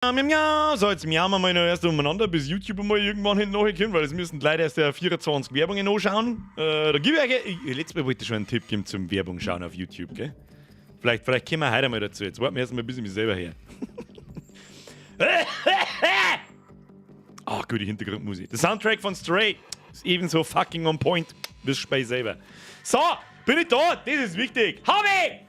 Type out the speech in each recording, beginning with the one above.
Miau, miau. So, jetzt miauen wir mal noch erst umeinander, bis YouTube mal irgendwann hinten nachkommt, weil es müssen die Leute erst ja 24 Werbungen anschauen. Da gebe ich euch, letztes Mal wollte ich schon einen Tipp geben zum Werbung schauen auf YouTube, gell? Vielleicht kommen wir heute mal dazu. Jetzt warten wir erst mal ein bisschen mich selber her. Ach, gute Hintergrundmusik. Der Soundtrack von Stray ist ebenso fucking on point wie das Spiel selber. So, bin ich da? Das ist wichtig. Hab ich!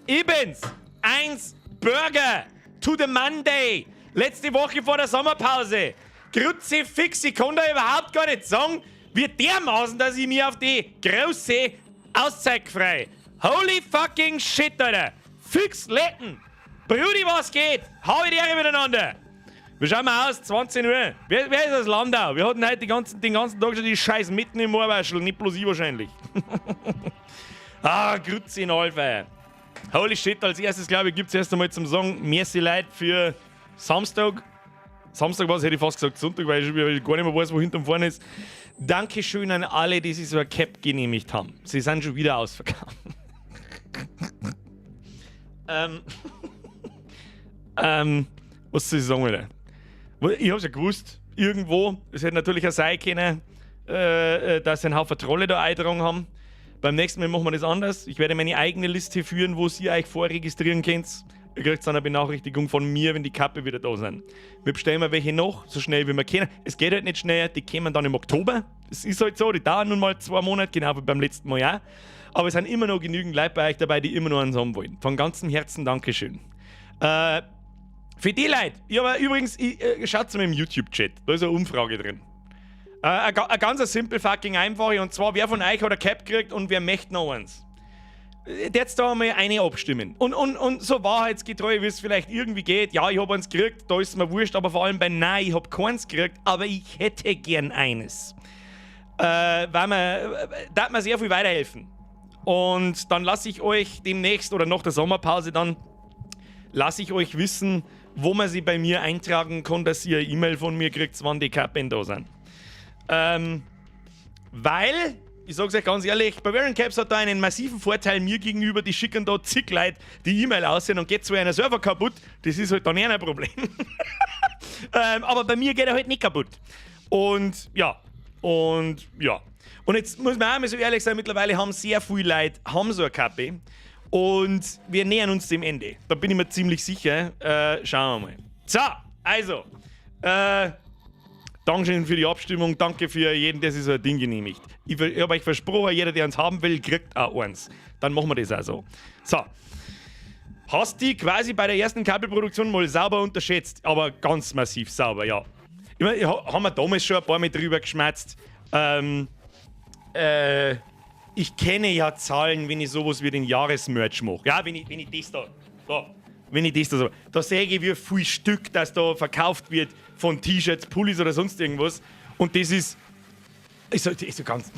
Ich bin's. Eins Burger to the Monday. Letzte Woche vor der Sommerpause. Kruzifix, ich kann da überhaupt gar nicht sagen, wie dermaßen, dass ich mir auf die große Auszeit freu. Holy fucking shit, Alter. Fix Letten. Brudi, was geht? Hau die Ehre miteinander. Wie schauen wir aus? 20 Uhr. Wer ist das Landau? Wir hatten heute den ganzen Tag schon die Scheiß mitten im Ohrwaschel. Nicht bloß ich wahrscheinlich. Ah, Grüezi in Alpha. Holy shit, als erstes, glaube ich, gibt es erst einmal zum Sagen, merci Leute für Samstag. Samstag war es, hätte ich fast gesagt Sonntag, weil ich schon wieder gar nicht mehr weiß, wo hinten und vorne ist. Dankeschön an alle, die sich so ein Cap genehmigt haben. Sie sind schon wieder ausverkauft. Was soll ich sagen, Alter? Ich hab's ja gewusst, irgendwo. Es hätte natürlich auch sein können, dass sie einen Haufen Trolle da eingetragen haben. Beim nächsten Mal machen wir das anders. Ich werde meine eigene Liste führen, wo ihr euch vorregistrieren könnt. Ihr kriegt dann eine Benachrichtigung von mir, wenn die Kappe wieder da sind. Wir bestellen mal welche noch, so schnell wie wir können. Es geht halt nicht schnell, die kommen dann im Oktober. Es ist halt so, die dauern nun mal 2 Monate, genau wie beim letzten Mal auch. Aber es sind immer noch genügend Leute bei euch dabei, die immer noch eins haben wollen. Von ganzem Herzen Dankeschön. Für die Leute, ich habe übrigens, schaut mal im YouTube-Chat, da ist eine Umfrage drin. Eine ganz simple fucking einfache, und zwar, wer von euch hat ein Cap gekriegt und wer möchte noch eins? Jetzt da einmal eine abstimmen. Und so wahrheitsgetreu, wie es vielleicht irgendwie geht. Ja, ich habe eins gekriegt, da ist mir wurscht, aber vor allem bei Nein, ich habe keins gekriegt, aber ich hätte gern eines. Weil man, da hat mir sehr viel weiterhelfen. Und dann lasse ich euch demnächst oder nach der Sommerpause dann, lasse ich euch wissen, wo man sie bei mir eintragen kann, dass ihr eine E-Mail von mir kriegt, wann die Kappen da sind. Weil, ich sag's euch ganz ehrlich, Bavarian Caps hat da einen massiven Vorteil mir gegenüber, die schicken da zig Leute die E-Mail aus und geht zwar einer Server kaputt, das ist halt dann eher ein Problem. Aber bei mir geht er halt nicht kaputt. Und ja, und ja. Und jetzt muss man auch mal so ehrlich sein, mittlerweile haben sehr viele Leute haben so eine Kappe. Und wir nähern uns dem Ende. Da bin ich mir ziemlich sicher. Schauen wir mal. So, also. Dankeschön für die Abstimmung. Danke für jeden, der sich so ein Ding genehmigt. Ich habe euch versprochen, jeder, der eins haben will, kriegt auch eins. Dann machen wir das auch so. So. Hast die quasi bei der ersten Kabelproduktion mal sauber unterschätzt, aber ganz massiv sauber, ja. Ich mein, haben wir damals schon ein paar Mal drüber geschmatzt. Ich kenne ja Zahlen, wenn ich sowas wie den Jahresmerch mache. Ja, wenn ich das da, da, wenn ich das da so, da sehe ich, wie viel Stück das da verkauft wird von T-Shirts, Pullis oder sonst irgendwas. Und das ist so ganz,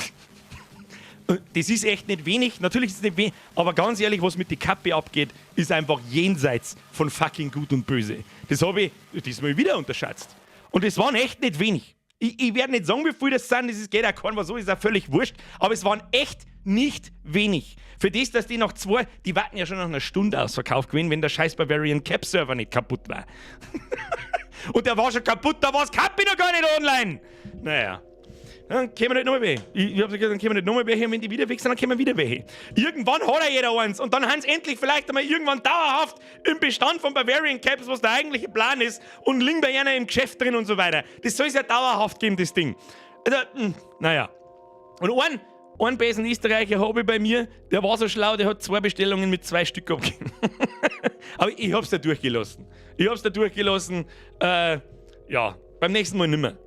das ist echt nicht wenig. Natürlich ist es nicht wenig, aber ganz ehrlich, was mit der Kappe abgeht, ist einfach jenseits von fucking Gut und Böse. Das habe ich diesmal wieder unterschätzt. Und es waren echt nicht wenig. Ich werde nicht sagen, wie viel das sind, das ist, geht auch keinem was so, ist auch völlig wurscht. Aber es waren echt nicht wenig. Für das, dass die nach zwei, die warten ja schon nach einer Stunde ausverkauft gewesen, wenn der scheiß Bavarian Cap Server nicht kaputt war. Und der war schon kaputt, da war das Kappe noch gar nicht online. Naja. Dann kommen wir nicht nochmal welche. Ich hab gesagt, dann kommen wir nicht nochmal welche und wenn die wieder weg sind, dann kommen wir wieder welche. Irgendwann hat er jeder eins und dann haben sie endlich vielleicht einmal irgendwann dauerhaft im Bestand von Bavarian Caps, was der eigentliche Plan ist, und liegen bei einer im Geschäft drin und so weiter. Das soll es ja dauerhaft geben, das Ding. Also, naja. Und einen besen Österreicher habe ich bei mir, der war so schlau, der hat zwei Bestellungen mit zwei Stück abgegeben. Aber ich hab's da durchgelassen. Ich hab's da durchgelassen. Ja, beim nächsten Mal nimmer.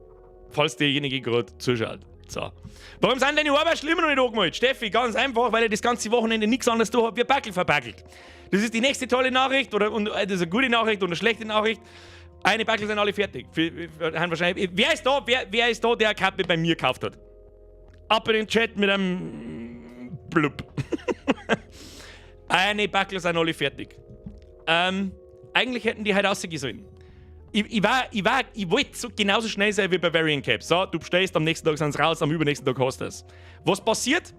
Falls derjenige gerade zuschaut. So. Warum sind deine Ohrwaschel immer noch nicht angemalt? Steffi, ganz einfach, weil ich das ganze Wochenende nichts anderes da hab wie Backel verbackelt. Das ist die nächste tolle Nachricht, oder und, das ist eine gute Nachricht und eine schlechte Nachricht. Eine Backel sind alle fertig. Für, wahrscheinlich, wer ist da, wer ist da, der eine Kappe bei mir gekauft hat? Ab in den Chat mit einem Blub. Eine Backel sind alle fertig. Eigentlich hätten die heute rausgehen sollen. Ich wollte so genauso schnell sein wie Bavarian Caps. So, du bestellst, am nächsten Tag sind sie raus, am übernächsten Tag hast du es. Was passiert?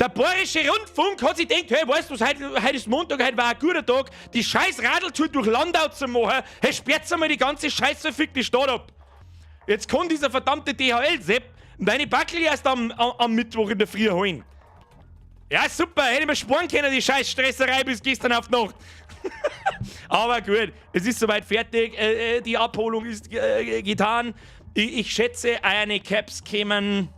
Der Bayerische Rundfunk hat sich gedacht, hey, weißt du was, heute ist Montag, heute war ein guter Tag, die scheiß Radeltour durch Landau zu machen, hey, sperrt einmal die ganze scheiß verfickte Stadt ab. Jetzt kann dieser verdammte DHL-Sepp meine Packel erst am Mittwoch in der Früh holen. Ja, super, hätte ich mir sparen können, die scheiß Stresserei bis gestern auf die Nacht. Aber gut, es ist soweit fertig, die Abholung ist getan. Ich schätze, eine Caps kämen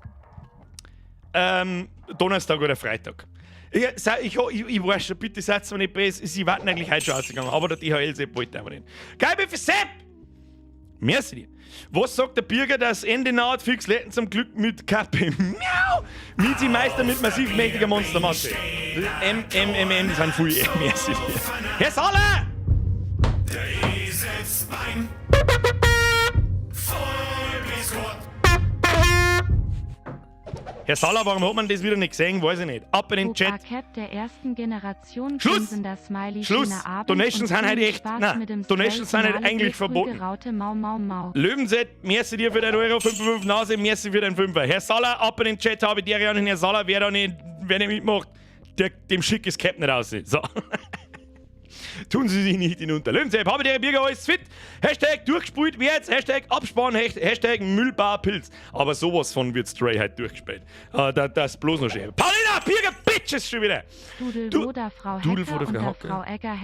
Donnerstag oder Freitag. Ich weiß schon, bitte seid mir nicht böse, sie warten eigentlich heute schon ausgegangen, aber der DHL-Sepp wollte einfach nicht. Geil, für Sepp! Merci dir. Was sagt der Birger, das Ende naht? Fix Letten zum Glück mit Kappe. Miau! Meister mit massiv mächtiger Monstermasse. M, M, M, M, das sind viel. Merci dir. Herr Saller! Der Eselsbein. Voll bis Gott. Herr Saller, warum hat man das wieder nicht gesehen? Weiß ich nicht. Ab in den Chat. Cap der ersten Generation. Schluss! Grinsender Smiley. Schluss! Schöner Abend Donations und sind halt viel echt. Spaß Nein, mit dem Donations sind halt Finale eigentlich Brügge verboten. Raute, Mau, Mau, Mau. Löwenzett, merci dir für dein Euro 55 Nase, merci für deinen Fünfer. Herr Saller, ab in den Chat, habe die Ehre an Herr Saller, wer nicht mitmacht, dem schick das Cap nicht aus. So. Tun Sie sich nicht hinunter. Löwensepp, habe die Birger, alles fit. #durchgespielt wird's, #Abspann, #Müllbar Pilz. Aber sowas von wird Stray halt durchgespielt. Das ist bloß noch schön. Paulina, Birger, Bitches schon wieder. Dudel Du- Woda Frau Dudel Hacker Woda und Frau der Hacker. Frau Egger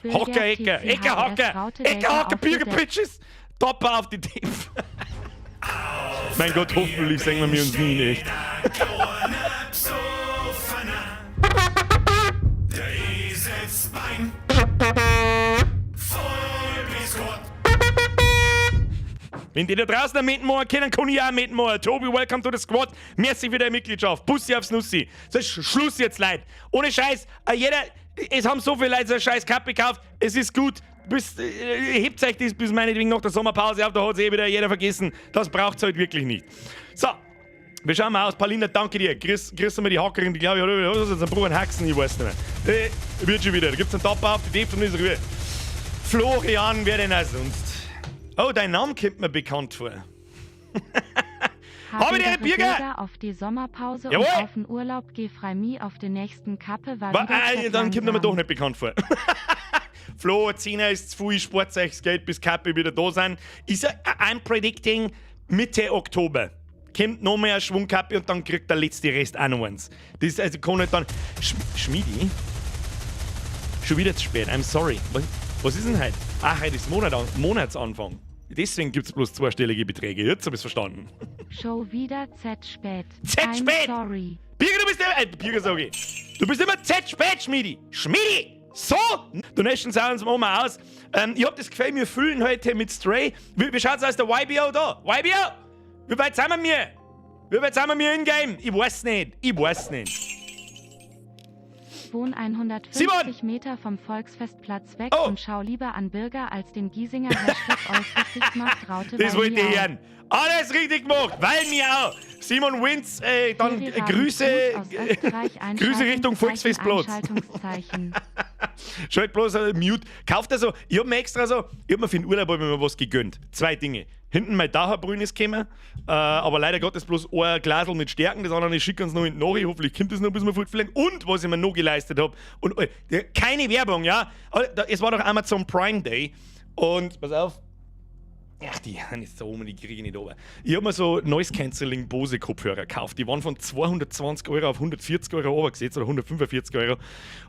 #Birger Hocker, Ecker, Ecker, Hocker, Raute Ecker, Delta Hocker, auf Birger, der Bitches. Topper auf die Tape. Mein Gott, hoffentlich sehen wir uns nie in echt. Psoffener. Der Eselsbein. Voll bis Gott. Wenn die da draußen mitmachen können, kann ich auch mitmachen. Tobi, welcome to the squad. Merci für deine Mitgliedschaft. Bussi aufs Nussi. So, Schluss jetzt, Leute. Ohne Scheiß. Jeder, es haben so viele Leute so eine scheiß Kappe gekauft. Es ist gut. Hebt euch das bis meinetwegen nach der Sommerpause auf, da hat eh wieder jeder vergessen. Das braucht's halt wirklich nicht. So, wir schauen mal aus. Paulina, danke dir. Grüß mal die Hackerin, die glaube ich, hat was ist das, ein Bruch, ein Haxen, ich weiß nicht mehr. Wird schon wieder. Da gibt's einen Topper auf die Depp und ist Ruhe. Florian, wer denn auch sonst? Oh, dein Name kommt mir bekannt vor. Habe die Ehre, Birger! Bürger auf die Sommerpause Jawohl! und auf den Urlaub geh frei mi auf den nächsten Kappe war Wa wieder ah, dann Chat kommt er mir doch langsam. nicht bekannt vor. Flo, 10 ist zu viel, spart euch das Geld, bis Kappe wieder da sein. Ist er, I'm predicting Mitte Oktober. Kommt noch mehr Schwungkappe und dann kriegt der letzte Rest auch noch eins. Das ist also kann nicht dann. Schmiedi? Schon wieder zu spät, I'm sorry. Was ist denn heute? Ach, heute ist Monatsanfang. Deswegen gibt es bloß zweistellige Beträge. Jetzt habe ich verstanden. Show wieder Z spät. Z I'm spät! sorry. Birger, du bist immer. Birger sag ich. Du bist immer Z spät, Schmiedi. Schmiedi! So! Donations hauen uns mal aus. Ich hab das Gefühl, wir füllen heute mit Stray. Wie schaut's aus der YBO da? YBO! Wie weit sind wir mir? Wie weit sind wir mir in-game? Ich weiß nicht. Ich weiß nicht. Wohn 150 Simon! Meter vom Volksfestplatz weg Oh. und schau lieber an Bürger als den Giesinger #alles richtig macht Raute Das weil wollte ich miau. hören. Alles richtig gemacht, weil mir auch. Simon Wins, dann Ferien Grüße, Gruß aus Österreich, Grüße Richtung Volksfestplatz. Einschaltungszeichen. Schalt bloß Mute. Kauft also, ich hab mir extra so, ich hab mir für den Urlaub hab ich mir was gegönnt. Zwei Dinge. Hinten mein Dauerbrühen ist gekommen, aber leider Gottes bloß ein Glasl mit Stärken, das andere schicken uns noch in die Nachricht. Hoffentlich kommt das noch, bis wir fortfliegen. Und was ich mir noch geleistet hab, und keine Werbung, ja, aber es war doch Amazon Prime Day und pass auf, ach, die sind jetzt da oben, die kriege ich nicht runter. Ich hab mir so Noise Cancelling Bose Kopfhörer gekauft. Die waren von 220 € auf 140 € runtergesetzt oder 145 €.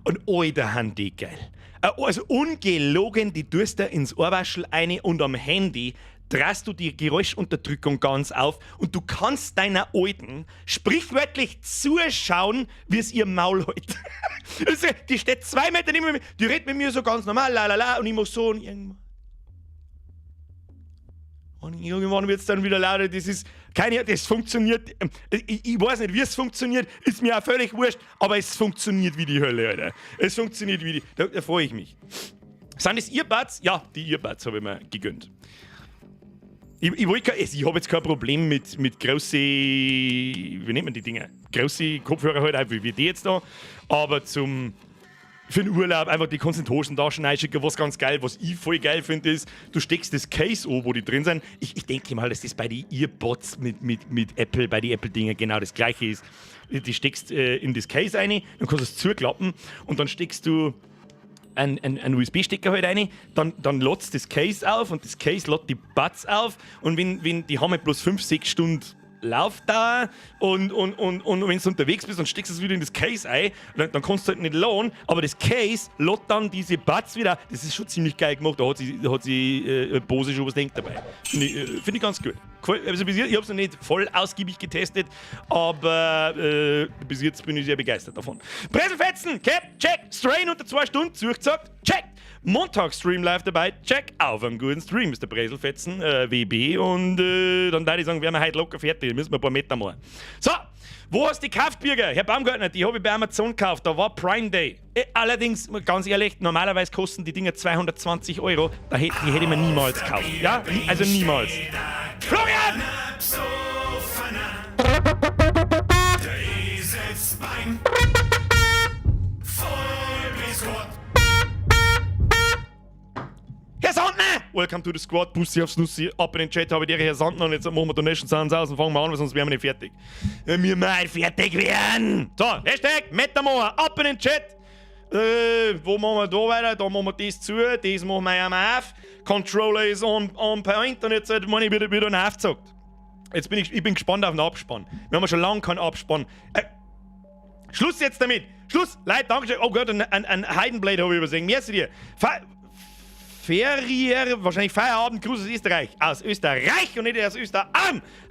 Und alter, han die geil. Also ungelogen, die tust du ins Ohrwaschel eine und am Handy drehst du die Geräuschunterdrückung ganz auf und du kannst deiner Alten sprichwörtlich zuschauen, wie es ihr Maul hält. Die steht 2 Meter neben mir, die redet mit mir so ganz normal, la la la, und ich mach so und irgendwann wird es dann wieder lauter. Das ist keine, das funktioniert. Ich weiß nicht, wie es funktioniert, ist mir auch völlig wurscht, aber es funktioniert wie die Hölle, Alter. Es funktioniert wie die. Da freue ich mich. Sind das Earbuds? Ja, die Earbuds habe ich mir gegönnt. Ich habe jetzt kein Problem mit großen, wie nennt man die Dinger? Große Kopfhörer halt, auch wie die jetzt da. Aber zum Für den Urlaub einfach die kannst in die Hosentaschen reinschicken. Was ganz geil, was ich voll geil finde, ist, du steckst das Case an, wo die drin sind. Ich denke mal, dass das bei den Earbuds mit Apple, bei den Apple-Dingen genau das Gleiche ist. Die steckst in das Case rein, dann kannst du es zuklappen und dann steckst du einen USB-Stecker halt rein, dann lädst das Case auf und das Case lädt die Buds auf und wenn die haben halt bloß 5, 6 Stunden Laufdauer und wenn du unterwegs bist, dann steckst du es wieder in das Case ein, dann kannst du halt nicht laden, aber das Case lädt dann diese Buds wieder. Das ist schon ziemlich geil gemacht, da hat sich Bose schon was denkt dabei. Find ich ganz gut. Also bis jetzt, ich habe es noch nicht voll ausgiebig getestet, aber bis jetzt bin ich sehr begeistert davon. Breselfetzen, Cap, check, Strain unter 2 Stunden, zugesagt, check. Montag-Stream live dabei, check. Auf einem guten Stream ist der Breselfetzen, WB und dann würde ich sagen, wären wir heute locker fertig, müssen wir ein paar Meter machen. So, wo hast du die gekauft, Birger? Herr Baumgartner, die habe ich bei Amazon gekauft, da war Prime Day. Allerdings, ganz ehrlich, normalerweise kosten die Dinger 220 Euro, die hätte ich mir niemals gekauft. Ja, also niemals. Florian! Psoffener. Der Eselsbein. Voll bis Gott. Herr Sandner! Welcome to the squad, Bussi aufs Nussi, ab in den Chat, habe ich dir, Herr Sandner, und jetzt machen wir Donation Sounds aus und fangen wir an, weil sonst wären wir nicht fertig. Wir mal fertig werden! So, #Metamoa, ab in den Chat! Wo machen wir da weiter? Da machen wir das zu, das machen wir einmal auf. Controller ist on point und jetzt meine ich wieder ein aufgezockt. Jetzt bin ich, ich bin gespannt auf den Abspann. Wir haben schon lange keinen Abspann. Schluss jetzt damit! Schluss! Leute, Dankeschön. Oh Gott, ein Heidenblade habe ich übersehen. Merci dir. Fe Ferier, wahrscheinlich Feierabend, Gruß aus Österreich. Aus Österreich und nicht aus Österreich.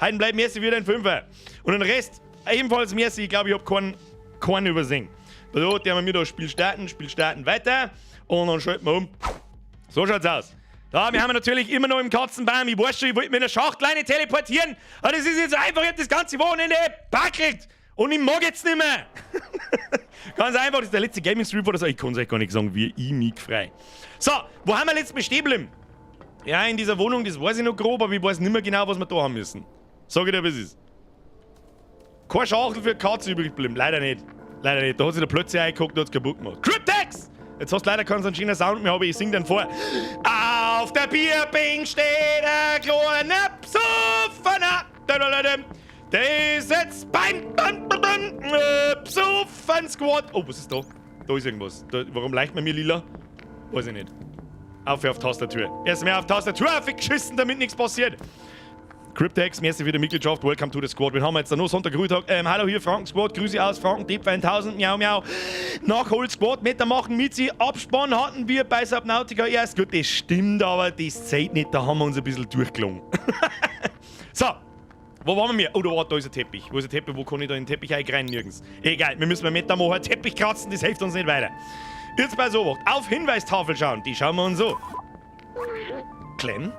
Heidenblade, merci wieder ein Fünfer. Und den Rest ebenfalls merci. Ich glaube, ich habe keinen übersehen. So, der haben wir da Spiel starten, weiter. Und dann schalten wir um. So schaut's aus. Da, wir haben natürlich immer noch im Katzenbaum. Ich weiß schon, ich wollte mir in der Schachtel teleportieren. Aber das ist jetzt einfach, ich hab das ganze Wochenende backelt. Und ich mag jetzt nicht mehr. Ganz einfach, das ist der letzte Gaming Stream oder so. Ich kann es euch gar nicht sagen, wie ich mich freu. So, wo haben wir letztes Mal stehen geblieben? Ja, in dieser Wohnung, das weiß ich noch grob, aber ich weiß nicht mehr genau, was wir da haben müssen. Sag ich dir, was ist. Keine Schachtel für Katze übrig geblieben. Leider nicht. Leider nicht. Da hat sich der plötzlich eingeguckt und hat's kaputt gemacht. Cryptex! Jetzt hast du leider keinen so einen schönen Sound mehr, aber ich sing dann vor. Auf der Bierbank steht ein kleiner Psoffener. Der ist jetzt beim Psoffen Squad. Oh, was ist da? Da ist irgendwas. Da, warum leicht man mir lila? Weiß ich nicht. Auf Tastatur. Erst mehr auf Tastatur aufgeschissen, damit nichts passiert. Cryptex, merci für die Mitgliedschaft. Welcome to the Squad. Wir haben jetzt da noch Sonntag Ruhetag. Hallo hier, Franken Squad. Grüße aus Franken, Deep 1000. Miau, miau. Nachhol Squad, machen mit sie. Abspann hatten wir bei Subnautica erst. Gut, das stimmt, aber das zählt nicht. Da haben wir uns ein bisschen durchgelungen. So. Wo waren wir? Oh, da war, da ist ein Teppich. Wo ist ein Teppich? Wo kann ich da in den Teppich rein? Nirgends. Egal, wir müssen mal mit da Teppich kratzen, das hilft uns nicht weiter. Jetzt bei so auf Hinweistafel schauen. Die schauen wir uns so. Clem?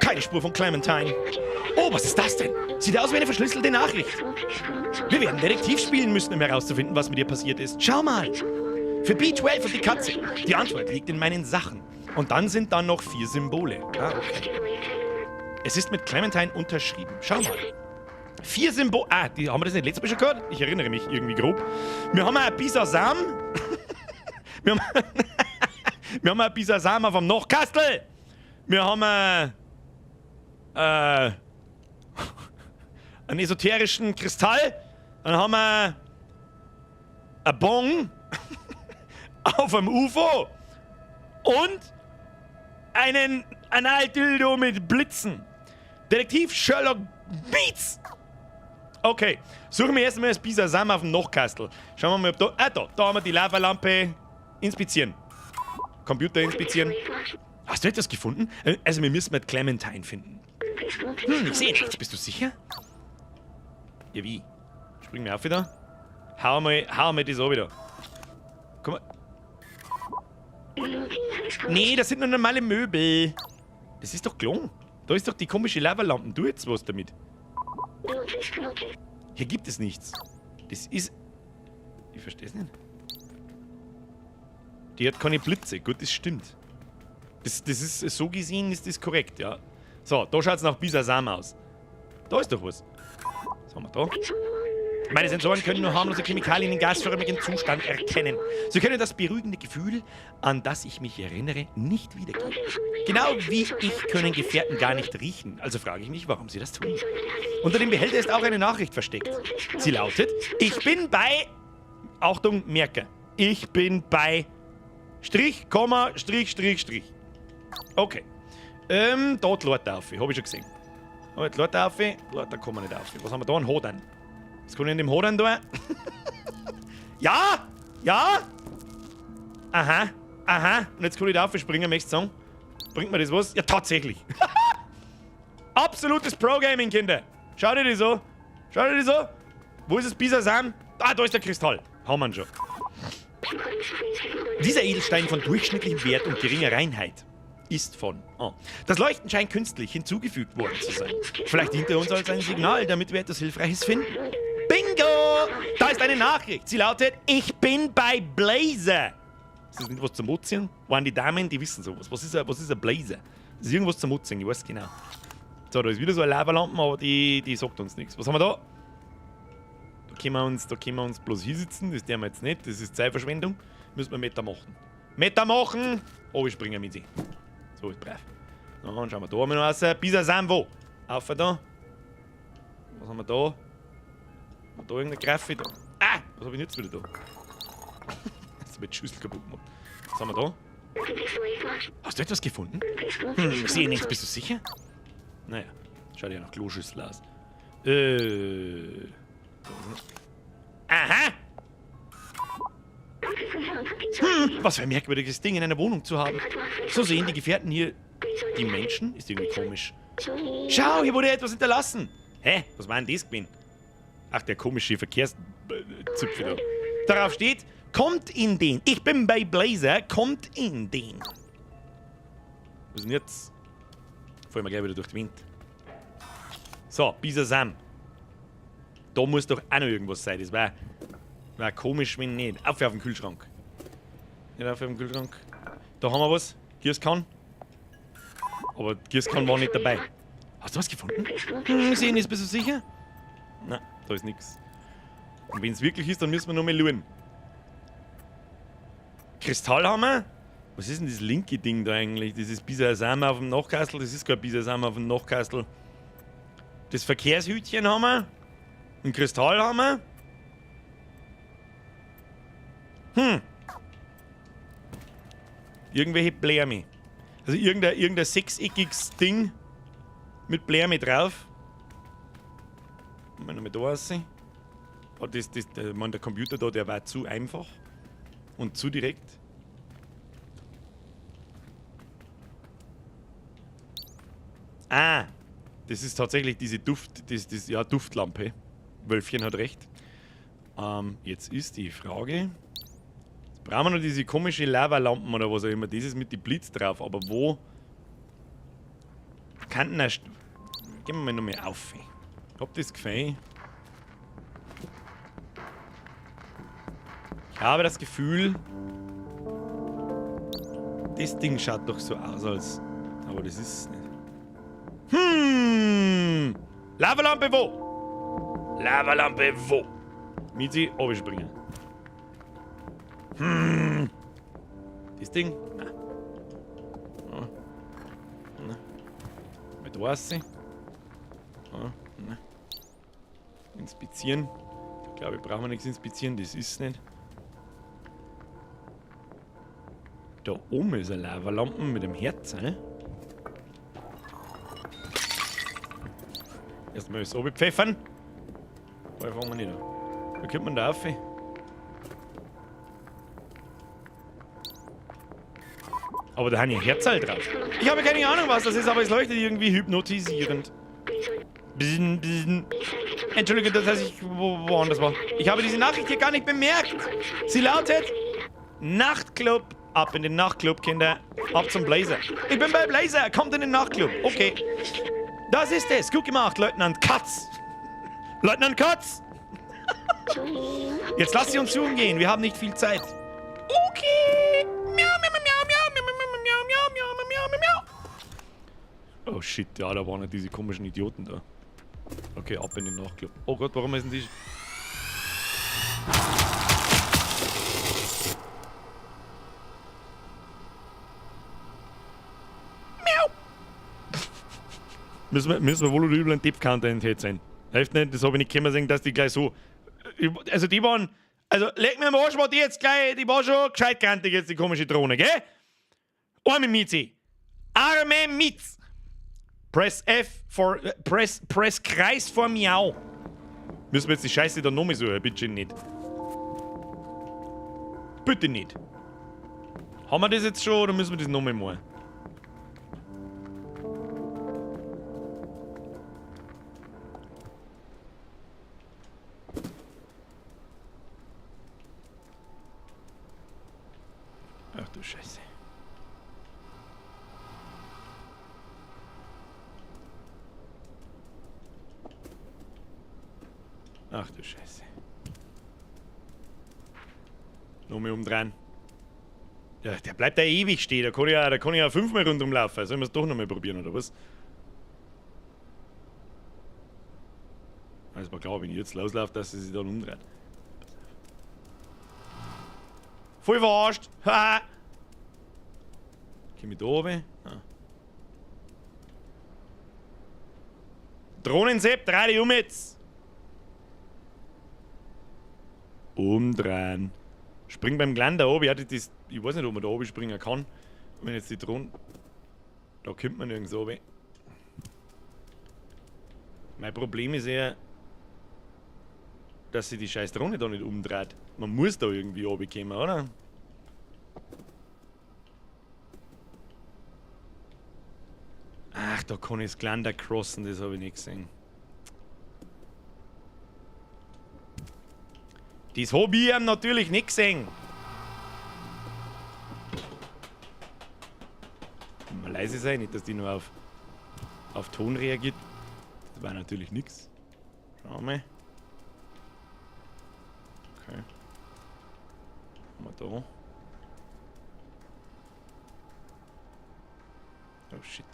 Keine Spur von Clementine. Oh, was ist das denn? Sieht aus wie eine verschlüsselte Nachricht. Wir werden Detektiv spielen müssen, um herauszufinden, was mit ihr passiert ist. Schau mal. Für B12 und die Katze. Die Antwort liegt in meinen Sachen. Und dann sind da noch vier Symbole. Ah, okay. Es ist mit Clementine unterschrieben. Schau mal. Vier Symbole. Ah, die, haben wir das nicht letztes Mal schon gehört? Ich erinnere mich irgendwie grob. Wir haben ein Bisasam. Wir haben ein Bisasam auf dem Nachtkastel. Wir haben einen esoterischen Kristall. Dann haben wir ein Bong auf einem UFO. Und einen Analdildo mit Blitzen. Detektiv Sherlock Beats. Okay, suchen wir erstmal das Bisasam auf dem Nachtkastel. Schauen wir mal, ob da. Ah, da. Da haben wir die Lavalampe. Inspizieren. Computer inspizieren. Hast du etwas gefunden? Also, wir müssen mit Clementine finden. Hm, ich sehe nichts. Bist du sicher? Ja, wie? Springen wir auf wieder? Hau mal das auch wieder. Guck mal. Nee, das sind nur normale Möbel. Das ist doch gelungen. Da ist doch die komische Lavalampen. Du jetzt was damit. Hier gibt es nichts. Das ist. Ich verstehe es nicht. Die hat keine Blitze. Gut, das stimmt. Das ist so gesehen, ist das korrekt, ja. So, da schaut es nach Bisasam aus. Da ist doch was. Was haben wir da? Meine Sensoren können nur harmlose Chemikalien in gasförmigem Zustand erkennen. Sie können das beruhigende Gefühl, an das ich mich erinnere, nicht wiedergeben. Genau wie ich können Gefährten gar nicht riechen. Also frage ich mich, warum sie das tun. Unter dem Behälter ist auch eine Nachricht versteckt. Sie lautet, ich bin bei... Achtung, merke. Ich bin bei... Strich, Komma, Strich, Strich, Strich. Okay. Dort Leute auf, habe ich schon gesehen. Aber die Leute auf, da kommen wir nicht auf. Was haben wir da? Ein Hoden. Was kann ich in dem Hoden tun? Ja! Ja! Aha, aha. Und jetzt kann ich da aufspringen, möchtest du sagen? Bringt mir das was? Ja, tatsächlich. Absolutes Pro-Gaming, Kinder. Schau dir das an. Schau dir das an. Wo ist das Bisasam? Ah, da ist der Kristall. Haben wir ihn schon. Dieser Edelstein von durchschnittlichem Wert und geringer Reinheit ist von... Oh. Das Leuchten scheint künstlich hinzugefügt worden zu sein. Vielleicht dient er uns als ein Signal, damit wir etwas Hilfreiches finden. Bingo! Da ist eine Nachricht. Sie lautet, ich bin bei Blazer. Ist das nicht was zum Mutzigen? Waren die Damen, die wissen sowas. Was ist ein Blazer? Das ist irgendwas zum Mutzigen, ich weiß genau. So, da ist wieder so eine Lavalampe, aber die sagt uns nichts. Was haben wir da? Da können wir uns bloß hinsitzen. Das dürfen wir jetzt nicht. Das ist Zeitverschwendung. Müssen wir Meter machen. Meter machen! Oh, ich springe mit sie. So ist brav. Dann schauen wir da mal noch raus. Bisasam wo? Auf da. Was haben wir da? Haben wir da irgendeine Graffe da? Ah! Was hab ich denn jetzt wieder da? Jetzt hab ich die Schüssel kaputt gemacht. Was haben wir da? Hast du etwas gefunden? Hm, ich sehe nichts. Bist du sicher? Naja, schaut ja nach Kloschüssel aus. Aha! Hm, was für ein merkwürdiges Ding in einer Wohnung zu haben. So sehen die Gefährten hier die Menschen? Ist irgendwie komisch. Schau, hier wurde etwas hinterlassen. Hä? Was war denn das gewesen? Ach, der komische Verkehrszüpfel da. Darauf steht, kommt in den. Ich bin bei Blazer, kommt in den. Was ist denn jetzt? Fallen wir gleich wieder durch den Wind. So, Bisasam. Da muss doch auch noch irgendwas sein. Das wär komisch, wenn nicht. Auf den Kühlschrank. Nicht auf den Kühlschrank. Da haben wir was. Gießkanne. Aber Gießkanne war nicht dabei. Hast du was gefunden? Hm, sehen ist, bist du sicher? Na, da ist nichts. Und wenn es wirklich ist, dann müssen wir noch mal schauen. Kristall haben wir. Was ist denn das linke Ding da eigentlich? Dieses Bisasam auf dem Nachkastel? Das ist kein Bisasam auf dem Nachkastel. Das Verkehrshütchen haben wir. Ein Kristall haben wir. Hm. Irgendwelche Blärme. Also irgendein sechseckiges Ding mit Blärme drauf. Mal noch mal da aussehen. Oh, der Computer da, der war zu einfach und zu direkt. Ah, das ist tatsächlich diese Duftlampe. Wölfchen hat recht. Jetzt ist die Frage. Jetzt brauchen wir noch diese komische Lavalampen oder was auch immer. Das ist mit dem Blitz drauf. Aber wo? Kann denn. Gehen wir mal noch mal auf. Ich hab das Gefühl. Ich habe das Gefühl, das Ding schaut doch so aus, als. Aber das ist es nicht. Hm! Lavalampe wo? Lavalampe wo? Mizi, springen. Hm! Das Ding? Nein. Oh. Nein. Mit Wasser. Oh. Nein. Inspizieren. Ich glaube, brauchen wir nichts inspizieren, das ist nicht. Da oben ist eine Lavalampe mit dem Herz, ne? Erstmal das oben pfeffern. Woher fangen wir nicht an? Wie kommt man da rauf? Aber da haben ja Herzal drauf. Ich habe keine Ahnung, was das ist, aber es leuchtet irgendwie hypnotisierend. Bzn, bzn. Entschuldige, das heißt, ich woanders war. Ich habe diese Nachricht hier gar nicht bemerkt. Sie lautet: Nachtclub. Ab in den Nachtclub, Kinder. Ab zum Blazer. Ich bin bei Blazer. Kommt in den Nachtclub. Okay. Das ist es. Gut gemacht, Leutnant Katz. Leutnant Katz! Jetzt lass sie uns suchen gehen. Wir haben nicht viel Zeit. Okay. Miau, miau, miau, miau, miau, miau, miau, miau, miau, miau, miau. Oh shit, ja, da waren ja diese komischen Idioten da. Okay, ab in den Nachtclub. Oh Gott, warum ist denn die... Miau. Müssen wir wohl oder übel ein Depp-Counter in sein. Hilft nicht, das habe ich nicht können sehen, dass die gleich so. Also die waren. Also leg mir am Arsch, war die jetzt gleich, die war schon gescheit kantig jetzt, die komische Drohne, gell? Arme Mizi. Arme Miz. Press F for. Press Kreis for Miau. Müssen wir jetzt die Scheiße da nochmal suchen? Bitte nicht. Bitte nicht. Haben wir das jetzt schon oder müssen wir das nochmal machen? Ach du Scheiße. Ach du Scheiße. Nochmal umdrehen. Ja, der bleibt da ewig stehen. Da kann ich ja 5-mal rundum laufen. Sollen wir es doch nochmal probieren, oder was? Also war klar, wenn ich jetzt loslaufe, dass sie sich dann umdreht. Voll verarscht! Haha! Komm ich da runter? Ah. Drohnensepp, dreh dich um jetzt! Umdrehen. Spring beim Geländer oben. Ja, das, ich weiß nicht, ob man da oben springen kann. Wenn jetzt die Drohnen. Da kommt man nirgends oben. Mein Problem ist eher, dass sich die scheiß Drohne da nicht umdreht. Man muss da irgendwie runterkommen, oder? Ach, da kann ich das Geländer crossen, das habe ich nicht gesehen. Das hab ich ihm natürlich nicht gesehen. Mal leise sein, nicht, dass die nur auf Ton reagiert. Das war natürlich nix. Schauen wir mal. Okay. Haben wir da. Oh shit.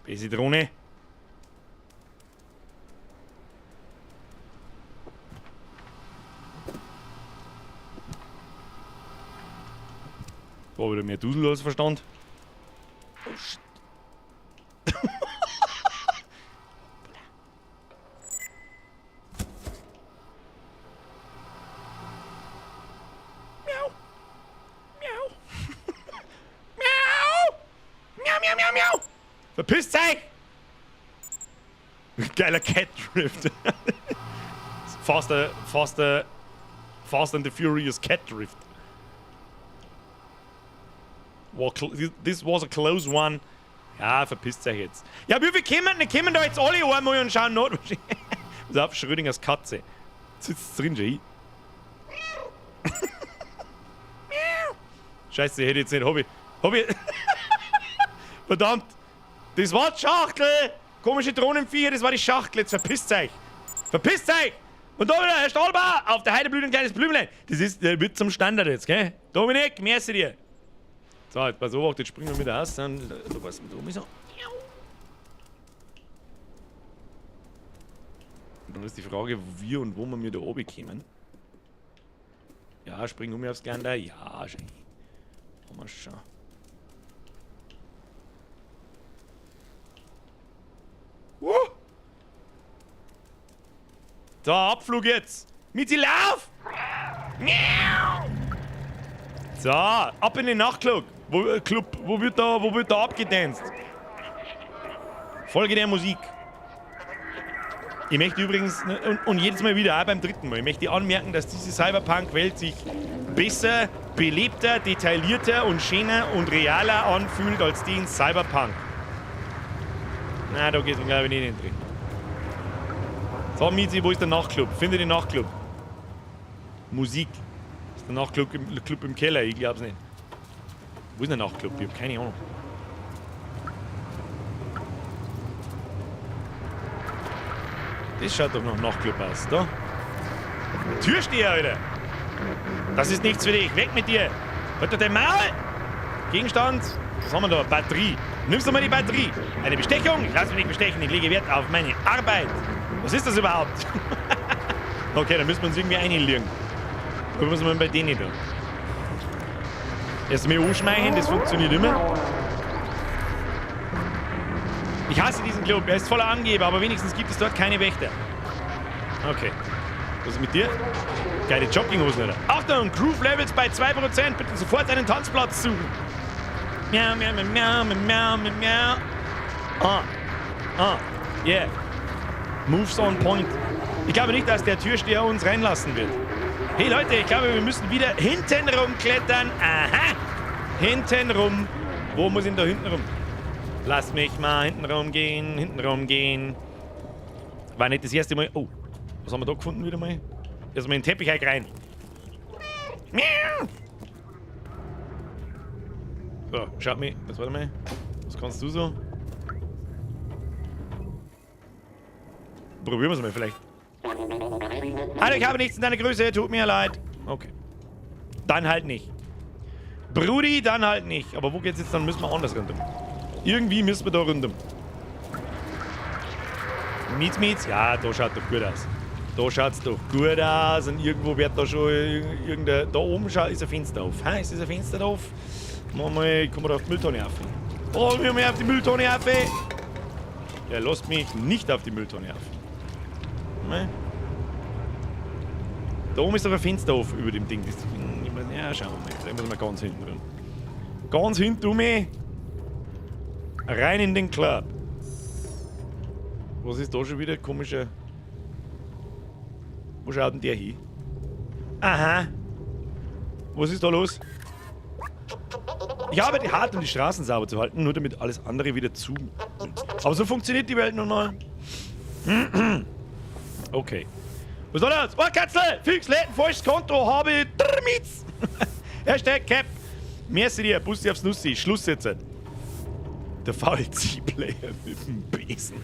Böse Drohne. War wieder mehr Dusel als Verstand. Oh shit. Miau. Miau. Miau. Miau, miau, miau, miau. Verpisst euch! Geiler Cat Drift. Faster, Fast and the Furious Cat Drift. This was a close one. Ja, verpisst euch jetzt. Ja, wie viel kommen denn? Kommen da jetzt alle einmal und schauen nach? Pass auf, Schrödingers Katze. Sitzt drin, Jay. Scheiße, ich hätte jetzt nicht. Hab ich. Hab ich. Verdammt! Das war die Schachtel! Komische Drohnenviecher, das war die Schachtel. Jetzt verpisst euch! Verpisst euch! Und da wieder, Herr Stahlbauer! Auf der Heide blüht ein kleines Blümlein. Das ist der wird zum Standard jetzt, gell? Dominik, merci dir! So, jetzt pass auf, jetzt springen wir wieder aus. Dann, da war's mit oben so. Und dann ist die Frage, wie und wo wir da oben kommen. Ja, spring um aufs Geländer. Ja, schön. Mal schauen. So, Abflug jetzt. Mizi, lauf! Miau! So, ab in den Nachtclub. Wo, Club, wo wird da abgedanzt? Folge der Musik. Ich möchte übrigens, und jedes Mal wieder, auch beim dritten Mal, ich möchte anmerken, dass diese Cyberpunk-Welt sich besser, belebter, detaillierter und schöner und realer anfühlt als die in Cyberpunk. Na, da geht's mir, glaub ich, nicht in den Dreh. So, Mizi, wo ist der Nachtclub? Finde den Nachtclub. Musik. Ist der Nachtclub im Keller? Ich glaub's nicht. Wo ist der Nachtclub? Ich hab keine Ahnung. Das schaut doch nach Nachtclub aus, da. Türsteher, Alter! Das ist nichts für dich. Weg mit dir! Halt doch dein Maul! Gegenstand. Was haben wir da? Batterie. Nimmst du mal die Batterie? Eine Bestechung? Ich lass mich nicht bestechen. Ich lege Wert auf meine Arbeit. Was ist das überhaupt? Okay, dann müssen wir uns irgendwie einlegen. Gucken wir mal bei denen da. Erst mal anschmeichen, das funktioniert immer. Ich hasse diesen Club, er ist voller Angeber, aber wenigstens gibt es dort keine Wächter. Okay. Was ist mit dir? Geile Jogginghosen, oder? Achtung, Groove Levels bei 2%. Bitte sofort einen Tanzplatz suchen. Miau, miau, miau, miau, miau, miau, miau. Ah. Ah. Yeah. Moves on point. Ich glaube nicht, dass der Türsteher uns reinlassen wird. Hey Leute, ich glaube, wir müssen wieder hinten rumklettern. Aha. Hinten rum. Wo muss ich denn da hinten rum? Lass mich mal hinten rumgehen, hinten rumgehen. War nicht das erste Mal. Oh, was haben wir da gefunden wieder mal? Erstmal in den Teppich rein. Miau. So, schaut mich. Was warte mal. Was kannst du so? Probieren wir es mal vielleicht. Hallo, ich habe nichts in deiner Größe, tut mir leid. Okay. Dann halt nicht. Brudi, dann halt nicht. Aber wo geht's jetzt? Dann müssen wir anders rundum. Irgendwie müssen wir da rundum. Mietz, mietz. Ja, da schaut doch gut aus. Da schaut's doch gut aus. Und irgendwo wird da schon irgendein. Da oben ist ein Fenster auf. Ha, ist das ein Fenster auf? Machen wir mal, kommen wir da auf die Mülltonne auf. Oh, wir haben auf die Mülltonne auf. Er lässt mich nicht auf die Mülltonne auf. Ne? Da oben ist aber ein Fenster auf über dem Ding. Das, ich weiß nicht, ja, schauen wir mal. Vielleicht müssen wir ganz hinten rum. Ganz hinten um. Rein in den Club. Was ist da schon wieder? Komischer. Wo schaut denn der hin? Aha. Was ist da los? Ich arbeite hart, um die Straßen sauber zu halten, nur damit alles andere wieder zu. Aber so funktioniert die Welt nun mal. Okay. Was soll das? Oh, Katzel! Fix, lädt ein falsches Konto, habe Drmitz! Hashtag Cap. Merci dir, Bussi aufs Nussi. Schluss jetzt. Der VLC-Player mit dem Besen.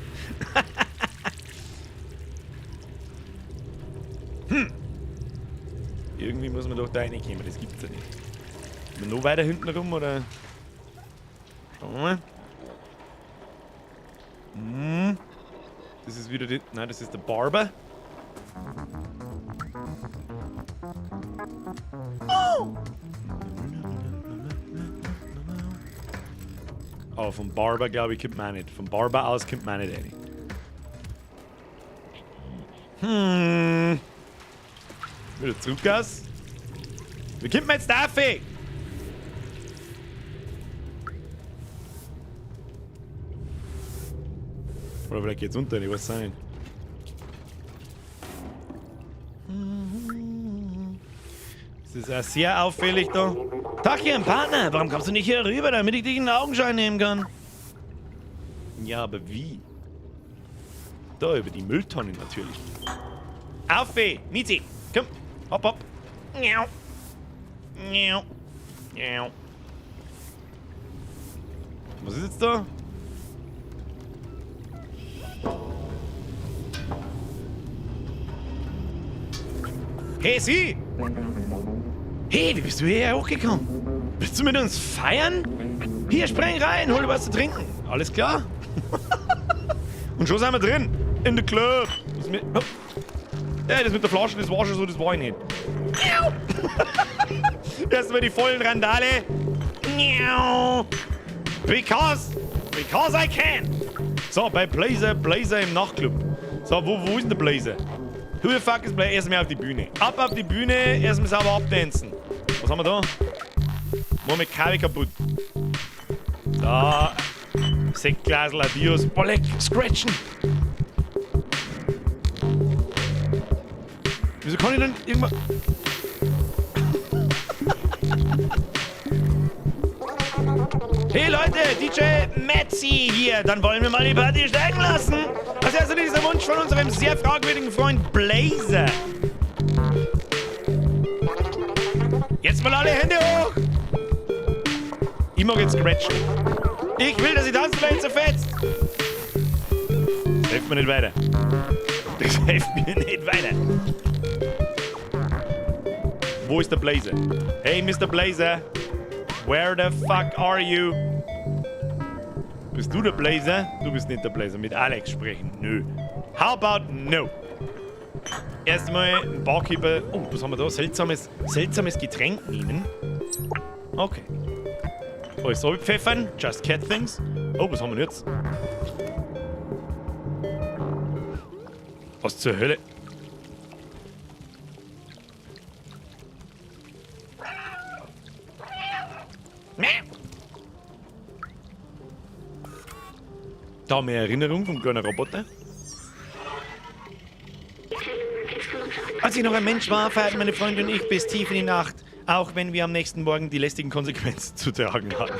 Irgendwie muss man doch da reinkommen, das gibt's ja nicht. Sind wir noch weiter hinten rum, oder? Schauen wir mal. Hm. Das ist wieder die. Nein, das ist der Barber. Oh! Oh, vom Barber, glaube ich, kommt man auch nicht. Vom Barber aus kommt man auch nicht rein. Hm. Wieder zurück aus. Wie kommt man jetzt da rauf? Oder vielleicht geht's unter, ich weiß es auch nicht. Das ist auch sehr auffällig da. Tag hier, Partner, warum kommst du nicht hier rüber, damit ich dich in den Augenschein nehmen kann? Ja, aber wie? Da, über die Mülltonne natürlich. Auf, Mizi, komm, hopp, hopp. Miau. Miau. Miau. Was ist jetzt da? Hey, Sie! Hey, wie bist du hierher hochgekommen? Willst du mit uns feiern? Hier, spring rein, hol dir was zu trinken. Alles klar? Und schon sind wir drin. In the club. Was mit, oh. Ja, das mit der Flasche, das war schon so, das war ich nicht. Erstmal die vollen Randale. Because I can. So, bei Blazer, Blazer im Nachtclub. So, wo ist denn der Blazer? Who the fuck is Blazer? Erstmal auf die Bühne. Ab auf die Bühne, erstmal sauber abtanzen. Was haben wir da? Machen wir Kabel kaputt. Da. Sektglasel, adios. Boah, leck, scratchen. Wieso kann ich denn irgendwann... Hey Leute, DJ Metzi hier. Dann wollen wir mal die Party steigen lassen. Das ist also dieser Wunsch von unserem sehr fragwürdigen Freund Blazer. Jetzt mal alle Hände hoch. Ich mag jetzt scratchen. Ich will, dass die Tanzfläche zerfetzt. Das hilft mir nicht weiter. Das hilft mir nicht weiter. Wo ist der Blazer? Hey, Mr. Blazer. Where the fuck are you? Bist du der Blazer? Du bist nicht der Blazer. Mit Alex sprechen. Nö. How about no? Erstmal ein Barkeeper. Oh, was haben wir da? Seltsames, seltsames Getränk nehmen. Okay. Alles pfeffern. Just cat things. Oh, was haben wir denn jetzt? Was zur Hölle? Da mehr Erinnerung vom kleinen Roboter. Als ich noch ein Mensch war, feierten meine Freunde und ich bis tief in die Nacht, auch wenn wir am nächsten Morgen die lästigen Konsequenzen zu tragen hatten.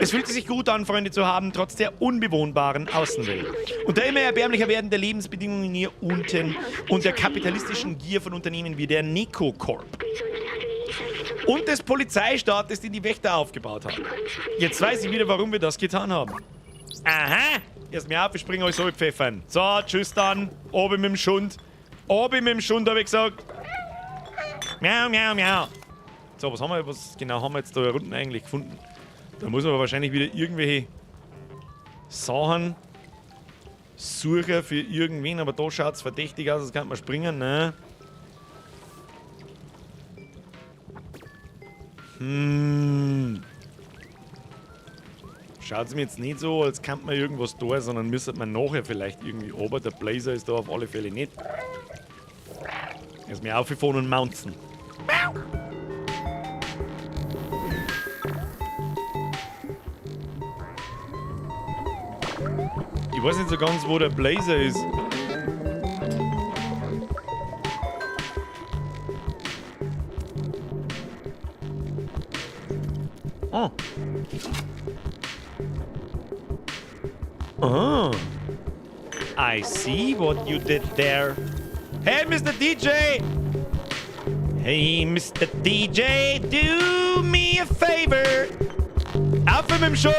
Es fühlte sich gut an, Freunde zu haben, trotz der unbewohnbaren Außenwelt. Und der immer erbärmlicher werdenden Lebensbedingungen hier unten und der kapitalistischen Gier von Unternehmen wie der Nico Corp. Und des Polizeistaates, den die Wächter aufgebaut haben. Jetzt weiß ich wieder, warum wir das getan haben. Aha! Erst mir auf, ich springe euch so pfeffern. So, tschüss dann. Oben mit dem Schund. Oben mit dem Schund, habe ich gesagt. Miau, miau, miau. So, was haben wir, was genau haben wir jetzt da unten eigentlich gefunden? Da muss man wahrscheinlich wieder irgendwelche Sachen suchen für irgendwen, aber da schaut es verdächtig aus, das kann man springen, ne? Hm. Schaut es mir jetzt nicht so, als könnte man irgendwas da, sondern müsste man nachher vielleicht irgendwie ober. Der Blazer ist da auf alle Fälle nicht. Erst mir aufgefahren und mounten. Ich weiß nicht so ganz, wo der Blazer ist. Oh. Oh. I see what you did there. Hey, Mr. DJ! Hey, Mr. DJ, do me a favor! Auf mit dem Schund!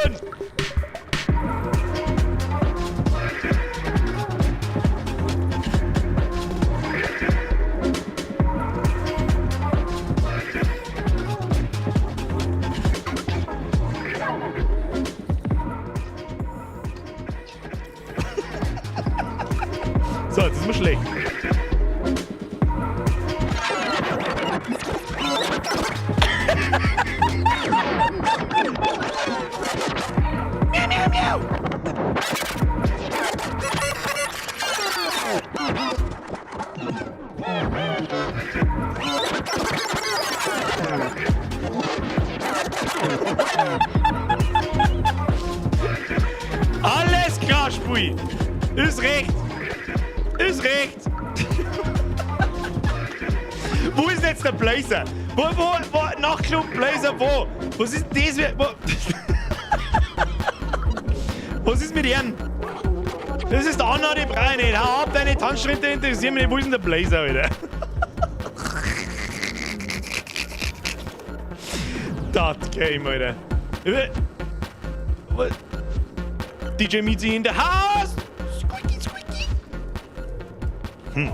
So, jetzt ist mir schlecht. Miau, miau, miau. Alles klar, Spui. Ist recht. Ist recht. Wo ist jetzt der Blazer? Wo, Nachtclub Blazer, wo? Was ist denn das? Wo? Was ist mit ihm? Das ist der Anna, die brauche ich nicht. Hau ab, deine Tanzschritte interessieren mich nicht. Wo ist denn der Blazer wieder? Das Game, Alter. DJ Mizi in the house! Squeaky, squeaky! Hm.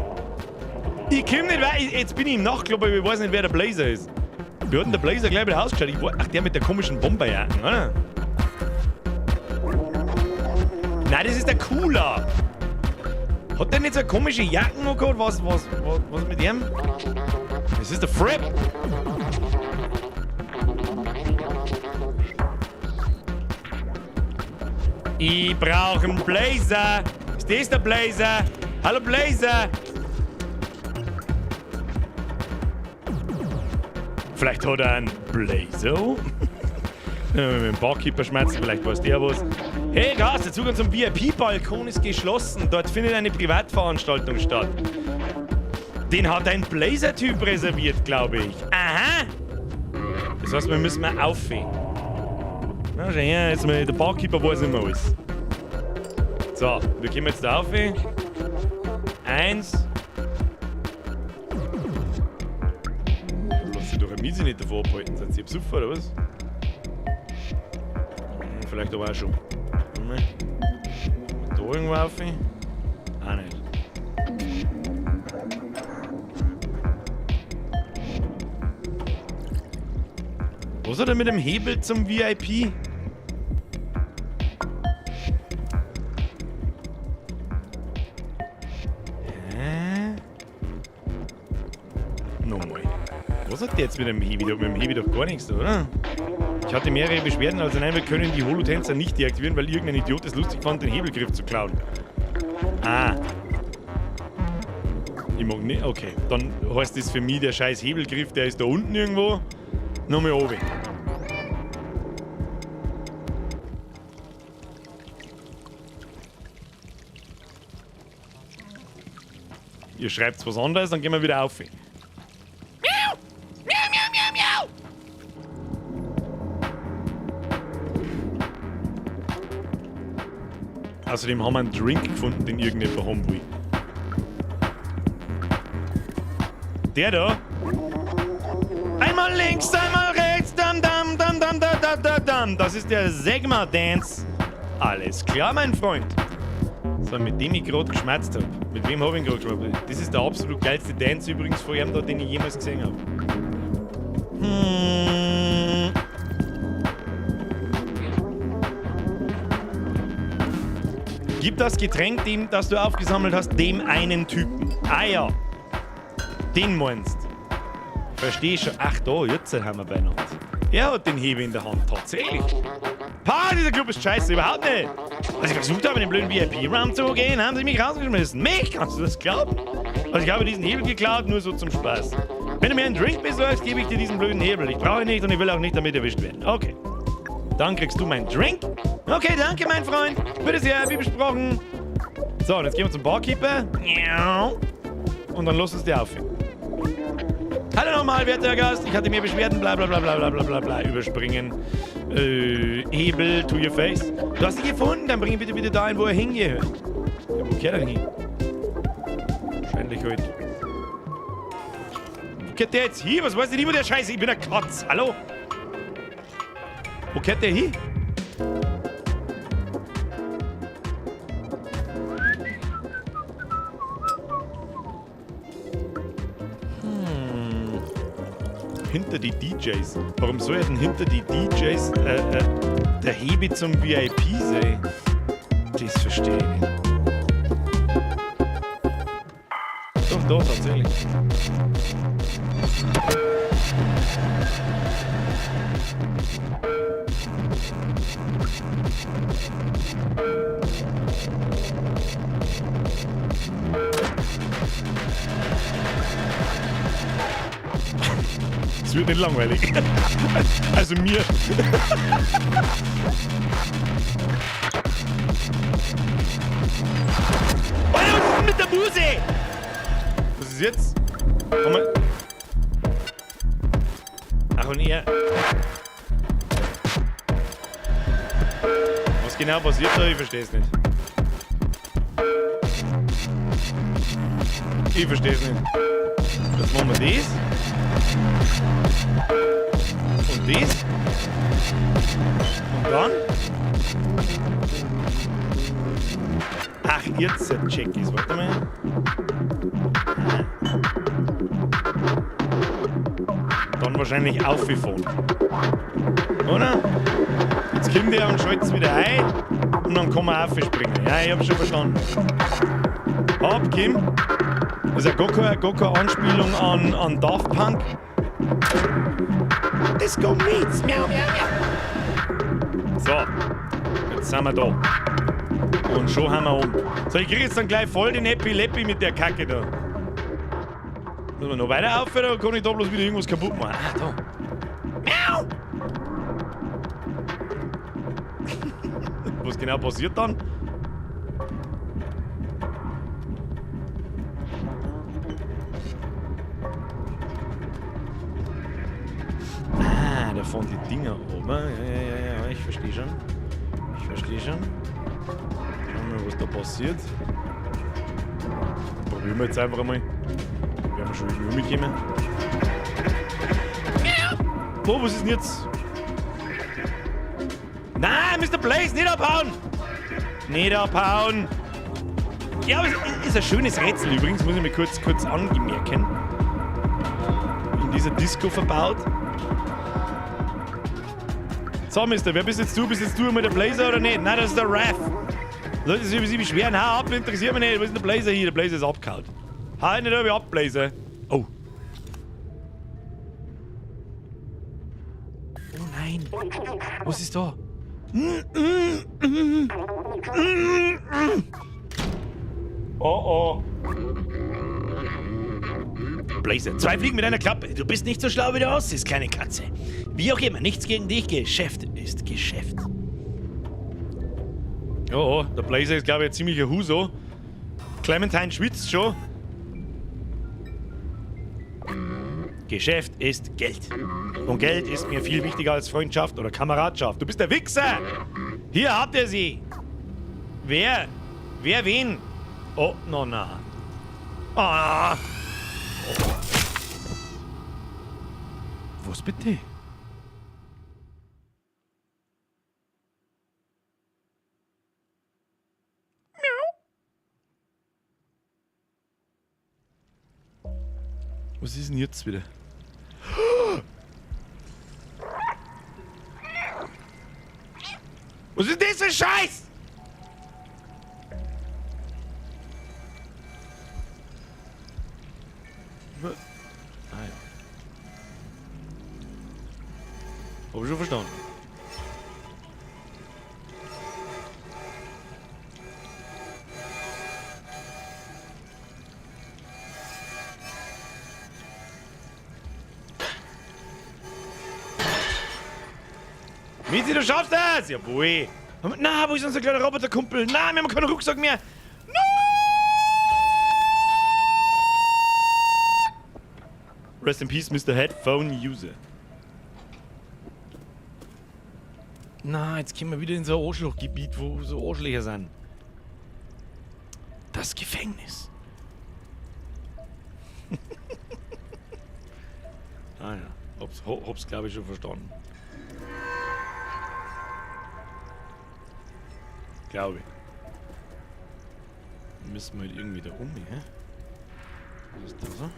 Ich komm nicht weiter. Jetzt bin ich im Nachtclub, aber ich weiß nicht, wer der Blazer ist. Wie hat denn der Blazer gleich wieder ausgeschaut? Ach, der mit der komischen Bomberjacke, oder? Nein, das ist der Cooler. Hat der nicht so eine komische Jacke noch gehabt? Was mit dem? Das ist der Fripp. Ich brauche einen Blazer. Ist das der Blazer? Hallo Blazer. Vielleicht hat er einen Blazer. Mit dem Barkeeper schmerzen, vielleicht weiß der was. Hey, Gas, der Zugang zum VIP-Balkon ist geschlossen. Dort findet eine Privatveranstaltung statt. Den hat ein Blazer-Typ reserviert, glaube ich. Aha! Das heißt, wir müssen mal aufhören. Na, schau her, jetzt mal, der Barkeeper weiß immer alles. So, wir kommen jetzt da auf. 1. Lass sich doch ein Miese nicht davor abhalten. Sind sie besoffen oder was? Vielleicht aber auch schon. Da irgendwo auf? Auch nicht. Was hat er mit dem Hebel zum VIP? Hä? hat der jetzt mit dem Hebi? Mit dem Hebi doch gar nichts, oder? Ich hatte mehrere Beschwerden, also nein, wir können die Holotänzer nicht deaktivieren, weil irgendein Idiot es lustig fand, den Hebelgriff zu klauen. Ah. Ich mag nicht. Okay, dann heißt das für mich, der scheiß Hebelgriff, der ist da unten irgendwo. Nochmal oben. Ihr schreibt was anderes, dann gehen wir wieder auf. Miau! Miau, miau, miau, miau! Außerdem haben wir einen Drink gefunden, den irgendjemand haben will. Der da? Einmal links, einmal rechts, dam, dam, dam, dam, da, da, da, dam. Das ist der Segma Dance. Alles klar, mein Freund. So, mit dem ich gerade geschmerzt habe. Mit wem habe ich ihn gerade geschmerzt? Das ist der absolut geilste Dance übrigens von ihm da, den ich jemals gesehen habe. Gib das Getränk, dem, das du aufgesammelt hast, dem einen Typen. Ah ja. Den meinst. Versteh schon. Ach da, jetzt haben wir beieinander. Er hat den Hebel in der Hand, tatsächlich. Pah, dieser Club ist scheiße, überhaupt nicht. Als ich versucht habe, in den blöden VIP-Raum zu gehen, haben sie mich rausgeschmissen. Mich? Kannst du das glauben? Also ich habe diesen Hebel geklaut, nur so zum Spaß. Wenn du mir einen Drink besorgst, gebe ich dir diesen blöden Hebel. Ich brauche ihn nicht und ich will auch nicht damit erwischt werden. Okay. Dann kriegst du meinen Drink. Okay, danke, mein Freund. Bitte sehr, wie besprochen. So, und jetzt gehen wir zum Barkeeper. Und dann lass uns die aufhören. Hallo nochmal, werter Gast. Ich hatte mir Beschwerden, bla bla bla bla bla bla bla. Überspringen. Hebel to your face. Du hast ihn gefunden, dann bring ihn bitte bitte dahin, wo er hingehört. Ja, wo gehört er denn hin? Wahrscheinlich heute. Wo gehört der jetzt hin? Was weiß ich nicht, wo der Scheiße? Ich bin ein Katz. Hallo? Wo gehört der hin? Hinter die DJs. Warum soll er denn hinter die DJs der Hebel zum VIP sein? Das verstehe ich nicht. Doch, da tatsächlich. Es wird nicht langweilig. Also mir. Alter, was ist denn mit der Muse? Was ist jetzt? Komm mal. Ach, und er. Was genau passiert da? Ich versteh's nicht. Ich versteh's nicht. Jetzt machen wir das. Und das. Und dann? Ach, jetzt check ich's. Warte mal. Dann wahrscheinlich aufgefahren. Oder? Jetzt kommt der und schaltet's wieder ein. Und dann kann man aufspringen. Ja, ich hab's schon verstanden. Ab, Kim. Das ist ja gar keine Anspielung an Daft Punk. Disco Meets. Miau, miau, miau. So, jetzt sind wir da. Und schon haben wir um. So, ich krieg jetzt dann gleich voll den Happy Lappy mit der Kacke da. Müssen wir noch weiter aufhören oder kann ich da bloß wieder irgendwas kaputt machen? Ah, da. Miau! Was genau passiert dann? Ah, da fahren die Dinger oben. Ja, ja, ja, ja, ich verstehe schon. Ich verstehe schon. Schauen wir mal, was da passiert. Probieren wir jetzt einfach einmal. Werden wir schon irgendwie umkommen. Oh, was ist denn jetzt? Nein, Mister Blaze, nicht abhauen! Nicht abhauen! Ja, aber es ist ein schönes Rätsel übrigens, muss ich mir kurz anmerken. In dieser Disco verbaut. So, Mister, wer bist jetzt du? Bist jetzt du immer der Blazer oder nicht? Nein, das ist der Raph. Leute sich über sie beschweren, hau ab, interessiert mich nicht. Wo ist denn der Blazer hier? Der Blazer ist abgehauen. Hau nicht ab, Blazer. Oh. Nein. Was ist da? Oh oh. Blazer, 2 Fliegen mit einer Klappe. Du bist nicht so schlau, wie du aussiehst, kleine Katze. Wie auch immer, nichts gegen dich. Geschäft ist Geschäft. Oh, oh, der Blazer ist, glaube ich, ein ziemlicher Huso. Clementine schwitzt schon. Geschäft ist Geld. Und Geld ist mir viel wichtiger als Freundschaft oder Kameradschaft. Du bist der Wichser! Hier habt ihr sie! Wer? Wer wen? Oh, no, na. Ah! Oh. Was bitte? Was ist denn jetzt wieder? Was ist das für ein Scheiß? Ah ja. Hab ich schon verstanden. Mizi, du schaffst das! Jawohl! Na, wo ist unser kleiner Roboterkumpel? Na, wir haben keinen Rucksack mehr! No! Rest in peace, Mr. Headphone User. Na, jetzt kommen wir wieder in so ein Arschlochgebiet, wo so Arschlöcher sind. Das Gefängnis. Ah ja, hab's glaube ich schon verstanden. Glaube ich. Müssen wir halt irgendwie da um, hä? Was ist das so?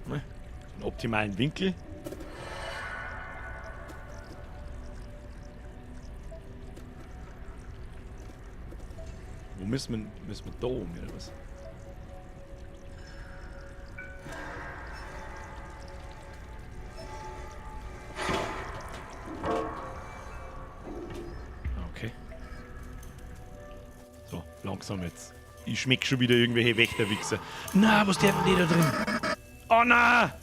Ne? Den optimalen Winkel. Wo müssen wir da um, oder was? Okay. So, langsam jetzt. Ich schmeck schon wieder irgendwelche Wächterwichser. Na, was der denn die da drin? Oh na!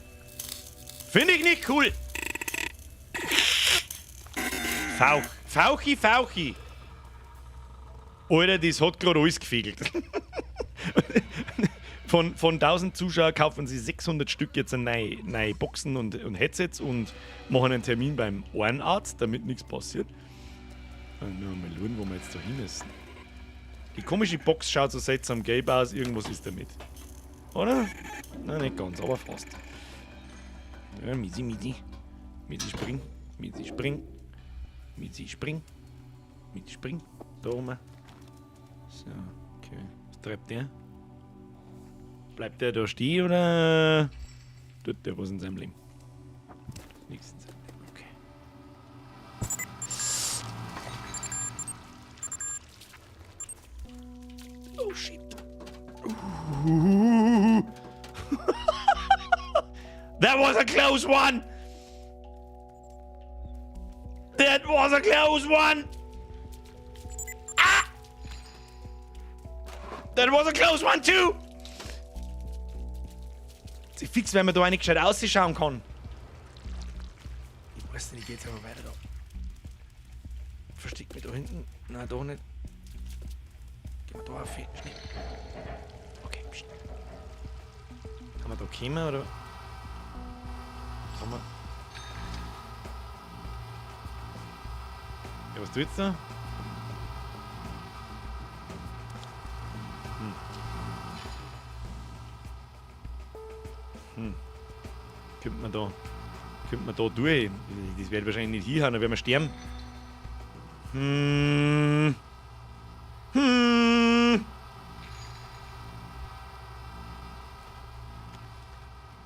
Finde ich nicht cool! Fauch. Fauchi, Fauchi! Alter, das hat gerade alles gefegelt. Von 1000 Zuschauern kaufen sie 600 Stück jetzt neue Boxen und Headsets und machen einen Termin beim Ohrenarzt, damit nichts passiert. Dann müssen wir mal schauen, wo wir jetzt da hin müssen. Die komische Box schaut so seltsam gelb aus, irgendwas ist damit. Oder? Nein, nicht ganz, aber fast. Ja, Misi, Misi. Misi, spring. Misi, spring. Misi, spring. Misi, spring. Da oben. So, okay. Was treibt der? Bleibt der da stehen oder tut der was in seinem Leben? Nichts in seinem Leben, okay. Oh shit. That was a close one! That was a close one! Ah! That was a close one too! Fix, wenn man da nicht gescheit ausschauen kann. Ich weiß nicht, ich geh jetzt aber weiter da. Versteck mich da hinten. Nein, da nicht. Gehen wir da auf. Schnell. Okay, pst. Kann man da kommen oder? Kann man. Ja, was tut jetzt da? Könnte man da durch? Das werde ich wahrscheinlich nicht hinhauen, dann werden wir sterben. Hm. Hm.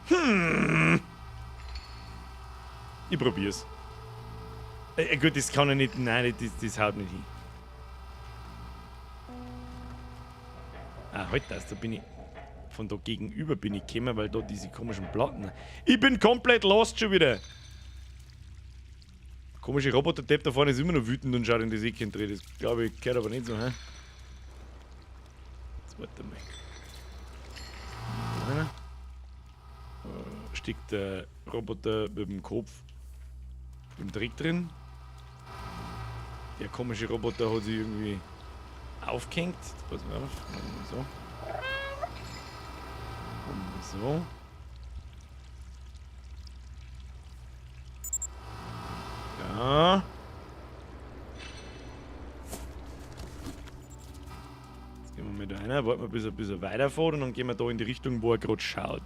Hm. Ich probier's. Gut, das kann ich nicht. Nein, das haut nicht hin. Ah, halt das, da bin ich. Von da gegenüber bin ich gekommen, weil da diese komischen Platten. Ich bin komplett lost schon wieder. Komische Roboter-Depp da vorne ist immer noch wütend und schaut in die Ecke drin. Das glaube ich gehört aber nicht so, hä? Jetzt warte mal. Da steckt der Roboter mit dem Kopf im Dreck drin. Der komische Roboter hat sich irgendwie aufgehängt. Jetzt pass mal auf. So. Und so. Ja. Jetzt gehen wir mal da rein, warten wir, bis er ein bisschen weiterfährt und dann gehen wir da in die Richtung, wo er gerade schaut.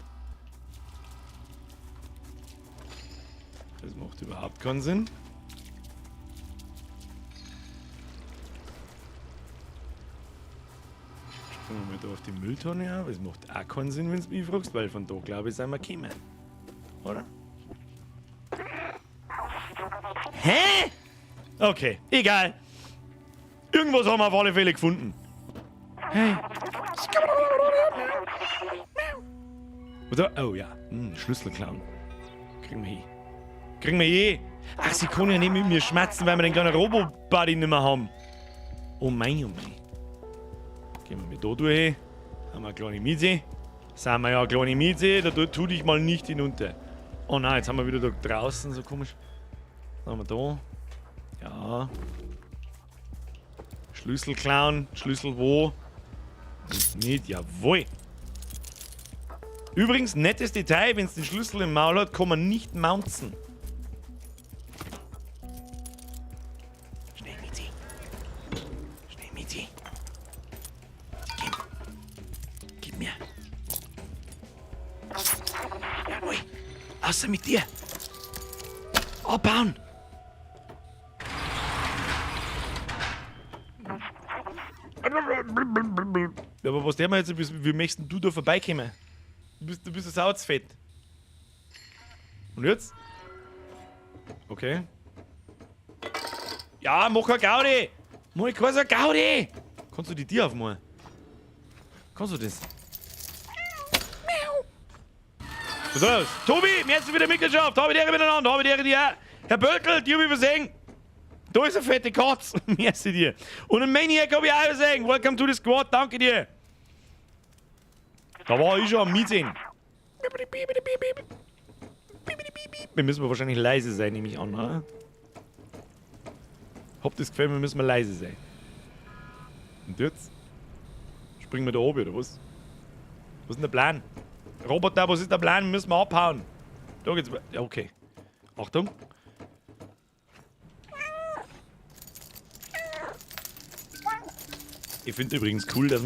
Das macht überhaupt keinen Sinn. Springen wir mal da auf die Mülltonne auf. Das macht auch keinen Sinn, wenn du mich fragst, weil von da, glaube ich, sind wir gekommen. Oder? Hä? Okay, egal. Irgendwas haben wir auf alle Fälle gefunden. Hey. Oder? Oh ja, Schlüssel klauen. Kriegen wir hin. Kriegen wir eh. Ach, sie kann ja nicht mit mir schmatzen, weil wir den kleinen Robo-Buddy nicht mehr haben. Oh mein, oh mein. Gehen wir mal da durch. Haben wir eine kleine Miete. Sind wir ja eine kleine Miete. Da tu dich mal nicht hinunter. Oh nein, jetzt haben wir wieder da draußen, so komisch. Was haben wir da? Ja. Schlüssel klauen. Schlüssel wo? Nicht, jawohl. Übrigens, nettes Detail, wenn's den Schlüssel im Maul hat, kann man nicht mounten. Schnell, Mizi. Schnell, Mizi. Gib. Gib mir. Jawohl. Außer mit dir. Abbauen. Ja, aber was der mir jetzt, wie möchtest du da vorbeikommen? Du bist ja sauzfett. Und jetzt? Okay. Ja, mach keine Gaudi! Mach keine Gaudi! Kannst du die Tür aufmachen? Kannst du das? Was soll das? Tobi, merci für die Mitgliedschaft! Habe die Ehre miteinander, habe die Ehre dir! Herr Bölkel, die hab ich übersehen! Da ist eine fette Katze! Merci dir! Und ein Maniac hab ich auch übersehen! Welcome to the squad, danke dir! Da war ich schon am Mitsehen. Wir müssen wahrscheinlich leise sein, nehme ich an, oder? Hab das Gefühl, wir müssen mal leise sein. Und jetzt? Springen wir da oben, oder was? Was ist denn der Plan? Roboter, was ist der Plan? Wir müssen wir abhauen. Da geht's. Ja, okay. Achtung. Ich find's übrigens cool, dass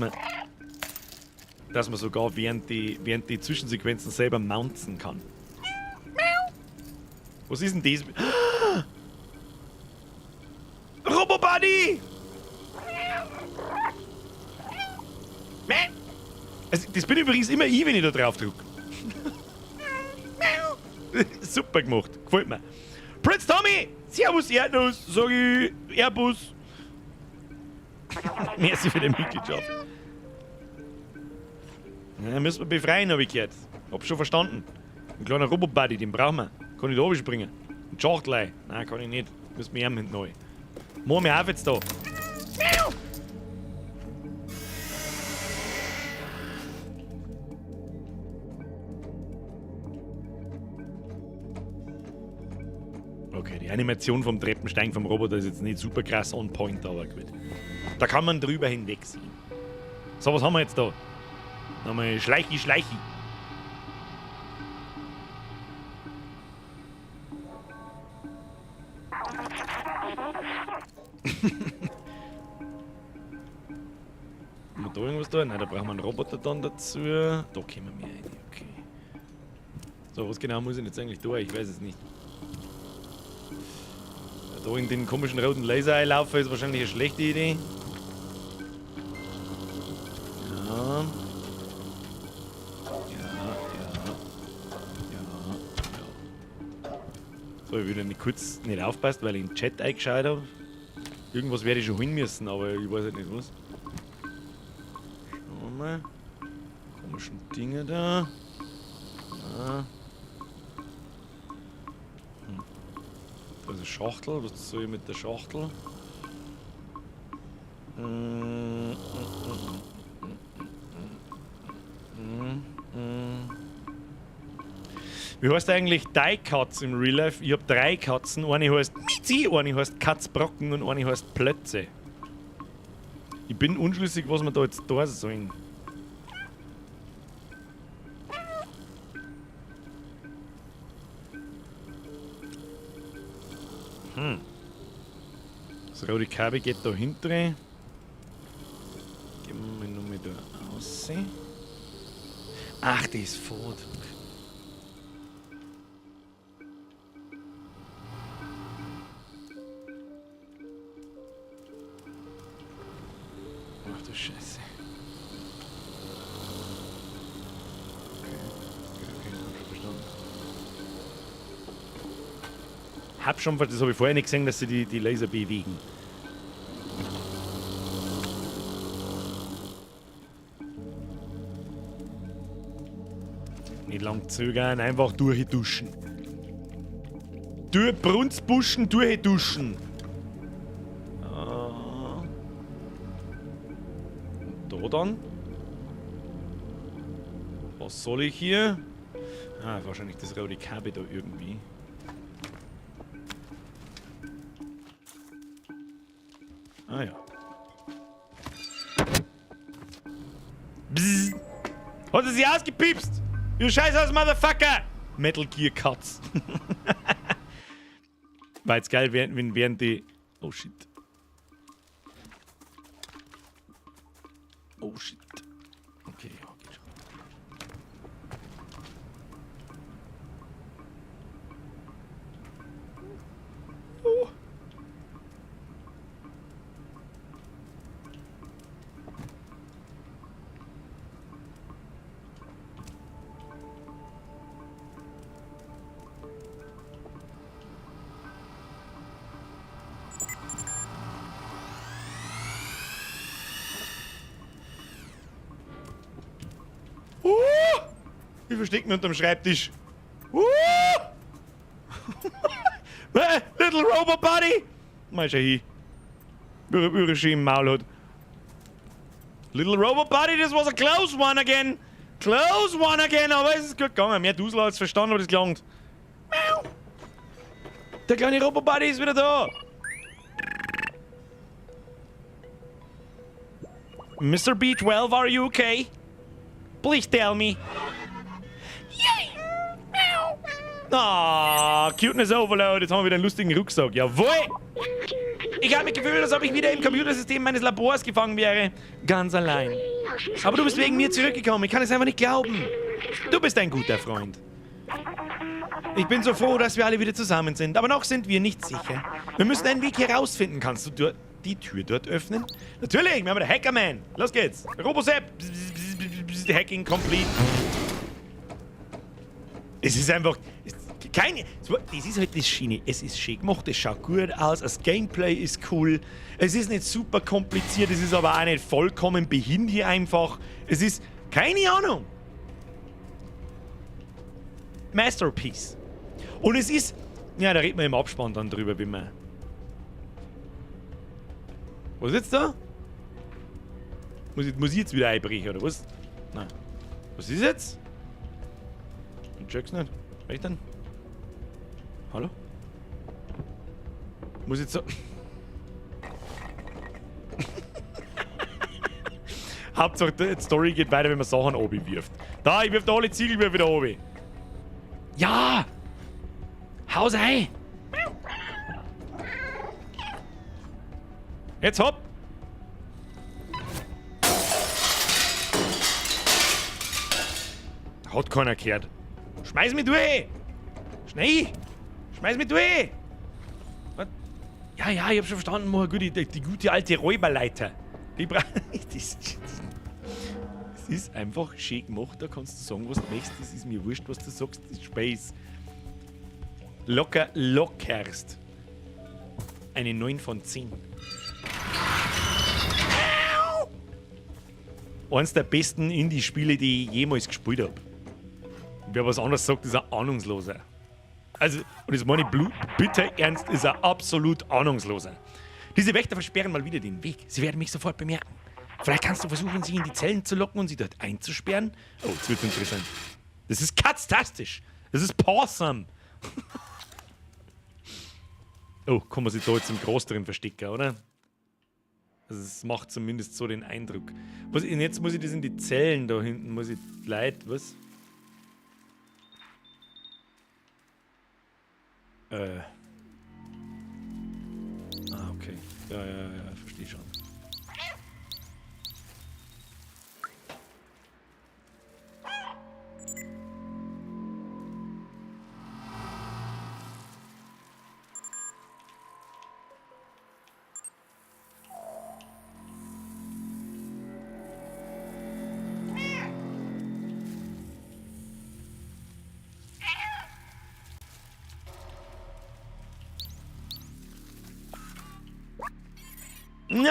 man sogar während die Zwischensequenzen selber mounten kann. Was ist denn das? Robo-Buddy! Also, das bin übrigens immer ich, wenn ich da drauf drück. Super gemacht. Gefällt mir. Prince Tommy! Servus Erdnuss, sag ich. Airbus. Merci für die Mitgliedschaft. Ja, müssen wir befreien, hab ich gehört. Hab schon verstanden. Ein kleiner Robo-Buddy, den brauchen wir. Kann ich da springen? Ein Schachtlei. Nein, kann ich nicht. Müssen wir hinten neu. Machen wir auf jetzt da. Okay, die Animation vom Treppensteigen vom Roboter ist jetzt nicht super krass on point, aber gut. Da kann man drüber hinwegsehen. So, was haben wir jetzt da? Nochmal Schleichi, Schleichi. Haben wir da irgendwas da? Nein, da brauchen wir einen Roboter dann dazu. Da kommen wir rein, okay. So, was genau muss ich jetzt eigentlich da? Ich weiß es nicht. Da in den komischen roten Laser einlaufen ist wahrscheinlich eine schlechte Idee. Ja. Ja, ja. Ja, ja. So, ich wieder nicht kurz nicht aufpasst, weil ich in den Chat eingeschaut habe. Irgendwas werde ich schon holen müssen, aber ich weiß halt nicht was. Schauen wir mal. Komischen Dinge da. Ah. Da ist eine Schachtel. Was soll ich mit der Schachtel? Wie heißt eigentlich deine Katze im Real Life? Ich hab 3 Katzen. Eine heißt Mizi, eine heißt Katzbrocken und eine heißt Plötze. Ich bin unschlüssig, was wir da jetzt da sollen. Das rote Kabel geht da hinten rein. Gehen wir mal nochmal da raus. Ach, die ist fort. Ach du Scheiße. Okay, okay, hab schon verstanden. Hab schon, das hab ich vorher nicht gesehen, dass sie die Laser bewegen. Nicht lang zögern, einfach durchduschen. Durch Brunzbuschen durchduschen. Ah. Und da dann? Was soll ich hier? Ah, wahrscheinlich das rote Kabel da irgendwie. Ah ja. Bzzz. Hat er sich ausgepiepst? Du Scheiß aus, Motherfucker! Metal Gear Cuts. War jetzt geil, während die... Oh shit. Oh shit. Okay, ja, geht schon. Oh. Ich versteck mich unterm Schreibtisch. Little Robot Buddy! Mal schau hin. Wie er schön im Maul hat. Little Robot Buddy, this was a close one again. Close one again, aber es ist gut gegangen. Mehr Dusel als verstanden, aber das gelangt. Miau. Der kleine Robot Buddy ist wieder da. Mister B12, are you okay? Please tell me. Ah, Cuteness Overload. Jetzt haben wir wieder einen lustigen Rucksack. Jawohl! Ich habe mich gefühlt, als ob ich wieder im Computersystem meines Labors gefangen wäre. Ganz allein. Aber du bist wegen mir zurückgekommen. Ich kann es einfach nicht glauben. Du bist ein guter Freund. Ich bin so froh, dass wir alle wieder zusammen sind. Aber noch sind wir nicht sicher. Wir müssen einen Weg hier rausfinden. Kannst du die Tür dort öffnen? Natürlich, wir haben den Hackerman. Los geht's. Robosepp. Hacking complete. Es ist einfach... Es, keine, das ist halt das Schöne. Es ist schön gemacht, es schaut gut aus, das Gameplay ist cool. Es ist nicht super kompliziert, es ist aber auch nicht vollkommen behindert einfach. Es ist... Keine Ahnung. Masterpiece. Und es ist... Ja, da redet man im Abspann dann drüber, wie man... Was ist jetzt da? Muss ich jetzt wieder einbrechen, oder was? Nein. Was ist jetzt? Ich check's nicht. Was denn? Hallo? Muss ich jetzt so... Hauptsache, die Story geht weiter, wenn man Sachen obi wirft. Da, ich wirf da alle Ziegel wieder obi. Ja! Haus ein! Jetzt hopp! Hat keiner gehört. Schmeiß mich durch! Schnell! Schmeiß mich durch! Was? Ja, ja, ich hab schon verstanden, mach gut, die gute alte Räuberleiter. Die das, das ist einfach schön gemacht, da kannst du sagen, was du möchtest, das ist mir wurscht, was du sagst, das ist Space. Locker, lockerst. Eine 9 von 10. Eins der besten Indie-Spiele, die ich jemals gespielt habe. Wer was anderes sagt, ist ein Ahnungsloser. Also, und das meine ich bitter ernst, ist ein absolut Ahnungsloser. Diese Wächter versperren mal wieder den Weg. Sie werden mich sofort bemerken. Vielleicht kannst du versuchen, sie in die Zellen zu locken und sie dort einzusperren. Oh, jetzt wird's interessant. Das ist katztastisch. Das ist pawsome. Oh, kann man sich da jetzt im Gras drin verstecken, oder? Also es macht zumindest so den Eindruck. Was, und jetzt muss ich das in die Zellen da hinten, muss ich Leid, was? Ah, okay. Ja, ja, ja, verstehe schon.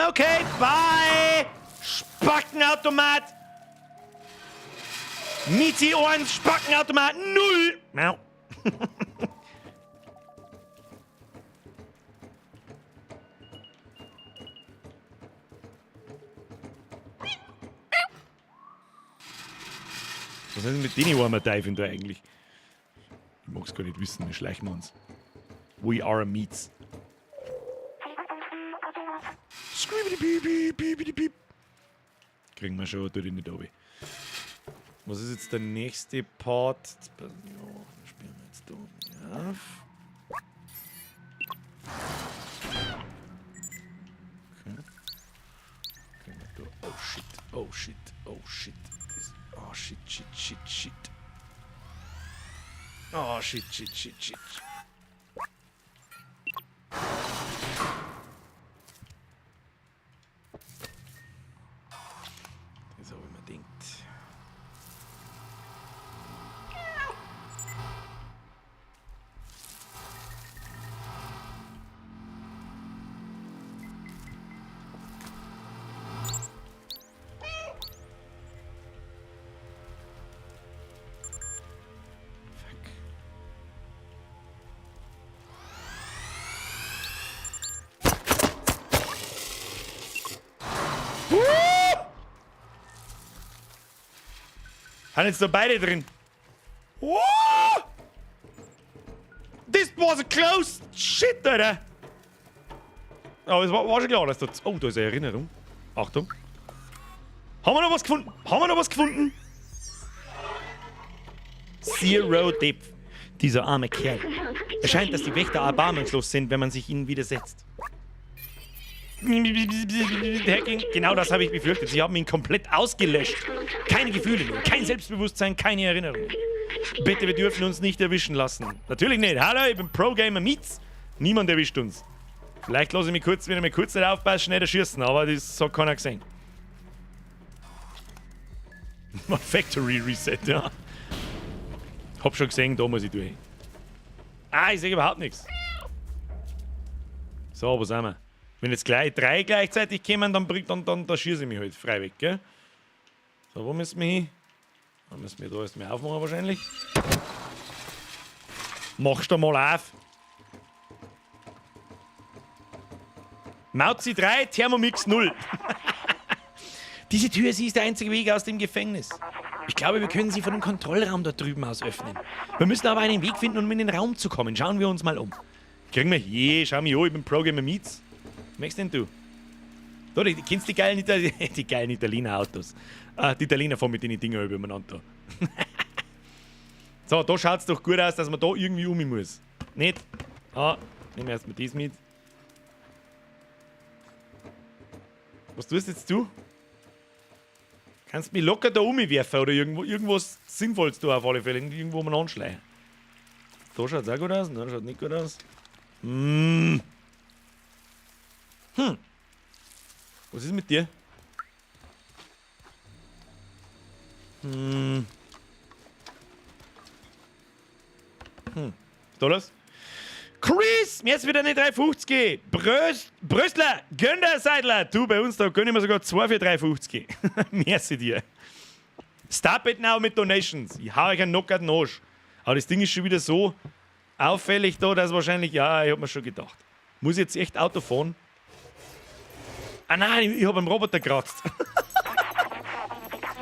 Okay, bye! Spackenautomat! Mizi 1, Spackenautomat 0! Mau. Was ist denn mit denen armen Teufeln da eigentlich? Ich mag's gar nicht wissen, wir schleichen uns. We are meats. Kriegen wir schon, tut ich nicht runter. Was ist jetzt der nächste Part? Jetzt, ja, spielen wir jetzt da auf. Okay. Kriegen wir da. Oh shit, oh shit, oh shit. Das, oh shit, shit, shit, shit. Oh shit, shit, shit, shit. Das habe ich mir gedacht. Fuck. Haben jetzt da beide drin. Oh! This was a close shit, Alter. Aber es war schon klar, dass da... Oh, da ist eine Erinnerung. Achtung. Haben wir noch was gefunden? Haben wir noch was gefunden? Zero Depth. Dieser arme Kerl. Es scheint, dass die Wächter erbarmungslos sind, wenn man sich ihnen widersetzt. Hacking, genau das habe ich befürchtet. Sie haben ihn komplett ausgelöscht. Keine Gefühle mehr, kein Selbstbewusstsein, keine Erinnerungen. Bitte, wir dürfen uns nicht erwischen lassen. Natürlich nicht. Hallo, ich bin Pro-Gamer Meats. Niemand erwischt uns. Vielleicht lasse ich mich kurz, wenn ich mich kurz nicht aufpasse, schnell erschießen, aber das hat keiner gesehen. Factory Reset, ja. Hab schon gesehen, da muss ich durch. Ah, ich sehe überhaupt nichts. So, wo sind wir? Wenn jetzt gleich drei gleichzeitig kommen, dann schieße ich mich halt frei weg, gell? So, wo müssen wir hin? Da müssen wir da erstmal aufmachen wahrscheinlich. Machst du mal auf. Mauzi 3, Thermomix 0. Diese Tür, sie ist der einzige Weg aus dem Gefängnis. Ich glaube, wir können sie von dem Kontrollraum dort drüben aus öffnen. Wir müssen aber einen Weg finden, um in den Raum zu kommen. Schauen wir uns mal um. Kriegen wir hier, schau mich an, ich bin Pro-Gamer Meats. Was möchtest denn du? Da, kennst du die geilen, die geilen Italiener Autos? Ah, die Italiener fahren mit den Dinger übereinander. So, da schaut's doch gut aus, dass man da irgendwie um muss. Nicht? Ah, nehmen wir erstmal das mit. Was tust jetzt du? Kannst mich locker da umwerfen oder irgendwas Sinnvolles da auf alle Fälle. Irgendwo mal anschleichen. Da schaut's auch gut aus, da schaut nicht gut aus. Was ist mit dir? Ist da los? Chris, mir ist wieder eine 3,50. Bröstler, gönn der Seidler. Du, bei uns, da gönnen wir sogar 2 für 3,50. Merci dir. Stop it now mit Donations. Ich hau euch einen Knockout in den Arsch. Aber das Ding ist schon wieder so auffällig da, dass wahrscheinlich, ja, ich hab mir schon gedacht. Muss ich jetzt echt Auto fahren? Ah nein, ich hab einen Roboter gekratzt.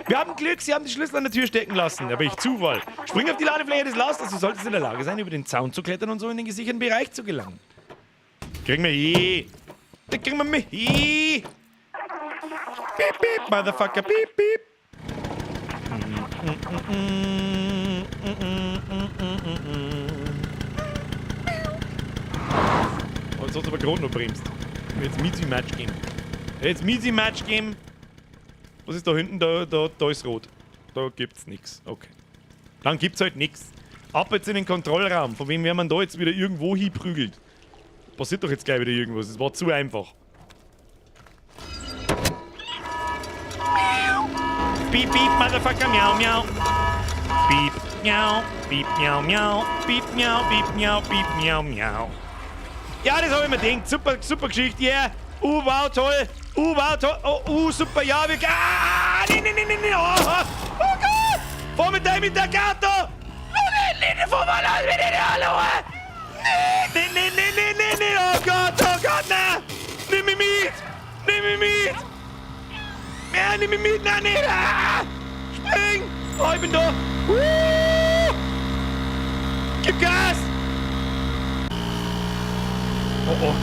Wir haben Glück, Sie haben die Schlüssel an der Tür stecken lassen. Aber ich Zufall. Spring auf die Ladefläche des Lasters. Du solltest in der Lage sein, über den Zaun zu klettern und so in den gesicherten Bereich zu gelangen. Kriegen wir hin. Da kriegen wir mich hin. Piep, piep, Motherfucker, piep, piep. Oh, jetzt hat's aber gerade noch bremst. Jetzt Mizi Match geben. Jetzt Mizi Match geben. Was ist da hinten? Da ist rot. Da gibt's nix. Okay. Dann gibt's halt nix. Ab jetzt in den Kontrollraum. Von wem werden man da jetzt wieder irgendwo hinprügelt? Passiert doch jetzt gleich wieder irgendwas. Es war zu einfach. Piep, piep, Motherfucker, miau, miau. Piep, miau, piep, miau, miau. Piep, miau, piep, miau, piep, miau, miau. Ja, das hab ich mir gedacht. Super, super Geschichte, yeah. Wow, toll. Wow, toll. Oh, super, ja, wir... Ah, nee, nee, nee, nee, nee. Oh, oh, oh Gott. Fahr mit deinem mit der Gato. Nee, nee, nee, fahr mal los, mit den Hallo. Nee, nee, nee, nee, nee, nee. Oh Gott, nein. Nimm mich mit. Nimm mich mit. Ja, nimm mich mit. Nein, nee. Ah. Spring. Oh, ich bin da. Gib Gas. Oh, oh.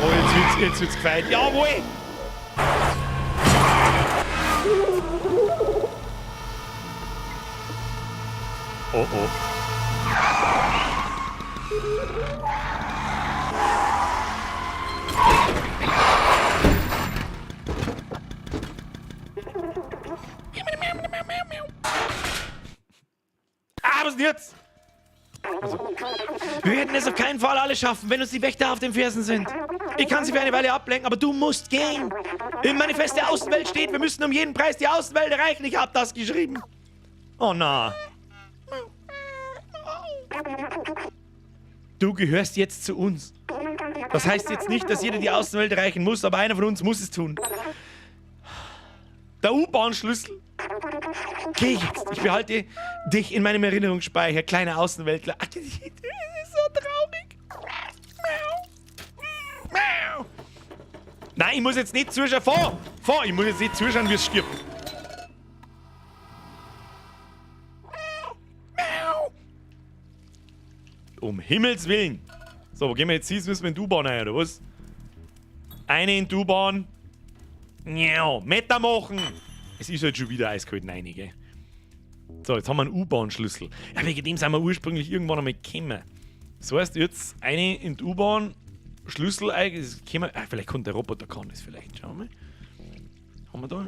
Oh, jetzt wird's gefeit. Jawohl! Oh, oh. Ah, was ist denn jetzt? Also, wir werden es auf keinen Fall alle schaffen, wenn uns die Wächter auf den Fersen sind. Ich kann sie für eine Weile ablenken, aber du musst gehen. Im Manifest der Außenwelt steht, wir müssen um jeden Preis die Außenwelt erreichen. Ich hab das geschrieben. Oh na. Du gehörst jetzt zu uns. Das heißt jetzt nicht, dass jeder die Außenwelt erreichen muss, aber einer von uns muss es tun. Der U-Bahn-Schlüssel. Geh jetzt. Ich behalte dich in meinem Erinnerungsspeicher, kleiner Außenweltler. Ach, das ist so traurig. Miau. Miau. Nein, ich muss jetzt nicht zuschauen. Fahr! Fahr! Ich muss jetzt nicht zuschauen, wie es stirbt. Miau. Um Himmels Willen. So, wo gehen wir jetzt hin? Jetzt müssen wir in die U-Bahn rein, oder was? Eine in die U-Bahn. Miau. Meter machen! Es ist halt schon wieder eiskalt rein, gell? So, jetzt haben wir einen U-Bahn-Schlüssel. Ja, wegen dem sind wir ursprünglich irgendwann einmal gekommen. Das heißt, jetzt eine in die U-Bahn, Schlüssel eigentlich, das können wir, ah, vielleicht kommt der Roboter, kann das vielleicht. Schauen wir mal. Haben wir da?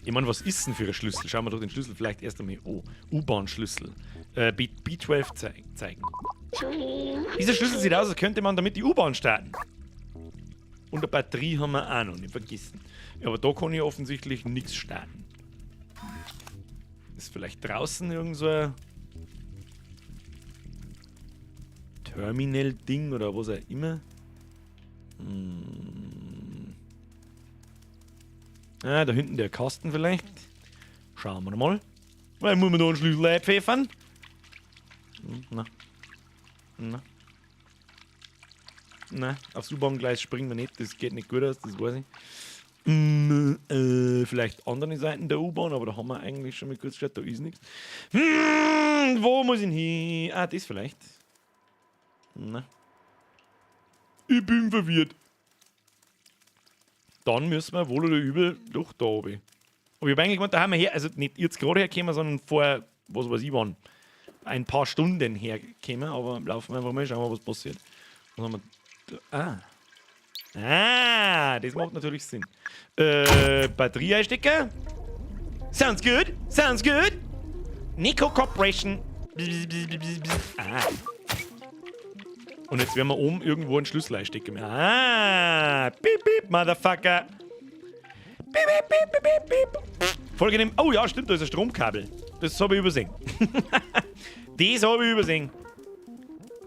Ich meine, was ist denn für ein Schlüssel? Schauen wir doch den Schlüssel vielleicht erst einmal an. U-Bahn-Schlüssel. B12 zeigen. Dieser Schlüssel sieht aus, als könnte man damit die U-Bahn starten. Und eine Batterie haben wir auch noch, nicht vergessen. Ja, aber da kann ich offensichtlich nichts starten. Ist vielleicht draußen irgend so ein Terminal-Ding oder was auch immer. Ah, da hinten der Kasten vielleicht. Schauen wir mal. Weil muss man da einen Schlüssel einpfeffern? Na. Na. Na, aufs U-Bahn-Gleis springen wir nicht, das geht nicht gut aus, das weiß ich. Vielleicht andere Seiten der U-Bahn, aber da haben wir eigentlich schon mal kurz geschaut, da ist nichts. Wo muss ich hin? Ah, das vielleicht. Na. Ich bin verwirrt. Dann müssen wir wohl oder übel doch da oben. Aber ich hab eigentlich gemeint, da haben wir her, also nicht jetzt gerade hergekommen, sondern vor, was weiß ich wann, ein paar Stunden hergekommen, aber laufen wir einfach mal, schauen wir, was passiert. Was haben wir da? Ah. Ah, das macht natürlich Sinn. Batterie einstecken. Sounds good, sounds good. Nico Corporation. Ah. Und jetzt werden wir oben irgendwo einen Schlüssel einstecken. Ah, piep, piep, Motherfucker. Piep, piep, piep, piep, piep, piep. Folge dem. Oh ja, stimmt, da ist ein Stromkabel. Das habe ich übersehen. Das habe ich übersehen.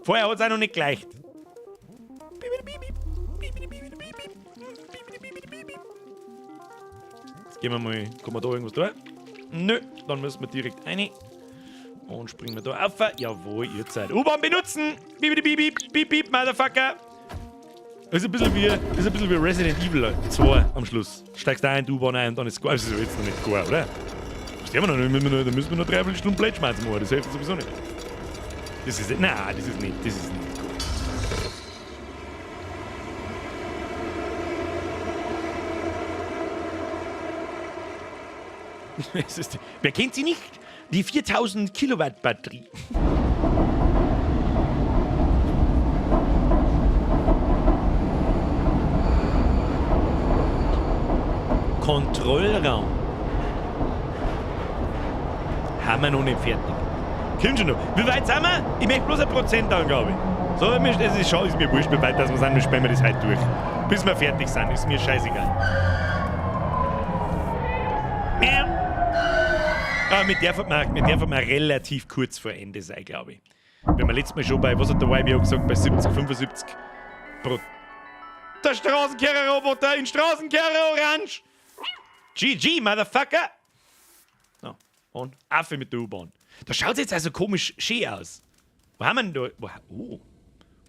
Vorher hat es auch noch nicht geleicht. Jetzt gehen wir mal. Kann man da irgendwas tun? Nö, dann müssen wir direkt rein. Und springen wir da auf. Jawohl, ihr seid. U-Bahn benutzen! Bip, bip, bip, bip, bip, Motherfucker! Das ist ein bisschen wie, das ist ein bisschen wie Resident Evil 2 am Schluss. Steigst da in die U-Bahn ein und dann ist es gar. Das ist jetzt noch nicht gar, oder? Das wir noch nicht. Da müssen wir noch 3/4 Stunden Plätschmerzen machen. Das hilft sowieso nicht. Das ist. Nein, das ist nicht. Das ist nicht gut. Es ist, wer kennt sie nicht? Die 4000 Kilowatt Batterie. Kontrollraum. Haben wir noch nicht fertig. Kommt schon noch. Wie weit sind wir? Ich möchte bloß eine Prozentangabe. So, es ist, schon, ist mir wurscht, wie weit dass wir sind, wir spielen wir das heute durch. Bis wir fertig sind, ist mir scheißegal. Miau. Aber mit der wird man relativ kurz vor Ende sein, glaube ich. Wenn wir letztes Mal schon bei, was hat der YBO gesagt, bei 70, 75 Pro. Der Straßenkehrer-Roboter in Straßenkehrer Orange! GG, Motherfucker! So, und Affe mit der U-Bahn. Da schaut jetzt also komisch schön aus. Wo haben wir denn da? Wo, oh,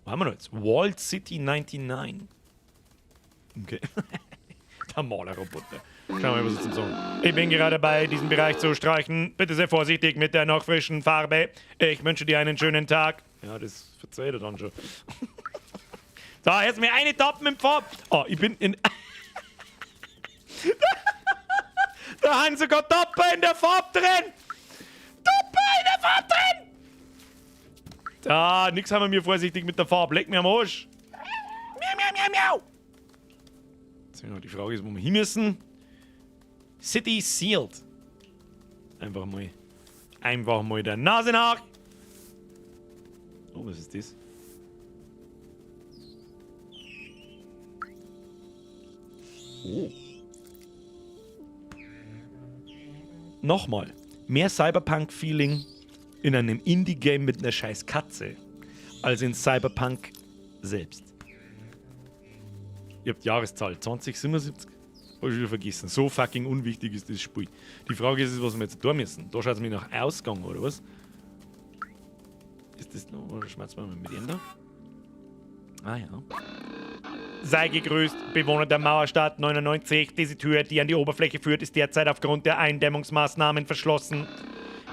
wo haben wir noch jetzt? Walled City 99. Okay. Der Malerroboter. Schauen wir mal, was sie zum Sagen. Ich bin gerade dabei, diesen Bereich zu streichen. Bitte sehr vorsichtig mit der noch frischen Farbe. Ich wünsche dir einen schönen Tag. Ja, das verzeiht er dann schon. So, jetzt mir eine Tappen im Farb. Oh, ich bin in. Da haben sogar Tappen in der Farbe drin. Tappen in der Farbe drin. Da, nix haben wir mir vorsichtig mit der Farbe. Leck mir am Arsch. Miau, miau, miau, miau. So, die Frage ist, wo wir hin müssen. City sealed. Einfach mal der Nase nach. Oh, was ist das? Oh. Nochmal. Mehr Cyberpunk-Feeling in einem Indie-Game mit einer scheiß Katze, als in Cyberpunk selbst. Ihr habt Jahreszahl 2077. Hab ich wieder vergessen. So fucking unwichtig ist das Spiel. Die Frage ist, was wir jetzt da müssen. Da schaut es mir nach Ausgang, oder was? Ist das noch. Oder schmerzt man mit dem da? Ah ja. Sei gegrüßt, Bewohner der Mauerstadt 99. Diese Tür, die an die Oberfläche führt, ist derzeit aufgrund der Eindämmungsmaßnahmen verschlossen.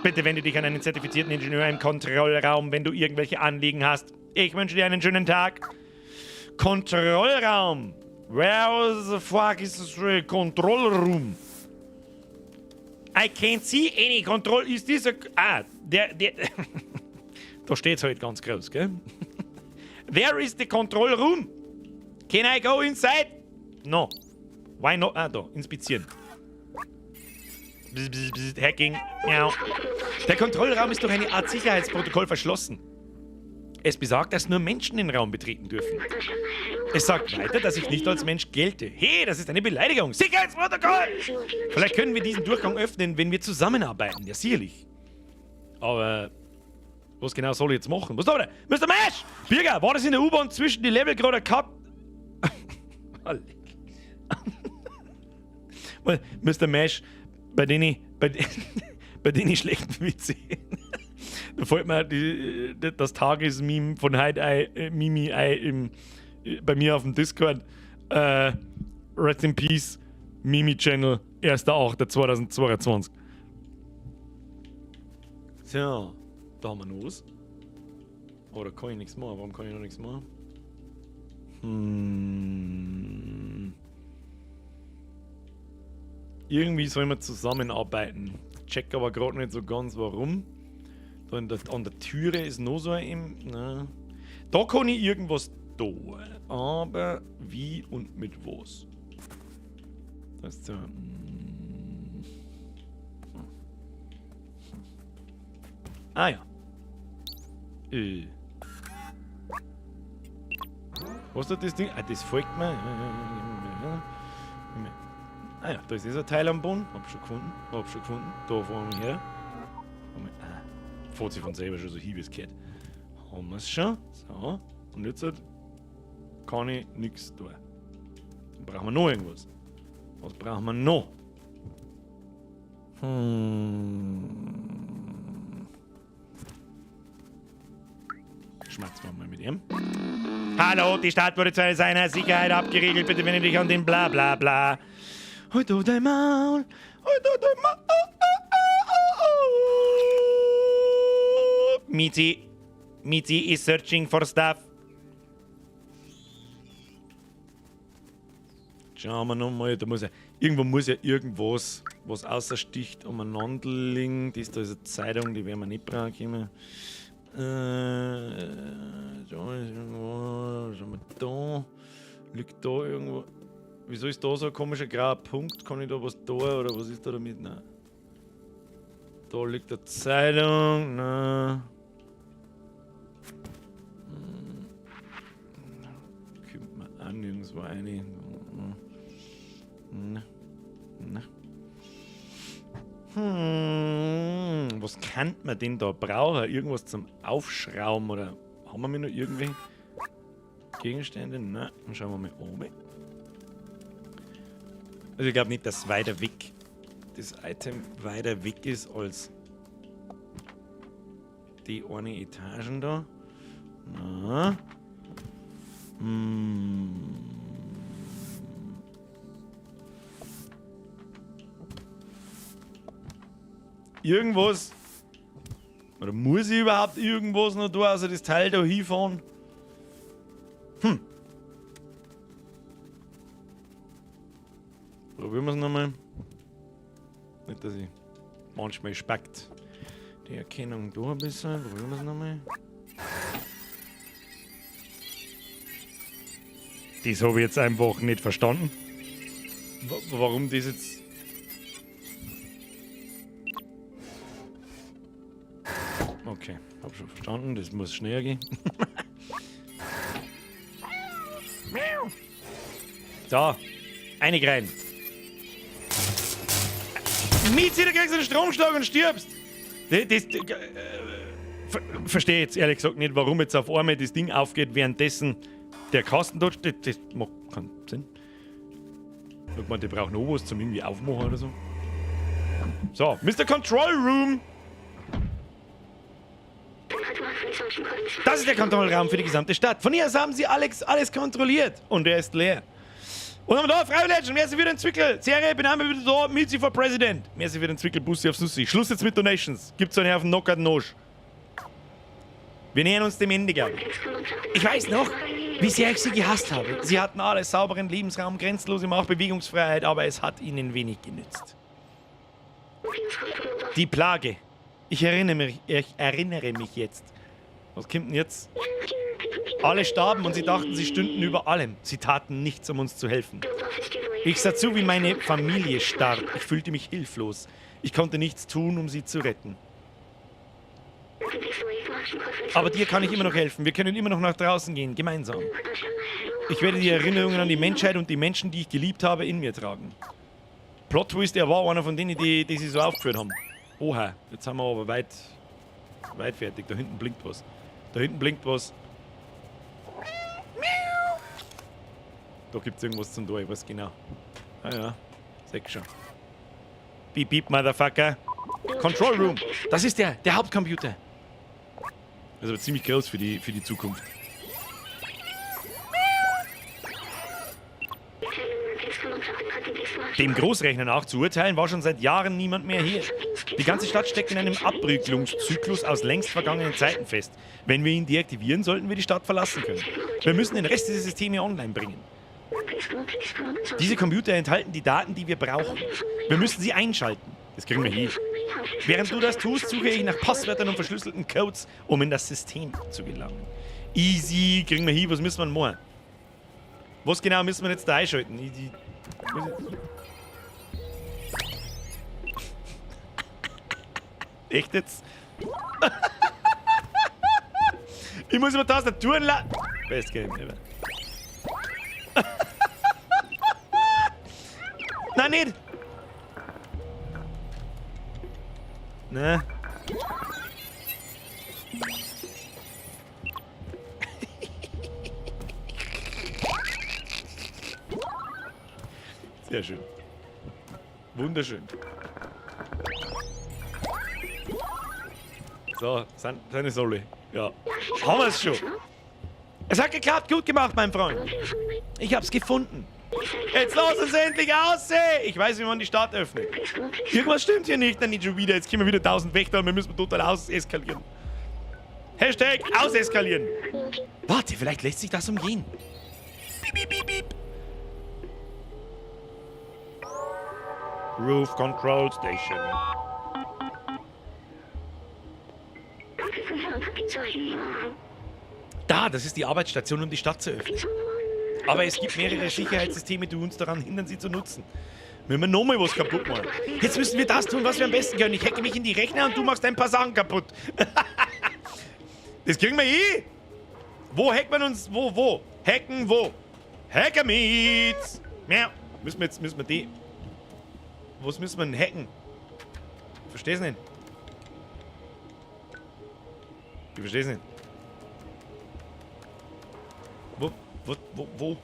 Bitte wende dich an einen zertifizierten Ingenieur im Kontrollraum, wenn du irgendwelche Anliegen hast. Ich wünsche dir einen schönen Tag. Kontrollraum! Where the fuck is this control room? I can't see any control. Is this a... Ah, der... Da steht's halt ganz groß, gell? There is the control room. Can I go inside? No. Why not? Ah, da. Inspizieren. Bzz, bzz, bzz, Hacking. Miau. Der Kontrollraum ist durch eine Art Sicherheitsprotokoll verschlossen. Es besagt, dass nur Menschen den Raum betreten dürfen. Es sagt weiter, dass ich nicht als Mensch gelte. Hey, das ist eine Beleidigung. Sicherheitsprotokoll! Vielleicht können wir diesen Durchgang öffnen, wenn wir zusammenarbeiten. Ja, sicherlich. Aber was genau soll ich jetzt machen? Was da? Mr. Mash! Birger, war das in der U-Bahn zwischen die Level gerade gehabt? Mr. Mash, bei denen schlechten Witze. Da fällt mir das Tagesmeme von heute ein, Mimi ein, bei mir auf dem Discord. Rest in Peace, Mimi Channel, 1.8.2022. So, da haben wir noch was. Oh, da kann ich nichts machen. Warum kann ich noch nichts machen? Irgendwie sollen wir zusammenarbeiten. Check aber gerade nicht so ganz, warum. Da an der Türe ist noch so ein... Ne. Da kann ich irgendwas tun. Aber wie und mit was? Das ist so... Ah ja. Was ist das Ding? Ah, das folgt mir. Ah ja, da ist dieser Teil am Boden. Hab schon gefunden. Hab schon gefunden. Da fahren wir her. Ah, fährt sich von selber schon so hin, wie es geht. Haben wir es schon. So. Und jetzt kann ich nichts tun. Dann brauchen wir noch irgendwas. Was brauchen wir noch? Schmerzen wir mal mit ihm. Hallo, die Stadt wurde zu seiner Sicherheit abgeriegelt. Bitte wende dich an den bla bla bla. Halt doch dein Maul. Halt doch dein Maul. Mizi. Mizi is searching for stuff. Schauen wir nochmal. Da muss ja, irgendwo muss ja irgendwas, was außersticht, umeinander liegen. Das da ist eine Zeitung, die werden wir nicht brauchen. Da ist irgendwo. Was haben wir da? Liegt da irgendwo. Wieso ist da so ein komischer grauer Punkt? Kann ich da was da oder was ist da damit? Nein. Da liegt eine Zeitung. Nein. Kommt man auch nirgendwo rein. Na. Na. Was kann man denn da brauchen? Irgendwas zum Aufschrauben oder haben wir noch irgendwelche Gegenstände? Nein, dann schauen wir mal oben. Also ich glaub nicht, dass weiter weg das Item weiter weg ist als die eine Etagen da. Na. Irgendwas. Oder muss ich überhaupt irgendwas noch da, außer das Teil da hinfahren? Probieren wir's nochmal. Nicht, dass ich manchmal spackt. Die Erkennung da ein bisschen. Probieren wir's nochmal. Das hab ich jetzt einfach nicht verstanden. Warum das jetzt. Okay, hab schon verstanden, das muss schneller gehen. So, einig rein. Mizi, da kriegst du einen Stromschlag und stirbst. Verstehe jetzt ehrlich gesagt nicht, warum jetzt auf einmal das Ding aufgeht, währenddessen der Kasten dort steht. Das macht keinen Sinn. Schau mal, die brauchen noch was zum irgendwie aufmachen oder so. So, Mister Control Room. Das ist der Kontrollraum für die gesamte Stadt. Von hier aus haben sie Alex alles kontrolliert. Und er ist leer. Und haben wir da, Freiwillig Legend, merci für den Zwickel. Serie, Bename wieder da, Mizi for President. Merci für den Zwickel, Bussi aufs Nussi. Schluss jetzt mit Donations. Gibt's einen auf den Knockout Nosch. Wir nähern uns dem Ende, glaub ich. Ich weiß noch, wie sehr ich sie gehasst habe. Sie hatten alles, sauberen Lebensraum, grenzenlose Macht, Bewegungsfreiheit, aber es hat ihnen wenig genützt. Die Plage. Ich erinnere mich jetzt. Was kommt denn jetzt? Alle starben und sie dachten, sie stünden über allem. Sie taten nichts, um uns zu helfen. Ich sah zu, wie meine Familie starb. Ich fühlte mich hilflos. Ich konnte nichts tun, um sie zu retten. Aber dir kann ich immer noch helfen. Wir können immer noch nach draußen gehen, gemeinsam. Ich werde die Erinnerungen an die Menschheit und die Menschen, die ich geliebt habe, in mir tragen. Plot Twist, er war einer von denen, die sie so aufgeführt haben. Oha, jetzt sind wir aber weit fertig. Da hinten blinkt was. Da hinten blinkt was. Da gibt's irgendwas zum Tor, ich weiß genau. Ah ja, seh schon. Beep, beep, Motherfucker. Control Room. Das ist der Hauptcomputer. Das ist aber ziemlich groß für die Zukunft. Dem Großrechner nach zu urteilen, war schon seit Jahren niemand mehr hier. Die ganze Stadt steckt in einem Abriegelungszyklus aus längst vergangenen Zeiten fest. Wenn wir ihn deaktivieren, sollten wir die Stadt verlassen können. Wir müssen den Rest dieser Systeme online bringen. Diese Computer enthalten die Daten, die wir brauchen. Wir müssen sie einschalten. Das kriegen wir hin. Während du das tust, suche ich nach Passwörtern und verschlüsselten Codes, um in das System zu gelangen. Easy, kriegen wir hin. Was müssen wir denn machen? Was genau müssen wir jetzt da einschalten? Echt jetzt? Ich muss über Tastaturen la-, Best Game ever. Nein, nicht! Ne? Sehr schön. Wunderschön. So, sind es alle. Ja. Haben wir es schon. Es hat geklappt. Gut gemacht, mein Freund. Ich hab's gefunden. Jetzt lass uns endlich aussehen. Ich weiß, wie man die Stadt öffnet. Irgendwas stimmt hier nicht. Dann nicht schon wieder. Jetzt kommen wieder 1000 Wächter und wir müssen total auseskalieren. Hashtag auseskalieren. Warte, vielleicht lässt sich das umgehen. Piep, piep, piep, piep. Roof Control Station. Da, das ist die Arbeitsstation, um die Stadt zu öffnen. Aber es gibt mehrere Sicherheitssysteme, die uns daran hindern, sie zu nutzen. Wenn wir nochmal was kaputt machen. Jetzt müssen wir das tun, was wir am besten können. Ich hacke mich in die Rechner und du machst ein paar Sachen kaputt. Das kriegen wir eh. Wo hackt man uns? Wo, wo? Hacken wo? Hacker Meets. Miau. Müssen wir jetzt, müssen wir die... Was müssen wir denn hacken? Ich versteh's nicht. Ich versteh's nicht. Wo, wo, wo, wo?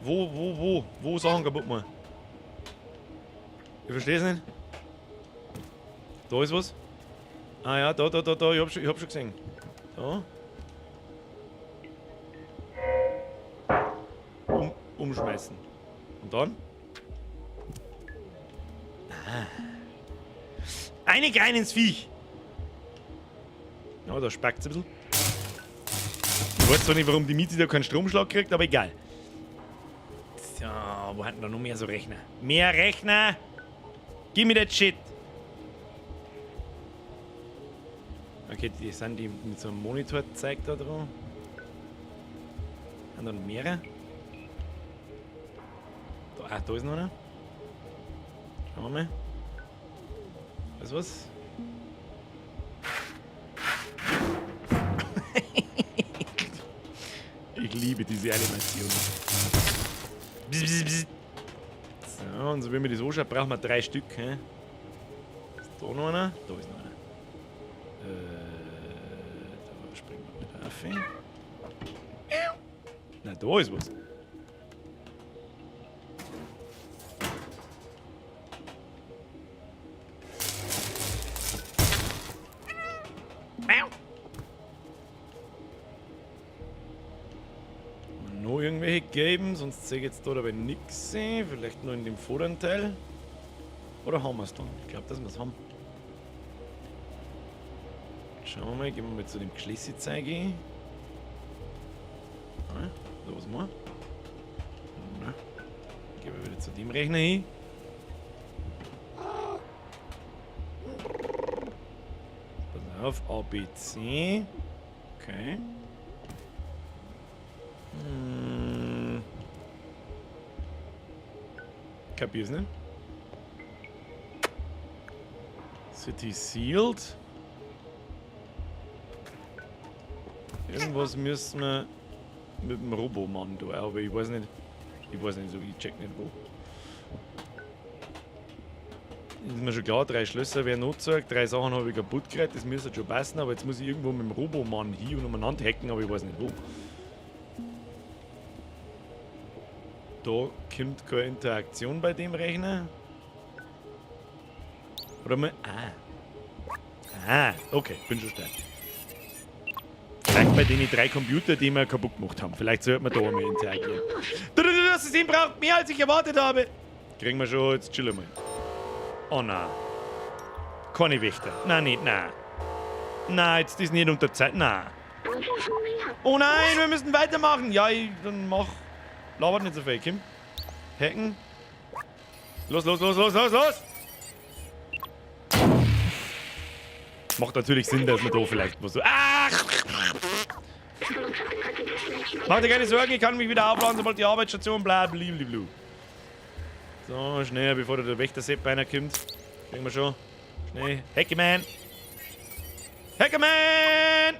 Wo, wo, wo? Wo Sachen kaputt machen? Ich versteh's nicht. Da ist was. Ah ja, da, da, da, da. Ich hab schon gesehen. Da. Umschmeißen. Und dann? Ah. Eine rein ins Viech. Ja, da spackt's ein bisschen. Ich weiß zwar nicht, warum die Miete da keinen Stromschlag kriegt, aber egal. So, wo hatten da noch mehr so Rechner? Mehr Rechner! Gib mir das Shit! Okay, die sind die mit so einem Monitor zeigt da drauf. Haben da noch mehrere? Da, ah, da ist noch einer. Schauen wir mal. Weißt du was? Ich liebe diese Animation. Bzz, bzz, bzz. So, und so wie man das anschaut, brauchen wir 3 Stück. Hä? Ist da noch einer? Da ist noch einer. Da springen wir wieder auf. Na, da ist was. Noch irgendwelche geben, sonst sehe ich jetzt da dabei nix. Vielleicht nur in dem vorderen Teil. Oder haben wir's dann? Ich glaub, dass wir's haben. Schauen wir mal, gehen wir mal zu dem Geschlessi-Zeug. Ah, da was machen wir? Na. Gehen wir wieder zu dem Rechner hin. Pass auf, A, B, C. Okay. Hm. Kapier's nicht? City sealed. Irgendwas müssen wir mit dem Robomann da, aber ich weiß nicht. Ich weiß nicht so, ich check nicht wo. Ist mir schon klar, 3 Schlösser wären notzeug, 3 Sachen habe ich kaputt gekriegt, das müsste schon passen, aber jetzt muss ich irgendwo mit dem Robomann hier und umeinander hacken, aber ich weiß nicht wo. Da kommt keine Interaktion bei dem Rechner. Oder mal. Ah. Ah, okay, bin schon stark. Vielleicht bei den 3 Computer, die wir kaputt gemacht haben. Vielleicht sollte man da mal interagieren. Das System braucht mehr, als ich erwartet habe. Kriegen wir schon, jetzt chillen wir mal. Oh nein. Keine Wächter. Nein, nicht, nein. Nein, jetzt ist nicht unter Zeit. Nein. Oh nein, wir müssen weitermachen. Ja, ich, dann mach. Labert nicht so viel, Kim. Hacken. Los, los, los, los, los, los! Macht natürlich Sinn, dass man da vielleicht was so. Ach! Mach dir keine Sorgen, ich kann mich wieder aufladen, sobald die Arbeitsstation bla bla bla bla. So, schnell, bevor der Wächter-Sepp einer kommt. Kriegen wir schon. Schnell. Hackerman! Hackerman!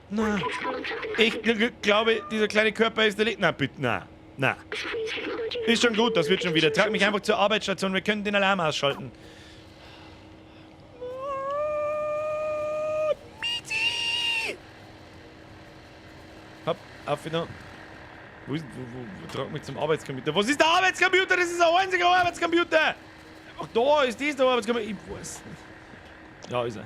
Na. Ich glaube, dieser kleine Körper ist der. Na, bitte, na. Na. Ist schon gut, das wird schon wieder. Trag mich einfach zur Arbeitsstation, wir können den Alarm ausschalten. Mieti! Hopp, auf wieder. Wo ist, wo trag mich zum Arbeitscomputer? Was ist der Arbeitscomputer? Das ist ein einziger Arbeitscomputer! Ach, da ist das der Arbeitscomputer. Ich weiß nicht. Ja, ist er.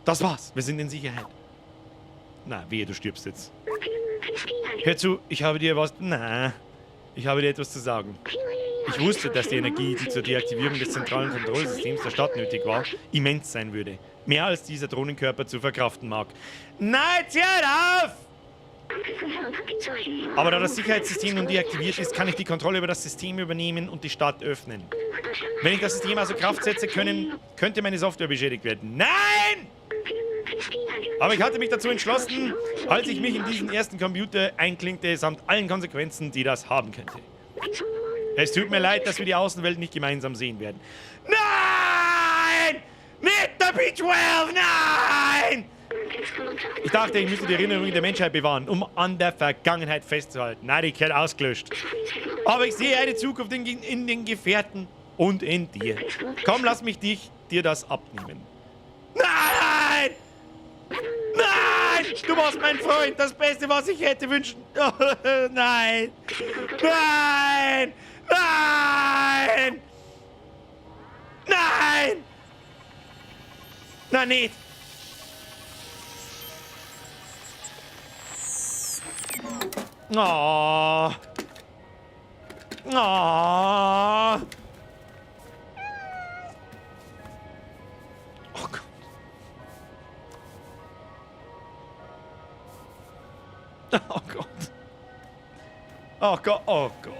Das war's. Wir sind in Sicherheit. Na, wehe, du stirbst jetzt. Hör zu, ich habe dir was... Na, ich habe dir etwas zu sagen. Ich wusste, dass die Energie, die zur Deaktivierung des zentralen Kontrollsystems der Stadt nötig war, immens sein würde. Mehr als dieser Drohnenkörper zu verkraften mag. Nein, jetzt hör auf! Aber da das Sicherheitssystem nun deaktiviert ist, kann ich die Kontrolle über das System übernehmen und die Stadt öffnen. Wenn ich das System außer Kraft setze, könnte meine Software beschädigt werden. Nein! Aber ich hatte mich dazu entschlossen, als ich mich in diesen ersten Computer einklinkte, samt allen Konsequenzen, die das haben könnte. Es tut mir leid, dass wir die Außenwelt nicht gemeinsam sehen werden. Nein! Nicht der B12! Nein! Ich dachte, ich müsste die Erinnerung der Menschheit bewahren, um an der Vergangenheit festzuhalten. Nein, die gehört ausgelöscht. Aber ich sehe eine Zukunft in den Gefährten und in dir. Komm, lass mich dir das abnehmen. Nein! Nein! Du warst mein Freund, das Beste, was ich hätte wünschen. Nein! Nein! Nein! Nein! Nein, nicht! Oh. Oh. Oh Gott. Oh Gott. Oh Gott, oh Gott.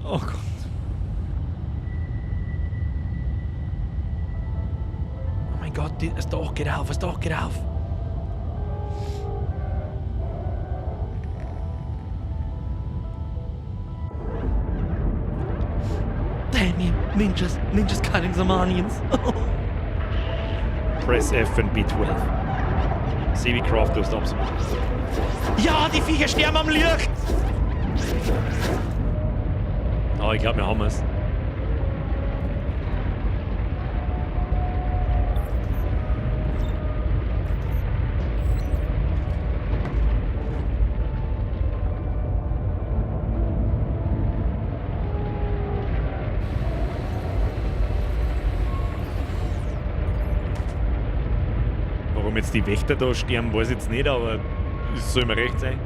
Oh Gott. Oh mein Gott, das Dach geht auf, das Dach geht auf. Damn you, ninjas, ninjas cutting some onions. Press F and B12. CV Craft, du stoppst. Ja, die Viecher sterben am Licht! Oh, ich glaube, wir haben es. Warum jetzt die Wächter da sterben, weiß ich jetzt nicht, aber es soll mir recht sein.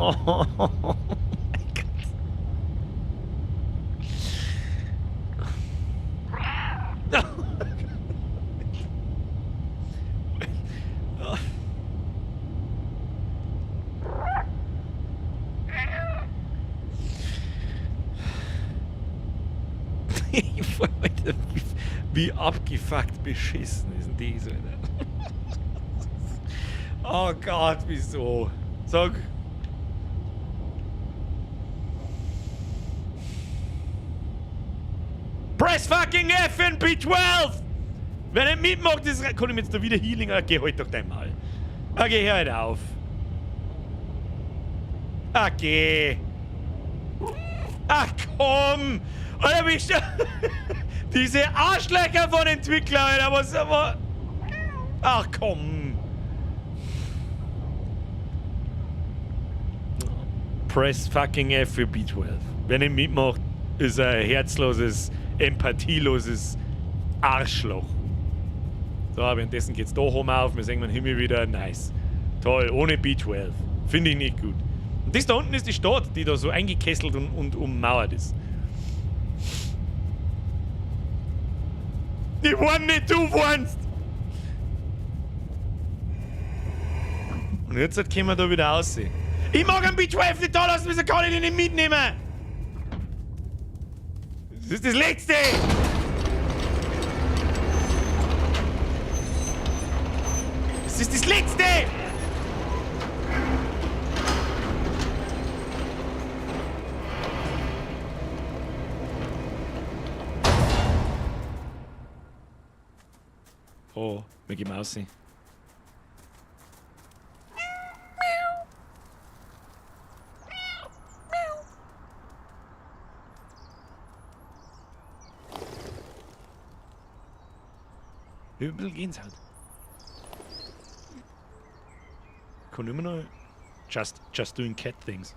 Oh. Oh mein Gott. Alter, wie abgefuckt beschissen ist denn das, Alter? Oh Gott, wieso? Sag. Press fucking F in B12! Wer nicht mitmacht, ist. Kann ich mir jetzt da wieder Healing? Okay, halt doch dein Maul. Okay, hör halt auf. Okay. Ach komm! Alter, wie diese Arschlöcher von Entwicklern, Alter, was. Ach komm! Press fucking F für B12. Wer nicht mitmacht, ist ein herzloses, empathieloses Arschloch. So, währenddessen geht's da oben auf, wir sehen den Himmel wieder. Nice. Toll, ohne B12. Finde ich nicht gut. Und das da unten ist die Stadt, die da so eingekesselt und ummauert ist. Ich warn nicht, du warnst! Und jetzt können wir da wieder aussehen. Ich mag einen B12 nicht da lassen, wieso kann ich den nicht mitnehmen? Das ist das Letzte! Das ist ist das letzte! Oh, wir gehen raus. Ich hab ein bisschen Gänsehaut. Kann immer noch. Just doing cat things.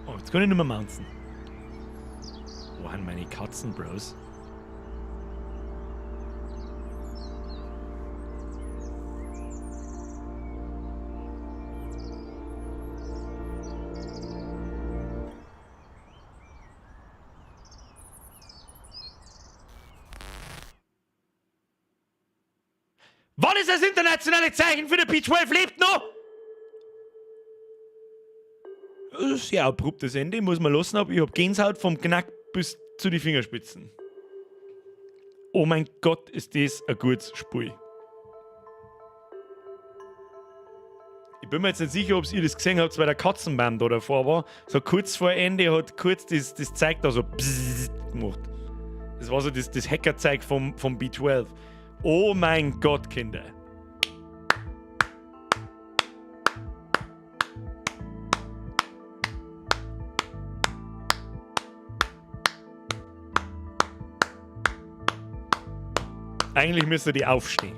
Oh, jetzt kann ich nicht mehr mounten. Wo sind meine Katzen, Bros? Wann ist das internationale Zeichen für den B12 lebt noch? Sehr abruptes Ende, muss man lassen, aber ich hab Gänsehaut vom Knack bis zu die Fingerspitzen. Oh mein Gott, ist das ein gutes Spiel. Ich bin mir jetzt nicht sicher, ob ihr das gesehen habt, weil der Katzenbaum da davor war. So kurz vor Ende hat kurz das Zeug da so bzzzt gemacht. Das war so das Hackerzeug vom B12. Oh mein Gott, Kinder. Eigentlich müsste die aufstehen.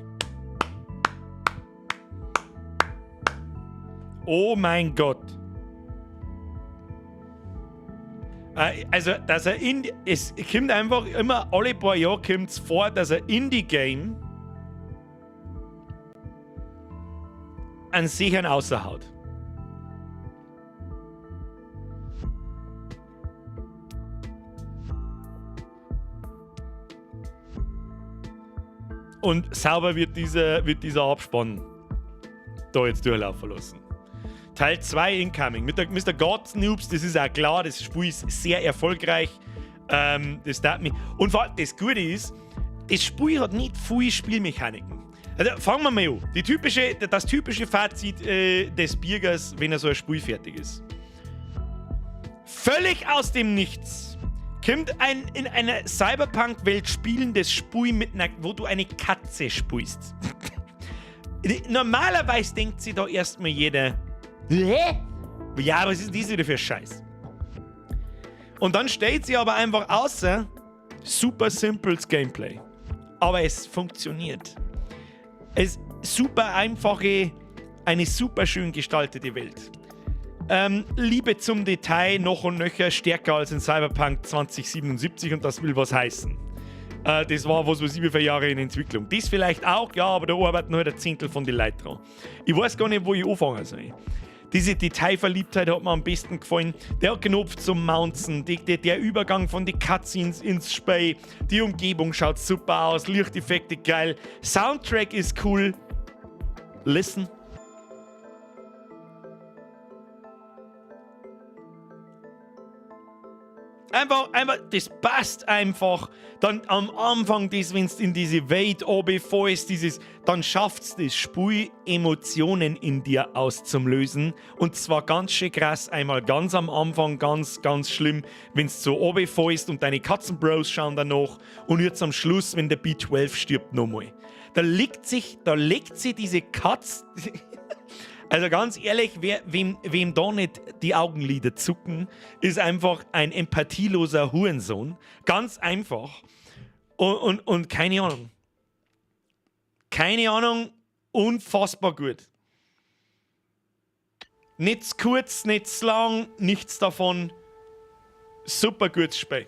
Oh mein Gott. Also, dass er in, es kommt einfach immer, alle paar Jahre kommt's vor, dass er Indie-Game an sich einen außerhaut. Und sauber wird dieser Abspann da jetzt durchlaufen lassen. Teil 2 incoming. Mit der Mister God Noobs, das ist auch klar, das Spiel ist sehr erfolgreich. Das darf mich. Und vor allem, das Gute ist, das Spiel hat nicht viele Spielmechaniken. Also fangen wir mal an. Das typische Fazit des Birgers, wenn er so ein Spiel fertig ist. Völlig aus dem Nichts kommt ein in einer Cyberpunk-Welt spielendes Spiel, wo du eine Katze spielst. Normalerweise denkt sich da erstmal jeder, hä? Ja, was ist denn das wieder für Scheiß? Und dann stellt sie aber einfach außer super simples Gameplay. Aber es funktioniert. Es ist super einfache, eine super schön gestaltete Welt. Liebe zum Detail, noch und nöcher, stärker als in Cyberpunk 2077 und das will was heißen. Das war was, was ich für Jahre in Entwicklung. Das vielleicht auch, ja, aber da arbeiten nur ein Zehntel von den Leuten dran. Ich weiß gar nicht, wo ich anfangen soll. Diese Detailverliebtheit hat mir am besten gefallen. Der Knopf zum Mounten, der Übergang von den Cutscenes ins Spiel, die Umgebung schaut super aus, Lichteffekte geil, Soundtrack ist cool. Listen. Einfach, das passt einfach. Dann am Anfang, das, wenn's in diese Welt runterfällst, dieses, dann schafft's das Spiel, Emotionen in dir auszulösen. Und zwar ganz schön krass, einmal ganz am Anfang, ganz, ganz schlimm, wenn's so runterfällst und deine Katzenbros schauen danach. Und jetzt am Schluss, wenn der B12 stirbt, nochmal. Da legt sich diese Katz... Also ganz ehrlich, wem da nicht die Augenlider zucken, ist einfach ein empathieloser Hurensohn. Ganz einfach. Und keine Ahnung. Keine Ahnung, unfassbar gut. Nicht zu kurz, nicht zu lang, nichts davon. Super gutes Spiel.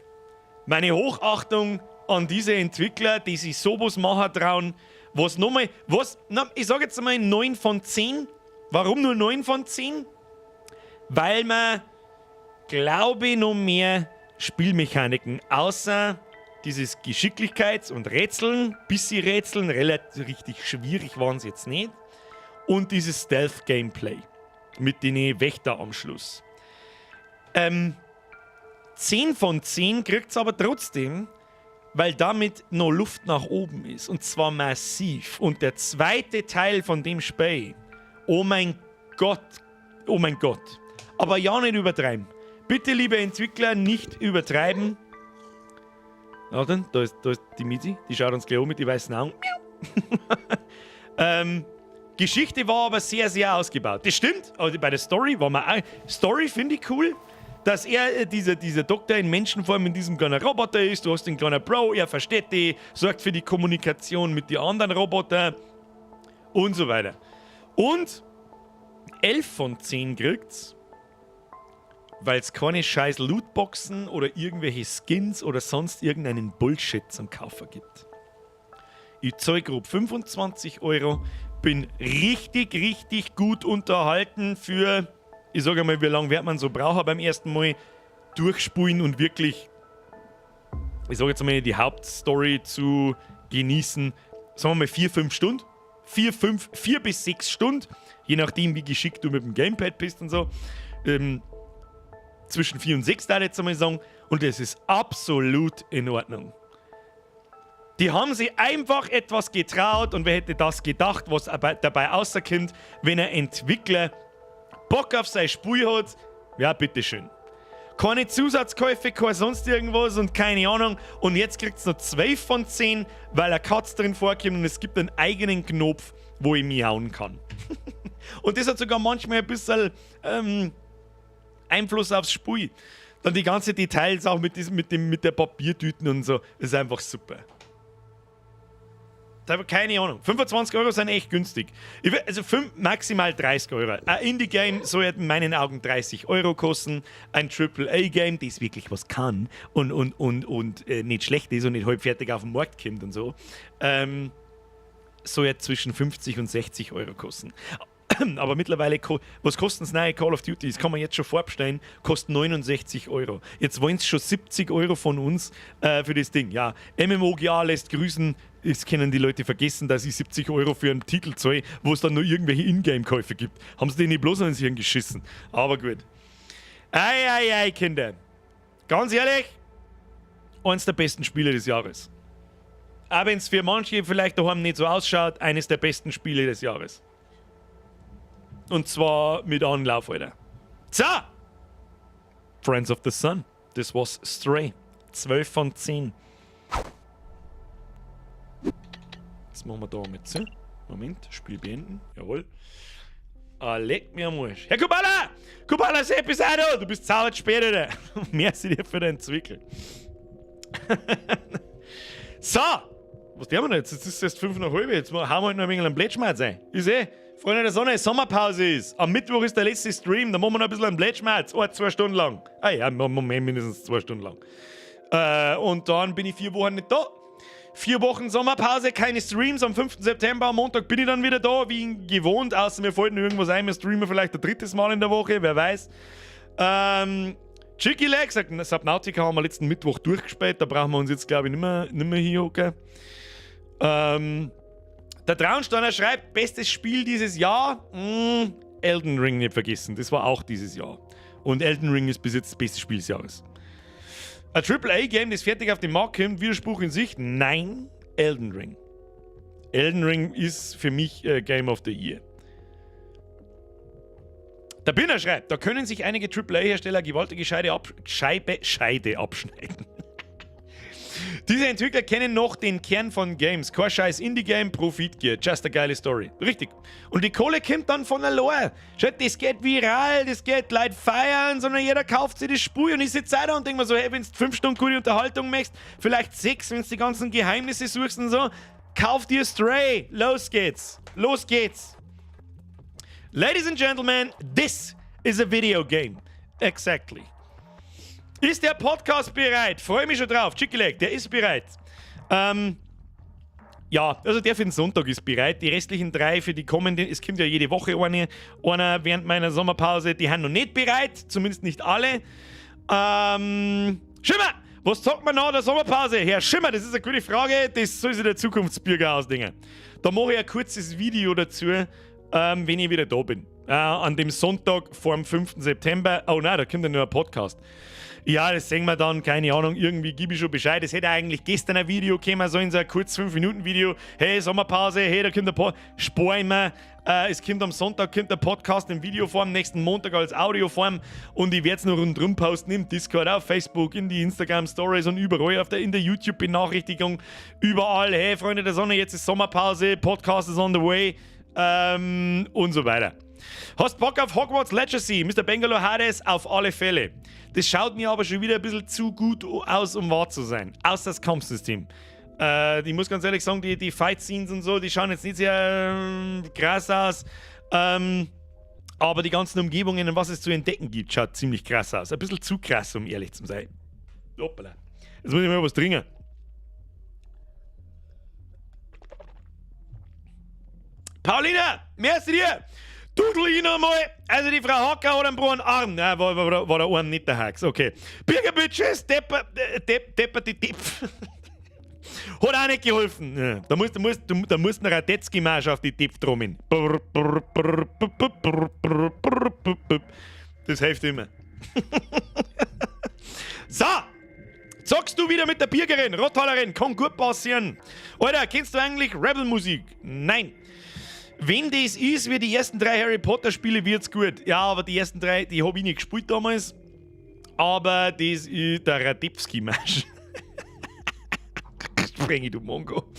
Meine Hochachtung an diese Entwickler, die sich sowas machen trauen. Was nochmal, was, na, ich sag jetzt mal 9 von 10. Warum nur 9 von 10? Weil man, glaube ich, noch mehr Spielmechaniken, außer dieses Geschicklichkeits- und Rätseln, bisschen Rätseln, relativ richtig schwierig waren's jetzt nicht. Und dieses Stealth-Gameplay mit den Wächter am Schluss. 10 von 10 kriegt es aber trotzdem, weil damit noch Luft nach oben ist. Und zwar massiv. Und der zweite Teil von dem Spiel, oh mein Gott, oh mein Gott. Aber ja nicht übertreiben. Bitte, liebe Entwickler, nicht übertreiben. Warte, da ist die Mizi, die schaut uns gleich an mit den weißen Augen. Geschichte war aber sehr, sehr ausgebaut. Das stimmt, also bei der Story war man auch. Story finde ich cool, dass er, dieser Doktor in Menschenform in diesem kleinen Roboter ist. Du hast den kleinen Bro, er versteht die, sorgt für die Kommunikation mit den anderen Robotern und so weiter. Und 11 von 10 kriegt's, weil es keine scheiß Lootboxen oder irgendwelche Skins oder sonst irgendeinen Bullshit zum Kaufen gibt. Ich zahle grob 25 Euro, bin richtig, richtig gut unterhalten für, ich sage mal, wie lange wird man so brauchen beim ersten Mal durchspulen und wirklich, ich sage jetzt mal, die Hauptstory zu genießen. Sagen wir mal 4, 5 Stunden. 4, 5, 4 bis 6 Stunden, je nachdem, wie geschickt du mit dem Gamepad bist und so. Zwischen 4 und 6 da jetzt einmal sagen. Und das ist absolut in Ordnung. Die haben sich einfach etwas getraut und wer hätte das gedacht, was dabei rauskommt, wenn ein Entwickler Bock auf sein Spiel hat? Ja, bitteschön. Keine Zusatzkäufe, kein sonst irgendwas und keine Ahnung. Und jetzt kriegt es noch 12 von 10, weil eine Katze drin vorkommt und es gibt einen eigenen Knopf, wo ich miauen kann. Und das hat sogar manchmal ein bisschen Einfluss aufs Spiel. Dann die ganzen Details auch mit der Papiertüten und so, ist einfach super. Keine Ahnung. 25 € sind echt günstig. Also 5, maximal 30 Euro. Ein Indie-Game soll in meinen Augen 30 € kosten. Ein AAA-Game, das wirklich was kann und nicht schlecht ist und nicht halbfertig auf den Markt kommt und so, soll jetzt zwischen 50 und 60 € kosten. Aber mittlerweile, was kostet das neue Call of Duty? Das kann man jetzt schon vorbestellen, kostet 69 Euro. Jetzt wollen sie schon 70 € von uns für das Ding. Ja, MMOGA lässt grüßen, das können die Leute vergessen, dass ich 70 € für einen Titel zahle, wo es dann nur irgendwelche Ingame-Käufe gibt. Haben sie den nicht bloß ins Hirn geschissen. Aber gut. Ei, ei, ei, Kinder. Ganz ehrlich, eins der besten Spiele des Jahres. Auch wenn es für manche vielleicht daheim nicht so ausschaut, eines der besten Spiele des Jahres. Und zwar mit Anlauf, Alter. So! Friends of the Sun. Das war's Stray. 12 von 10. Jetzt machen wir da mit zu. Moment, Spiel beenden. Jawohl. Ah, leck mir am Arsch. Herr Kubala! Kubala, Sepp ist auch da! Du bist sauer spät, Alter. Merci dir für deinen Zwickel. So! Was tun wir denn jetzt? Jetzt ist es erst 5 nach halb. Jetzt hauen wir halt noch ein wenig einen Blätschmerz ein. Ist eh. Freunde der Sonne, Sommerpause ist. Am Mittwoch ist der letzte Stream, da machen wir noch ein bisschen einen Blätschmerz. Oh, 2 Stunden lang. Ah ja, Moment, mindestens 2 Stunden lang. Und dann bin ich 4 Wochen nicht da. 4 Wochen Sommerpause, keine Streams. Am 5. September, am Montag, bin ich dann wieder da, wie gewohnt. Außer mir fällt noch irgendwas ein. Wir streamen vielleicht ein drittes Mal in der Woche, wer weiß. Chicky Leg sagt, Subnautica haben wir letzten Mittwoch durchgespielt. Da brauchen wir uns jetzt, glaube ich, nicht mehr hinhocken. Der Traunsteiner schreibt, bestes Spiel dieses Jahr. Elden Ring nicht vergessen, das war auch dieses Jahr. Und Elden Ring ist bis jetzt das beste Spiel des Jahres. Ein AAA-Game, das fertig auf den Markt kommt, Widerspruch in Sicht? Nein, Elden Ring. Elden Ring ist für mich Game of the Year. Der Birner schreibt, da können sich einige AAA-Hersteller gewaltige Scheide abschneiden. Diese Entwickler kennen noch den Kern von Games. Kein scheiß Indie-Game, Profitgier. Just a geile Story. Richtig. Und die Kohle kommt dann von allein. Schaut, das geht viral, das geht, Leute feiern, sondern jeder kauft sich das Spiel. Und ich sitze auch da und denke mir so, hey, wenn du 5 Stunden gute Unterhaltung möchtest, vielleicht 6, wenn du die ganzen Geheimnisse suchst und so, kauf dir Stray. Los geht's. Los geht's. Ladies and Gentlemen, this is a video game. Exactly. Ist der Podcast bereit? Freue mich schon drauf. Chicky der ist bereit. Ja, also der für den Sonntag ist bereit. Die restlichen drei für die kommenden, es kommt ja jede Woche einer während meiner Sommerpause, die haben noch nicht bereit, zumindest nicht alle. Schimmer, was zockt man nach der Sommerpause? Herr Schimmer, das ist eine gute Frage, das soll sich der Zukunftsbürger ausdenken. Da mache ich ein kurzes Video dazu. Wenn ich wieder da bin. An dem Sonntag vor dem 5. September. Oh nein, da kommt ja nur ein Podcast. Ja, das sehen wir dann, keine Ahnung, irgendwie gebe ich schon Bescheid. Es hätte eigentlich gestern ein Video kommen sollen, so ein kurz 5-Minuten-Video. Hey, Sommerpause, hey, da kommt ein Podcast. Spar ich mir. Es kommt am Sonntag kommt der Podcast in Videoform, nächsten Montag als Audioform und ich werde es noch rundherum posten im Discord, auf Facebook, in die Instagram Stories und überall in der YouTube-Benachrichtigung. Überall, hey, Freunde der Sonne, jetzt ist Sommerpause, Podcast is on the way und so weiter. Hast Bock auf Hogwarts Legacy? Mr. Bangalore Hades auf alle Fälle. Das schaut mir aber schon wieder ein bisschen zu gut aus, um wahr zu sein. Außer das Kampfsystem. Ich muss ganz ehrlich sagen, die Fight Scenes und so, die schauen jetzt nicht sehr krass aus. Aber die ganzen Umgebungen und was es zu entdecken gibt, schaut ziemlich krass aus. Ein bisschen zu krass, um ehrlich zu sein. Hoppala. Jetzt muss ich mal was trinken. Paulina, merci dir! Dudel ich noch mal. Also die Frau Hacker hat einen braunen Arm. Nein, war der Arm nicht der Hax. Okay. Birger Depper, Depp, Depper, die Depp. Hat auch nicht geholfen. Ja. Da musst du einen Radetzky-Marsch auf die Depp trommeln. Das hilft immer. So! Zockst du wieder mit der Birgerin, Rottalerin? Kann gut passieren. Alter, kennst du eigentlich Rebel-Musik? Nein. Wenn das ist wie die ersten drei Harry Potter Spiele, wird's gut. Ja, aber die ersten drei, die hab ich nicht gespielt damals. Aber das ist der Radetzky-Marsch. Sprengi, du Mongo.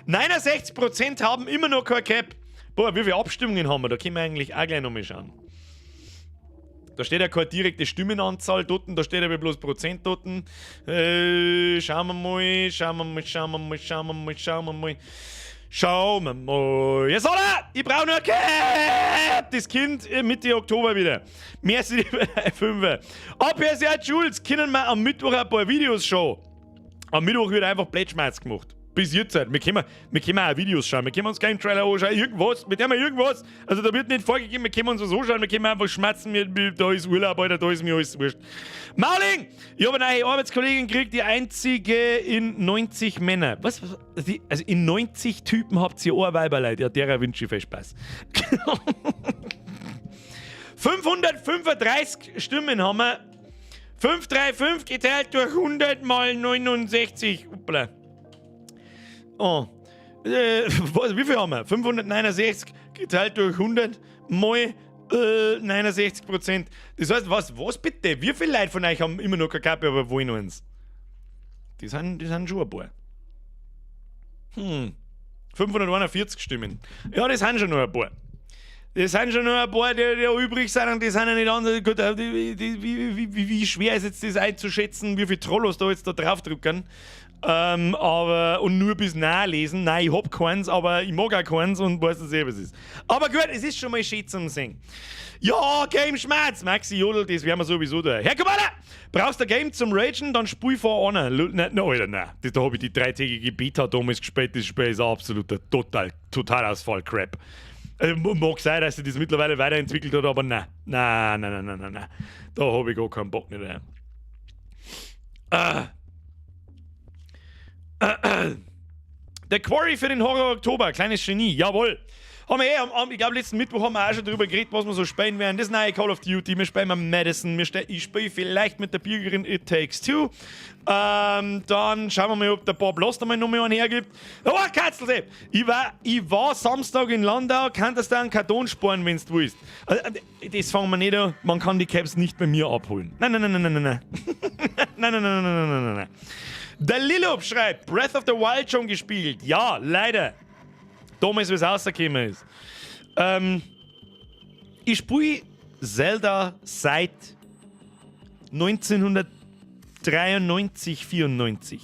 69% haben immer noch kein Cap. Boah, wie viele Abstimmungen haben wir? Da können wir eigentlich auch gleich nochmal schauen. Da steht ja keine direkte Stimmenanzahl dort, da steht aber bloß Prozent dort. Schauen wir mal, schauen wir mal, schauen wir mal, schauen wir mal, schauen wir mal. Schauen wir mal. Jetzt, oder? Ich brauche nur Cap! Das Kind Mitte Oktober wieder. Merci, die Fünfer. Ab hier Jules, können wir am Mittwoch ein paar Videos schauen. Am Mittwoch wird einfach Plätschmerz gemacht. Bis jetzt halt. Wir können auch Videos schauen. Wir können uns Game Trailer anschauen. Irgendwas. Mit dem wir irgendwas. Also da wird nicht vorgegeben, wir können uns was anschauen. Wir können einfach schmerzen. Da ist Urlaub, Alter, da ist mir alles wurscht. Mauling! Ich habe eine neue Arbeitskollegin gekriegt, die einzige in 90 Männer. Was? Also in 90 Typen habt ihr auch Weiberleid. Ja, derer wünsche ich viel Spaß. 535 Stimmen haben wir. 535 geteilt durch 100 mal 69. Hoppla. Oh. Was, wie viel haben wir? 569 geteilt durch 100 mal 69%. Das heißt, was bitte? Wie viele Leute von euch haben immer noch keine Kappe, aber wollen eins? Die sind schon ein paar. 541 Stimmen. Ja, das sind schon noch ein paar. Das sind schon noch ein paar, die übrig sind und die sind ja nicht anders. Gut, wie schwer ist jetzt das einzuschätzen, wie viele Trollos da jetzt da draufdrücken? Aber, und nur bis nah lesen. Nein, ich hab keins, aber ich mag auch keins und weiß nicht eh, was es ist. Aber gut, es ist schon mal schön zum Sehen. Ja, Game Schmerz! Maxi Jodel, das werden wir sowieso da. Herr Kubala! Brauchst du ein Game zum Ragen, dann spiel vor einer. Nein, nein, Alter, nein. Da hab ich die dreitägige Beta damals gespielt. Das Spiel ist ein absoluter Totalausfall-Crap. Also, mag sein, dass sich das mittlerweile weiterentwickelt hat, aber nein. Nein, nein, nein, nein, nein, nein. Da hab ich gar keinen Bock mehr. Ah. The Quarry für den Horror Oktober, kleines Genie, jawohl. Haben wir eh, ich glaube, letzten Mittwoch haben wir auch schon darüber geredet, was wir so spielen werden. Das neue Call of Duty, wir spielen Madison, ich spiele vielleicht mit der Birgerin It Takes Two. Dann schauen wir mal, ob der Bob Lost einmal noch mal einen hergibt. Oh, Katzelsepp! Ich war Samstag in Landau, kannst du da einen Karton sparen, wenn du willst. Also, das fangen wir nicht an, man kann die Caps nicht bei mir abholen. Nein, nein, nein, nein, nein, nein. Nein, nein, nein, nein, nein, nein, nein, nein. Der Lilop schreibt, Breath of the Wild schon gespielt. Ja, leider. Damals, wie es rausgekommen ist. Ich spiele Zelda seit 1993, 94.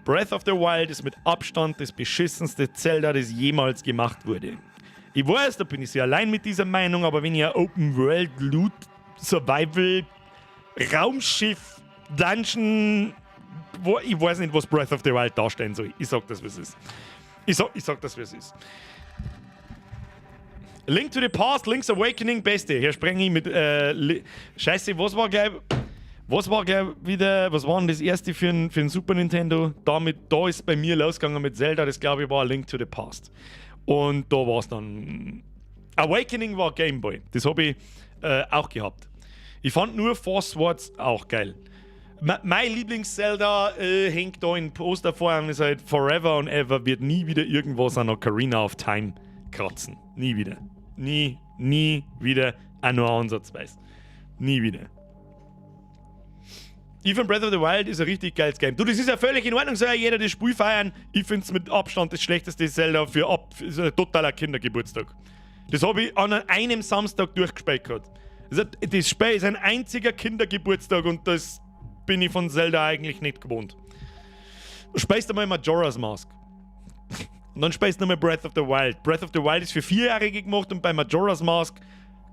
Breath of the Wild ist mit Abstand das beschissenste Zelda, das jemals gemacht wurde. Ich weiß, da bin ich sehr allein mit dieser Meinung, aber wenn ihr Open World Loot Survival Raumschiff Dungeon, wo, ich weiß nicht, was Breath of the Wild darstellen soll. Ich sag das, wie es ist. Ich sag das, wie es ist. Link to the Past, Link's Awakening, beste. Hier spreng ich mit. Scheiße, was war gleich wieder, was war denn das erste für ein Super Nintendo? Damit, da ist bei mir losgegangen mit Zelda, das, glaube ich, war Link to the Past. Und da war es dann. Awakening war Game Boy. Das habe ich auch gehabt. Ich fand nur Four Swords auch geil. Mein Lieblings-Zelda hängt da in Posterform, ist halt forever and ever, wird nie wieder irgendwas an Ocarina of Time kratzen. Nie wieder. Nie, nie wieder. Auch nur ansatzweise. Nie wieder. Ich finde, Breath of the Wild ist ein richtig geiles Game. Du, das ist ja völlig in Ordnung, soll ja jeder das Spiel feiern. Ich finde es mit Abstand das schlechteste Zelda für ab, ist ein totaler Kindergeburtstag. Das habe ich an einem Samstag durchgespielt gehabt. Das Spiel ist ein einziger Kindergeburtstag und das bin ich von Zelda eigentlich nicht gewohnt. Spielst du mal Majora's Mask. Und dann spielst du nochmal Breath of the Wild. Breath of the Wild ist für Vierjährige gemacht und bei Majora's Mask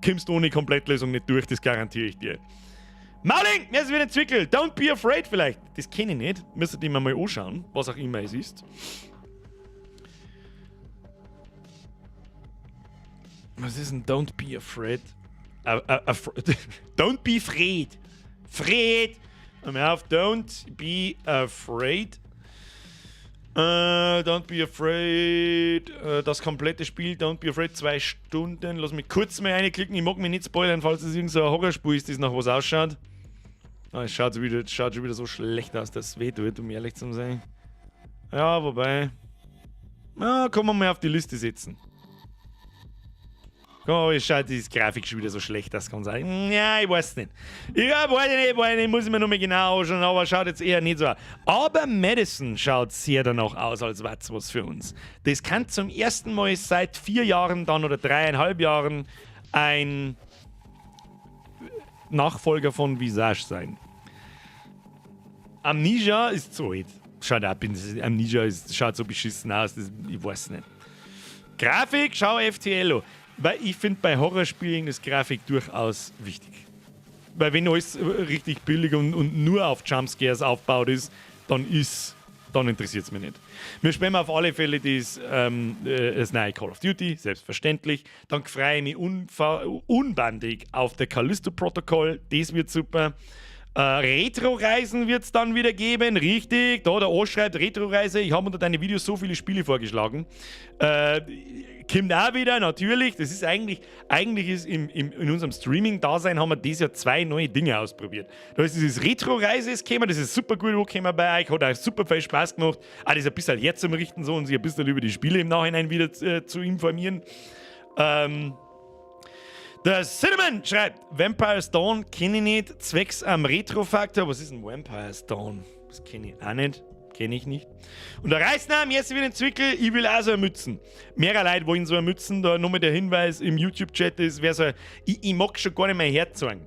kommst du ohne Komplettlösung nicht durch, das garantiere ich dir. Mauling, mir ist wieder ein Zwickel. Don't be afraid vielleicht. Das kenne ich nicht. Müsstet ihr mir mal anschauen, was auch immer es ist. Was ist denn Don't be afraid? Don't be afraid. Afraid. Hör mir auf. Don't be afraid. Don't be afraid. Das komplette Spiel, Don't be afraid, 2 Stunden. Lass mich kurz mal reinklicken. Ich mag mich nicht spoilern, falls es irgend so ein Horrorspiel ist, das nach was ausschaut. Ah, es schaut schon wieder so schlecht aus, dass es weh tut, um ehrlich zu sein. Ja, wobei. Ja, kann man mal auf die Liste setzen. Oh, es schaut die Grafik schon wieder so schlecht, das kann sein. Ja, ich weiß nicht. Ja, weiß ich nicht, muss ich mir noch mal genau anschauen, aber schaut jetzt eher nicht so aus. Aber Madison schaut sehr danach aus, als wäre es was für uns. Das kann zum ersten Mal seit 4 Jahren dann oder 3,5 Jahren ein Nachfolger von Visage sein. Amnesia ist zu alt. Schaut ab, Amnesia schaut so beschissen aus, das, ich weiß nicht. Grafik, schau FTL an. Weil ich finde bei Horrorspielen ist Grafik durchaus wichtig. Weil wenn alles richtig billig und nur auf Jumpscares aufgebaut ist, dann interessiert es mich nicht. Wir spielen auf alle Fälle das neue Call of Duty, selbstverständlich. Dann freue ich mich unbandig auf The Callisto Protocol, das wird super. Retro-Reisen wird es dann wieder geben, richtig. Da der O schreibt Retro-Reise. Ich habe unter deine Videos so viele Spiele vorgeschlagen. Kommt auch wieder, natürlich. Das ist eigentlich, eigentlich ist im, im, in unserem Streaming-Dasein haben wir dieses Jahr zwei neue Dinge ausprobiert. Da ist dieses Retro-Reise ist gekommen, das ist super gut angekommen bei euch, hat auch super viel Spaß gemacht. Auch das ein bisschen herzurichten so und sich ein bisschen über die Spiele im Nachhinein wieder zu informieren. Der Cinnamon schreibt: Vampire's Dawn kenne ich nicht, zwecks am Retro-Faktor. Was ist denn Vampire's Dawn? Das kenne ich auch nicht. Kenne ich nicht. Und der Reisner, mir ist wieder ein Zwickel, ich will auch so eine Mützen. Mehrere Leute wollen so eine Mützen. Da nochmal der Hinweis im YouTube-Chat ist, wer so, ich mag schon gar nicht mehr herzeigen.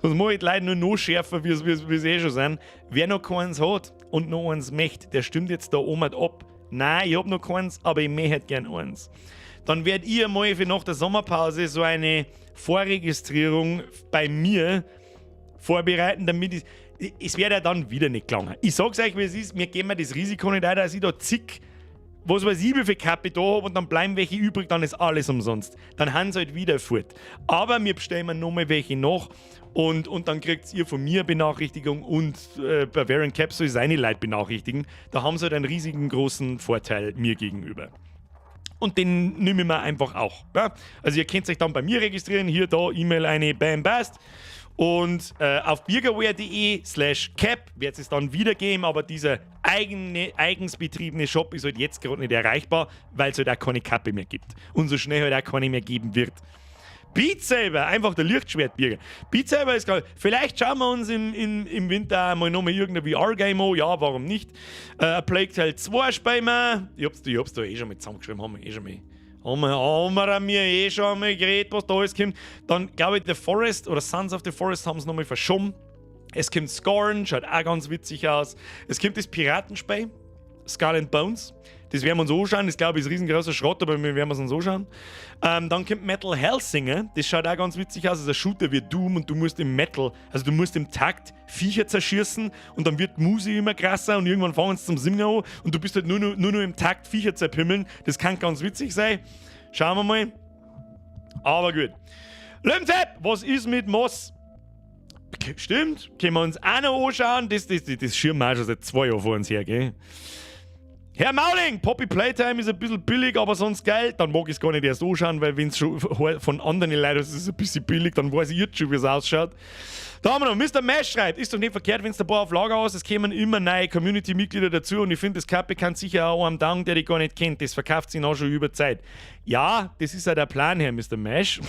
Sonst mache ich die Leute nur noch schärfer, wie sie eh schon sind. Wer noch keins hat und noch eins möchte, der stimmt jetzt da oben ab. Nein, ich hab noch keins, aber ich möchte gern eins. Dann werdet ihr mal für nach der Sommerpause so eine Vorregistrierung bei mir vorbereiten, damit ich. Es wird ja dann wieder nicht gelangen. Ich sag's euch, wie es ist, mir geben wir das Risiko nicht ein, dass ich da zig, was weiß ich, wie viel Kapital habe und dann bleiben welche übrig, dann ist alles umsonst. Dann haben sie halt wieder fort. Aber wir bestellen nochmal welche nach und dann kriegt ihr von mir Benachrichtigung und Bavarian Cap soll seine Leute benachrichtigen. Da haben sie halt einen riesigen großen Vorteil mir gegenüber. Und den nehme ich mir einfach auch. Ja? Also ihr könnt euch dann bei mir registrieren, hier, da, E-Mail eine, bam, passt. Und auf birgerwear.de/cap wird es dann wieder geben, aber dieser eigens betriebene Shop ist halt jetzt gerade nicht erreichbar, weil es halt auch keine Kappe mehr gibt. Und so schnell halt auch keine mehr geben wird. Beat Saber, einfach der Lichtschwertbirger. Beat Saber ist geil. Vielleicht schauen wir uns im Winter mal nochmal irgendein VR-Game an. Ja, warum nicht? Plague Tale 2 spielen wir. Ich hab's da eh schon mal zusammengeschrieben, haben wir eh schon mal. Haben wir mir eh schon mal geredet, was da alles kommt. Dann glaube ich, The Forest oder Sons of the Forest haben sie nochmal verschoben. Es kommt Scorn, schaut auch ganz witzig aus. Es kommt das Piratenspiel, Skull and Bones. Das werden wir uns anschauen. Das, glaube ich, ist ein riesengroßer Schrott, aber wir werden es uns anschauen. Dann kommt Metal Hellsinger. Das schaut auch ganz witzig aus. Das ist ein Shooter wie Doom und du musst im Metal, also du musst im Takt Viecher zerschießen und dann wird die Musik immer krasser und irgendwann fangen sie zum Singen an und du bist halt nur noch im Takt Viecher zerpimmeln. Das kann ganz witzig sein. Schauen wir mal. Aber gut. Löwenzep, was ist mit Moss? Stimmt, können wir uns auch noch anschauen. Das schirmen wir auch schon seit 2 Jahren vor uns her, gell? Herr Mauling, Poppy Playtime ist ein bisschen billig, aber sonst geil. Dann mag ich es gar nicht erst anschauen, weil wenn es schon von anderen Leuten ist, ist es ein bisschen billig, dann weiß ich jetzt schon, wie es ausschaut. Da haben wir noch, Mr. Mesh schreibt, ist doch nicht verkehrt, wenn du ein paar auf Lager hast, es kämen immer neue Community-Mitglieder dazu und ich finde, das Kappe kann sicher auch einem taugen, der dich gar nicht kennt. Das verkauft sich auch schon über Zeit. Ja, das ist ja der Plan, Herr Mr. Mesh.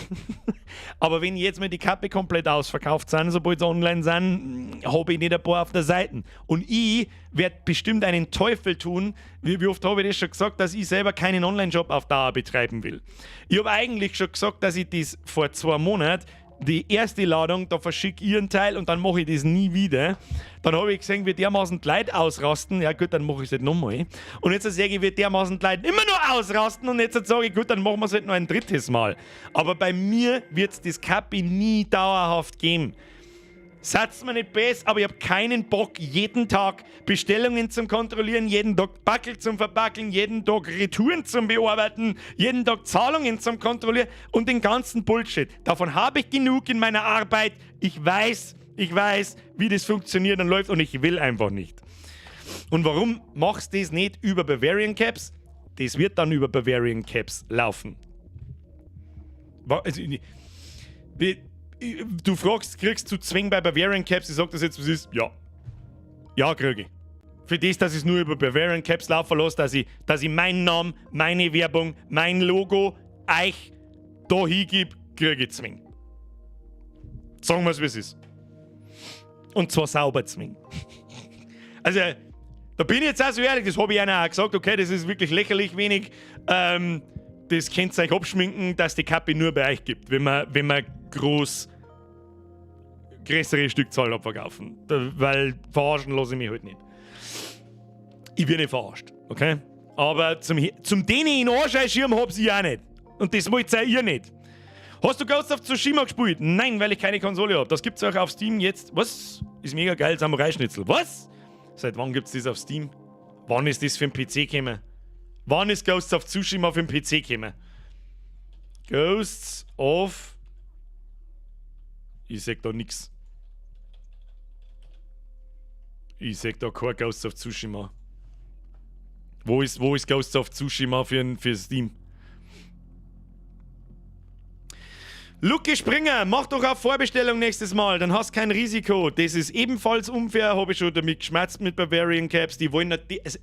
Aber wenn jetzt mal die Kappe komplett ausverkauft sind, sobald sie online sind, habe ich nicht ein paar auf der Seite. Und ich werde bestimmt einen Teufel tun, wie oft habe ich das schon gesagt, dass ich selber keinen Online-Shop auf Dauer betreiben will. Ich habe eigentlich schon gesagt, dass ich das vor 2 Monaten, die erste Ladung, da verschicke ich einen Teil und dann mache ich das nie wieder. Dann habe ich gesehen, wie dermaßen die Leute ausrasten. Ja gut, dann mache ich es halt nochmal. Und jetzt sage ich, wie dermaßen die Leute immer noch ausrasten und jetzt sage ich, gut, dann machen wir es halt noch ein drittes Mal. Aber bei mir wird es das Kapi nie dauerhaft geben. Seid's mir nicht besser, aber ich hab keinen Bock, jeden Tag Bestellungen zum Kontrollieren, jeden Tag Backel zum Verbackeln, jeden Tag Retouren zum Bearbeiten, jeden Tag Zahlungen zum Kontrollieren und den ganzen Bullshit. Davon habe ich genug in meiner Arbeit. Ich weiß, wie das funktioniert und läuft und ich will einfach nicht. Und warum machst du das nicht über Bavarian Caps? Das wird dann über Bavarian Caps laufen. Also, du fragst, kriegst du Zwang bei Bavarian Caps? Ich sag das jetzt, was ist? Ja. Ja, krieg ich. Für das, dass ich es nur über Bavarian Caps laufen lasse, dass ich meinen Namen, meine Werbung, mein Logo euch da hingib, krieg ich Zwang. Sagen wir's, wie es ist. Und zwar sauber Zwang. Also, da bin ich jetzt auch so ehrlich, das hab ich einer auch gesagt, okay, das ist wirklich lächerlich wenig. Das könnt ihr euch abschminken, dass die Kappe nur bei euch gibt, wenn man größere Stückzahlen abverkaufen. Da, weil verarschen lasse ich mich halt nicht. Ich werde nicht verarscht, okay? Aber zum denen in den Arsch einschieben hab's ich auch nicht. Und das wollt ihr auch nicht. Hast du Ghost of Tsushima gespielt? Nein, weil ich keine Konsole hab. Das gibt's auch auf Steam jetzt. Was? Ist mega geil, Samurai-Schnitzel. Was? Seit wann gibt's das auf Steam? Wann ist das für den PC gekommen? Wann ist Ghosts of Tsushima für den PC gekommen? Ghosts of... Ich sag da nix. Ich sag da kein Ghosts of Tsushima. Wo ist Ghosts of Tsushima für Steam? Lucky Springer, mach doch auf Vorbestellung nächstes Mal, dann hast kein Risiko. Das ist ebenfalls unfair, habe ich schon damit geschmerzt mit Bavarian Caps. Die wollen natürlich, also,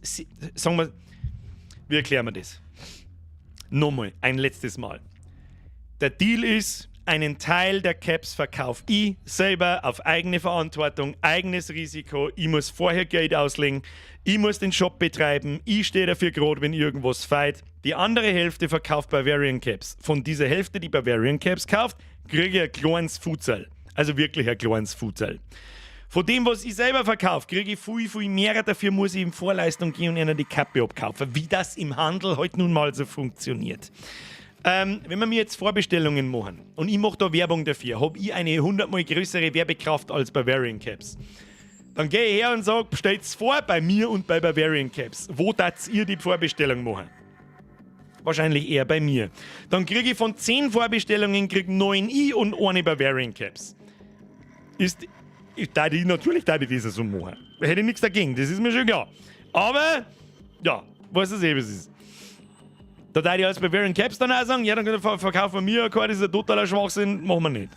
sagen wir, wie erklären wir das? Nochmal, ein letztes Mal. Der Deal ist, einen Teil der Caps verkaufe ich selber auf eigene Verantwortung, eigenes Risiko. Ich muss vorher Geld auslegen, ich muss den Shop betreiben, ich stehe dafür gerade, wenn irgendwas feit. Die andere Hälfte verkauft Bavarian Caps. Von dieser Hälfte, die Bavarian Caps kauft, kriege ich ein kleines Futsal. Also wirklich ein kleines Futsal. Von dem, was ich selber verkaufe, kriege ich viel, viel mehr. Dafür muss ich in Vorleistung gehen und ihnen die Kappe abkaufen. Wie das im Handel heute nun mal so funktioniert. Wenn wir mir jetzt Vorbestellungen machen und ich mache da Werbung dafür, hab ich eine 100-mal größere Werbekraft als Bavarian Caps. Dann gehe ich her und sag, bestellt's vor bei mir und bei Bavarian Caps. Wo darfst ihr die Vorbestellung machen? Wahrscheinlich eher bei mir. Dann kriege ich von 10 Vorbestellungen krieg 9 ich und eine Bavarian Caps. Ist, ich, da die, natürlich darf ich das so machen. Hätte ich nichts dagegen, das ist mir schon klar. Aber, ja, weißt du eh, was es ist. Da darf ich als Bavarian Caps dann auch sagen, ja, dann verkaufen wir mir, das ist ein totaler Schwachsinn, machen wir nicht.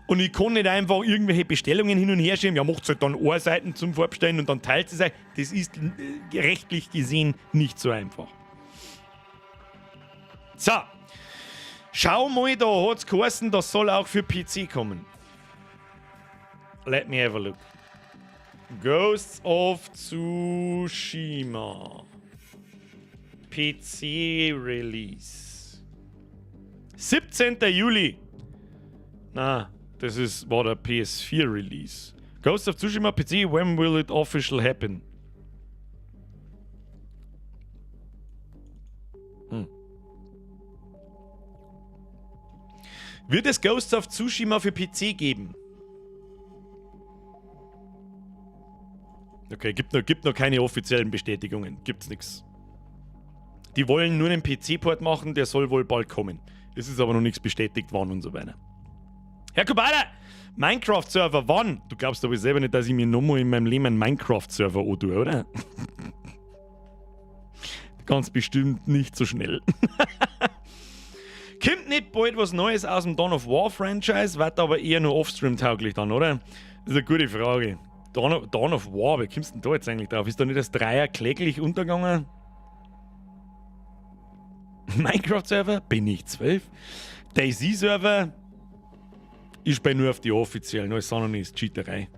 Und ich kann nicht einfach irgendwelche Bestellungen hin und her schieben, ja, macht's halt dann eine Seite zum Vorbestellen und dann teilt es euch. Das ist rechtlich gesehen nicht so einfach. So, schau mal, da hat's geheißen, das soll auch für PC kommen. Let me have a look. Ghosts of Tsushima. PC Release. 17. Juli. Na, das war der PS4 Release. Ghost of Tsushima PC, when will it officially happen? Wird es Ghosts of Tsushima für PC geben? Okay, gibt noch keine offiziellen Bestätigungen. Gibt's nix. Die wollen nur einen P C-Port machen, der soll wohl bald kommen. Es ist aber noch nichts bestätigt worden und so weiter. Herr Kubala, Minecraft-Server, wann? Du glaubst aber selber nicht, dass ich mir nochmal in meinem Leben einen Minecraft-Server antue, oder? Ganz bestimmt nicht so schnell. Kommt nicht bald was Neues aus dem Dawn of War Franchise, wird aber eher nur Offstream tauglich dann, oder? Das ist eine gute Frage. Dawn of War, wie kommst du denn da jetzt eigentlich drauf? Ist da nicht das Dreier kläglich untergegangen? Minecraft-Server? Bin ich 12? DayZ-Server? Ich spiele nur auf die offiziellen, alles andere ist Cheaterei.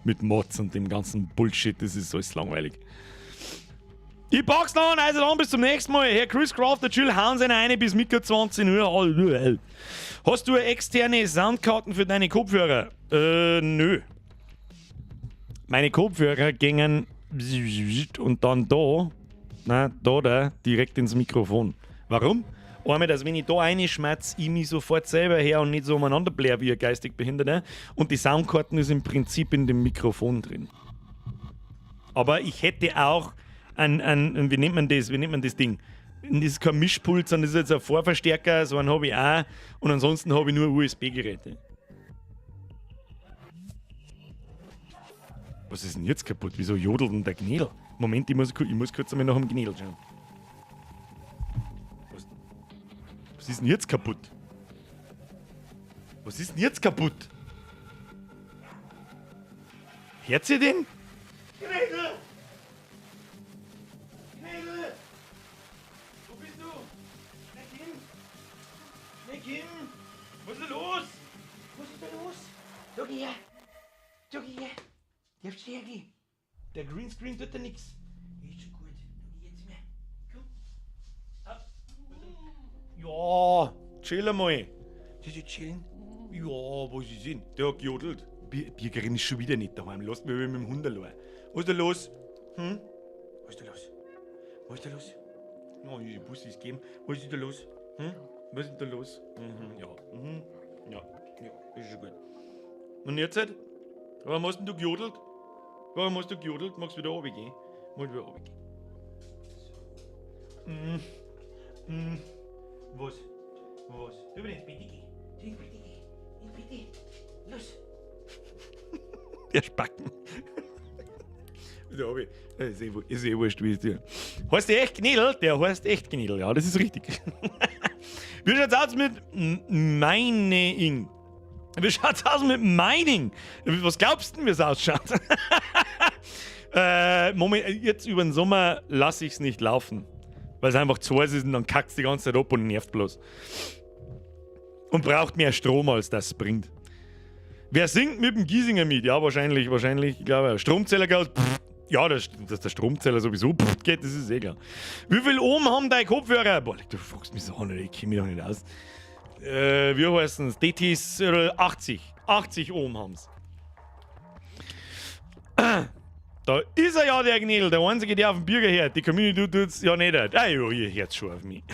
Mit Mods und dem ganzen Bullshit, das ist alles langweilig. Ich pack's dann, also dann bis zum nächsten Mal. Herr Chris Craft, der Chill, hauen Sie eine bis Mittag 20 Uhr. Hast du externe Soundkarten für deine Kopfhörer? Nö. Meine Kopfhörer gingen und dann da, na, da, direkt ins Mikrofon. Warum? Einmal, dass wenn ich da reinschmatz, ich mich sofort selber her und nicht so umeinander blär wie ein geistig Behinderter. Und die Soundkarten ist im Prinzip in dem Mikrofon drin. Aber ich hätte auch ein, wie nennt man das, wie nennt man das Ding? Das ist kein Mischpult, sondern das ist jetzt ein Vorverstärker, so einen habe ich auch. Und ansonsten habe ich nur USB-Geräte. Was ist denn jetzt kaputt? Wieso jodelt denn der Gnädel? Moment, ich muss kurz einmal nach dem Gnädel schauen. Was ist denn jetzt kaputt? Was ist denn jetzt kaputt? Hört ihr den? Gnädel! Gnädel! Wo bist du? Schnell hin! Schnell hin! Was ist denn los? Was ist da los? Schau her! Schau her! Darfst du hergehen? Der Greenscreen tut da nix. Ist schon gut. Schau jetzt mehr. Komm. Ab. Ja, chill einmal. Sie chillen? Ja, wo sie sind. Der hat gejodelt. Birgerin ist schon wieder nicht daheim. Lasst mich mit dem Hund allein. Was ist da los? Hm? Was ist da los? Was ist da los? Oh, die Bussi ist gegeben. Was ist da los? Hm? Was ist da los? Mhm, ja. Mhm. Ja, ja, ist schon gut. Und jetzt halt? Warum hast denn du gejodelt? Warum hast du gejodelt? Magst du wieder runtergehen? Magst du wieder runtergehen? Mhm. Mhm. Was? Was? Du wieder ins Bett gehen. Du ins Bett gehen. Ins Bett gehen. Los! Der Spacken. Da hab ich. Ist eh wurscht, wie es dir. Heißt der echt Gnädel? Der heißt echt Gnädel, ja, das ist richtig. Wie schaut's aus mit Mining? Wie schaut's aus mit Mining? Was glaubst du denn, wie es ausschaut? Moment, jetzt über den Sommer lasse ich's nicht laufen. Weil es einfach zu heiß ist und dann kackt's die ganze Zeit ab und nervt bloß. Und braucht mehr Strom, als das bringt. Wer singt mit dem Giesinger mit? Ja, wahrscheinlich, ich glaube, Stromzähler geht, pff, ja, dass der Stromzähler sowieso pff, geht, das ist eh klar. Wie viel Ohm haben deine Kopfhörer? Boah, du fragst mich so an, ich kenn mich doch nicht aus. Wie heißen's? DTs 80. 80 Ohm haben's. Da ist er ja, der Gnädel, der Einzige, der auf den Bürger hört. Die Community tut's ja nicht. Ah, ja, ihr hört's schon auf mich.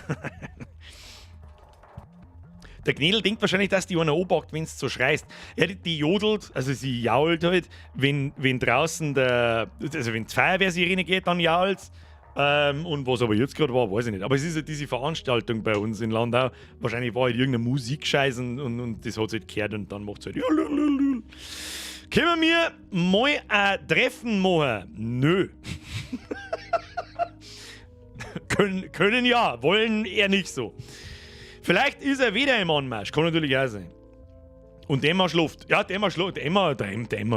Der Gnädel denkt wahrscheinlich, dass die einer anpackt, wenn's so schreist. Ja, die jodelt, also sie jault halt, wenn draußen der, also wenn die Feuerwehrsirene geht, dann jault's. Und was aber jetzt gerade war, weiß ich nicht. Aber es ist ja diese Veranstaltung bei uns in Landau. Wahrscheinlich war halt irgendeine Musikscheiß und das hat sich halt gehört und dann macht's halt. Können wir mal ein Treffen machen? Nö. Können ja, wollen eher nicht so. Vielleicht ist er wieder im Anmarsch, kann natürlich auch sein. Und Emma schläft. Ja, der Emma schläft. Der Emma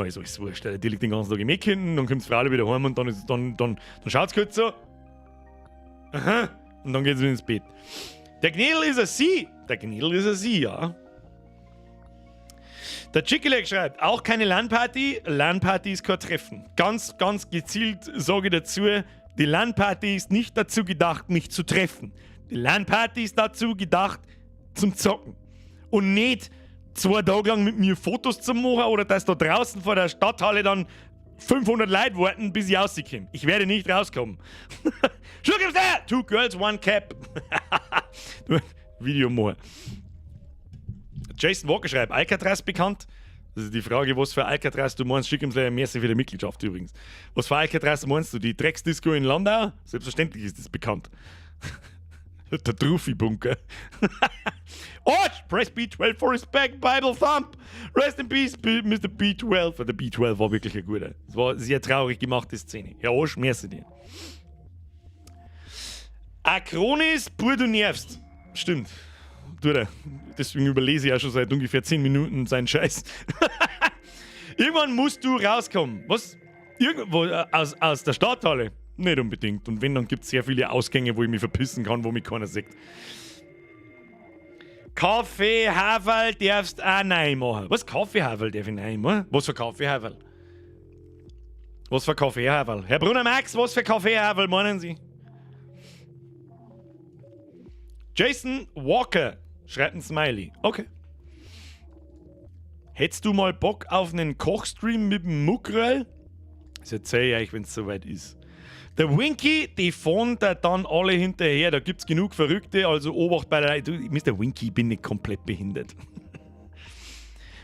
ist alles wurscht. Die liegt den ganzen Tag im Eck hinten, dann kommt die Frau wieder heim und dann schaut's kurz so. Aha. Und dann geht sie wieder ins Bett. Der Gnädel ist ein Sie. Der Gnädel ist ein Sie, ja. Der Chickilek schreibt, auch keine LAN-Party. LAN-Party ist kein Treffen. Ganz, ganz gezielt sage ich dazu, die LAN-Party ist nicht dazu gedacht, mich zu treffen. Die LAN-Party ist dazu gedacht, zum Zocken. Und nicht 2 Tage lang mit mir Fotos zu machen oder dass da draußen vor der Stadthalle dann 500 Leute warten, bis ich rauskomme. Ich werde nicht rauskommen. Sugar there! 2 girls, 1 cap. Video machen. Jason Walker schreibt, Alcatraz bekannt? Das ist die Frage, was für Alcatraz du meinst. Schick ihm gleich ein Merci für die Mitgliedschaft übrigens. Was für Alcatraz meinst du? Die Drecksdisco in Landau? Selbstverständlich ist das bekannt. Der Trufi-Bunker. Arch! Press B12 for respect, Bible Thump! Rest in peace, Mister B12. Der B12 war wirklich ein guter. Das war eine sehr traurig gemachte Szene. Herr Osch, merci dir. Acronis, Bur, du nervst. Stimmt. Tut er. Deswegen überlese ich ja schon seit ungefähr 10 Minuten seinen Scheiß. Irgendwann musst du rauskommen. Was? Irgendwo aus der Stadthalle? Nicht unbedingt. Und wenn, dann gibt es sehr viele Ausgänge, wo ich mich verpissen kann, wo mich keiner sieht. Kaffee, Haferl darfst auch nein machen. Was? Kaffee, Haferl darf ich nein machen? Was für Kaffee, Haferl? Was für Kaffee, Haferl? Herr Brunner Max, was für Kaffee, Haferl meinen Sie? Jason Walker schreibt ein Smiley. Okay. Hättest du mal Bock auf einen Kochstream mit dem Muckröll? Das erzähl ich euch, wenn es soweit ist. Der Winky, die fahren da dann alle hinterher. Da gibt's genug Verrückte, also Obacht bei der. Du, Mr. Winky, ich bin nicht komplett behindert.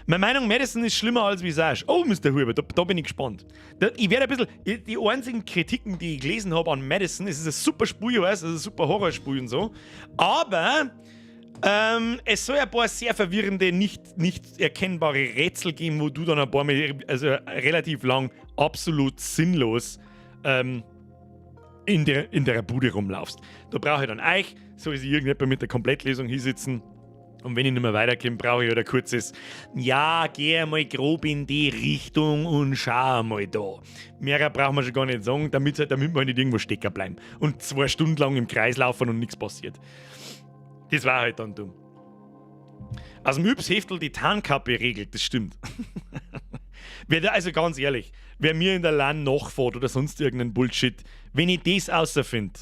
Meine Meinung, Madison ist schlimmer als Visage. Oh, Mr. Huber, da bin ich gespannt. Da, ich werde ein bisschen. Die einzigen Kritiken, die ich gelesen habe an Madison, es ist ein super Spiel, ich weiß, es ist ein super Horrorspiel und so. Aber es soll ein paar sehr verwirrende, nicht erkennbare Rätsel geben, wo du dann ein paar Mal, also relativ lang, absolut sinnlos in der Bude rumlaufst. Da brauche ich dann euch, soll sich irgendjemand mit der Komplettlesung hinsitzen. Und wenn ich nicht mehr weiterkomme, brauche ich halt ein kurzes, ja, geh einmal grob in die Richtung und schau einmal da. Mehrer brauchen wir schon gar nicht sagen, damit wir nicht irgendwo stecken bleiben. Und 2 Stunden lang im Kreis laufen und nichts passiert. Das war halt dann dumm. Aus dem Yps-Heftel die Tarnkappe regelt, das stimmt. Wer da, also ganz ehrlich, wer mir in der LAN nachfährt oder sonst irgendeinen Bullshit, wenn ich das außerfinde,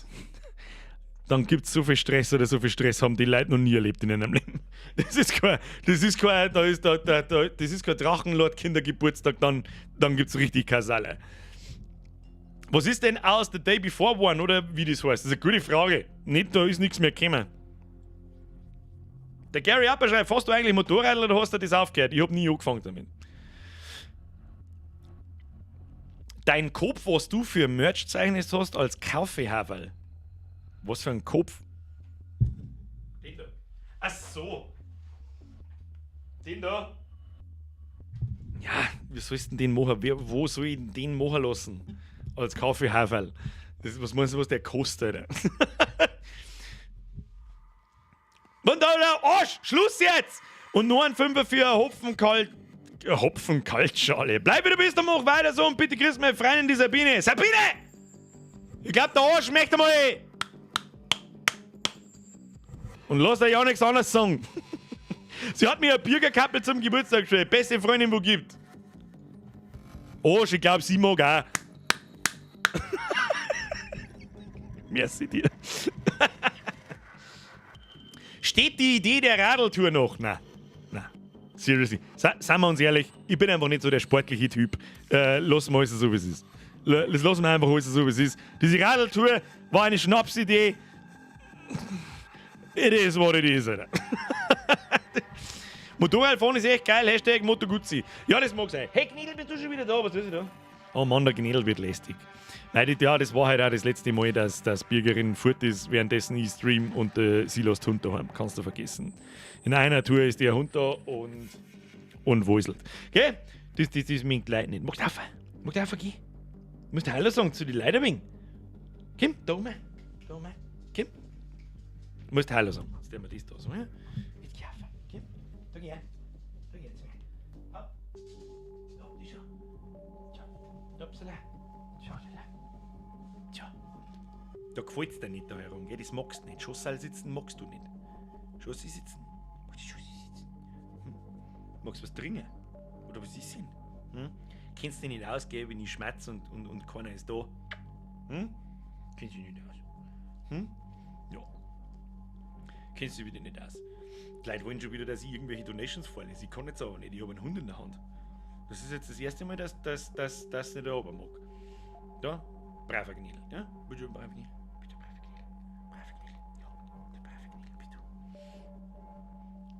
dann gibt es so viel Stress oder so viel Stress haben die Leute noch nie erlebt in ihrem Leben. Das ist kein, da ist, da, da, da, das ist kein Drachenlord Kindergeburtstag, dann gibt es richtig Kasale. Was ist denn aus The Day Before worden, oder wie das heißt? Das ist eine gute Frage. Nicht, da ist nichts mehr gekommen. Der Gary Upper schreibt, fährst du eigentlich Motorrad oder hast du das aufgehört? Ich hab nie angefangen damit. Dein Kopf, was du für Merch zeichnest hast, als Kaffeehaferl. Was für ein Kopf? Den da. Ach so. Den da. Ja, wie sollst du denn den machen? Wo soll ich denn den machen lassen? Als Kaffeehaferl. Was meinst du, was der kostet, Alter? Und da, der Arsch! Schluss jetzt! Und nur ein Fünfer für Hopfenkalt. Hopfenkaltschale. Bleib wie du bist und mach weiter so und bitte grüß meine Freundin, die Sabine. Sabine! Ich glaub, der Arsch möchte mal. Und lass dir ja nichts anderes sagen. Sie hat mir ein Bürgerkappel zum Geburtstag gestellt. Beste Freundin, wo gibt. Arsch, ich glaub, sie mag auch. Merci dir. Steht die Idee der Radeltour noch? Na, na. Seriously. Seien wir uns ehrlich, ich bin einfach nicht so der sportliche Typ. Lassen wir alles so, wie es ist. Das lassen wir einfach alles so, wie es ist. Diese Radeltour war eine Schnapsidee. It is what it is, Alter. Motorradfahren ist echt geil. Hashtag Moto Guzzi. Ja, das mag sein. Hey, Gnedl, bist du schon wieder da? Was ist da? Oh Mann, der Gnedl wird lästig. Nein, ja, das war halt auch das letzte Mal, dass Birgerin fort ist, währenddessen ich stream und sie lässt Hund daheim. Kannst du vergessen. In einer Tour ist der Hund da und wuselt. Gell? Das mingt Leute nicht. Magst du auf? Magst du auf, geh? Musst du Hallo sagen zu den Leuten ein wenig? Komm, da oben. Da oben. Komm. Du musst Hallo sagen. Jetzt tun wir das da so. Ja? Jetzt geh auf. Komm. Da geh her. Da geh jetzt. Hopp. Da, die schau. Schau. Upsala. Schau, schau. Da gefällt's dir nicht da herum, gell? Das magst du nicht. Schossal sitzen magst du nicht. Schossi sitzen? Magst du Schossi sitzen? Hm? Magst du was trinken? Oder was ist denn? Hm? Kennst du dich nicht aus, gell, wenn ich schmerz und keiner ist da? Hm? Kennst du dich nicht aus? Hm? Ja. Kennst du dich wieder nicht aus? Die Leute wollen schon wieder, dass ich irgendwelche Donations vorlese. Ich kann jetzt aber nicht, ich habe einen Hund in der Hand. Das ist jetzt das erste Mal, dass ich nicht runter mag. Da, braver Gnädel, ja? Bitte, braver Gnädel. Bitte, braver Gnädel. Braver Gnädel. Ja, der brave Gnädel, bitte.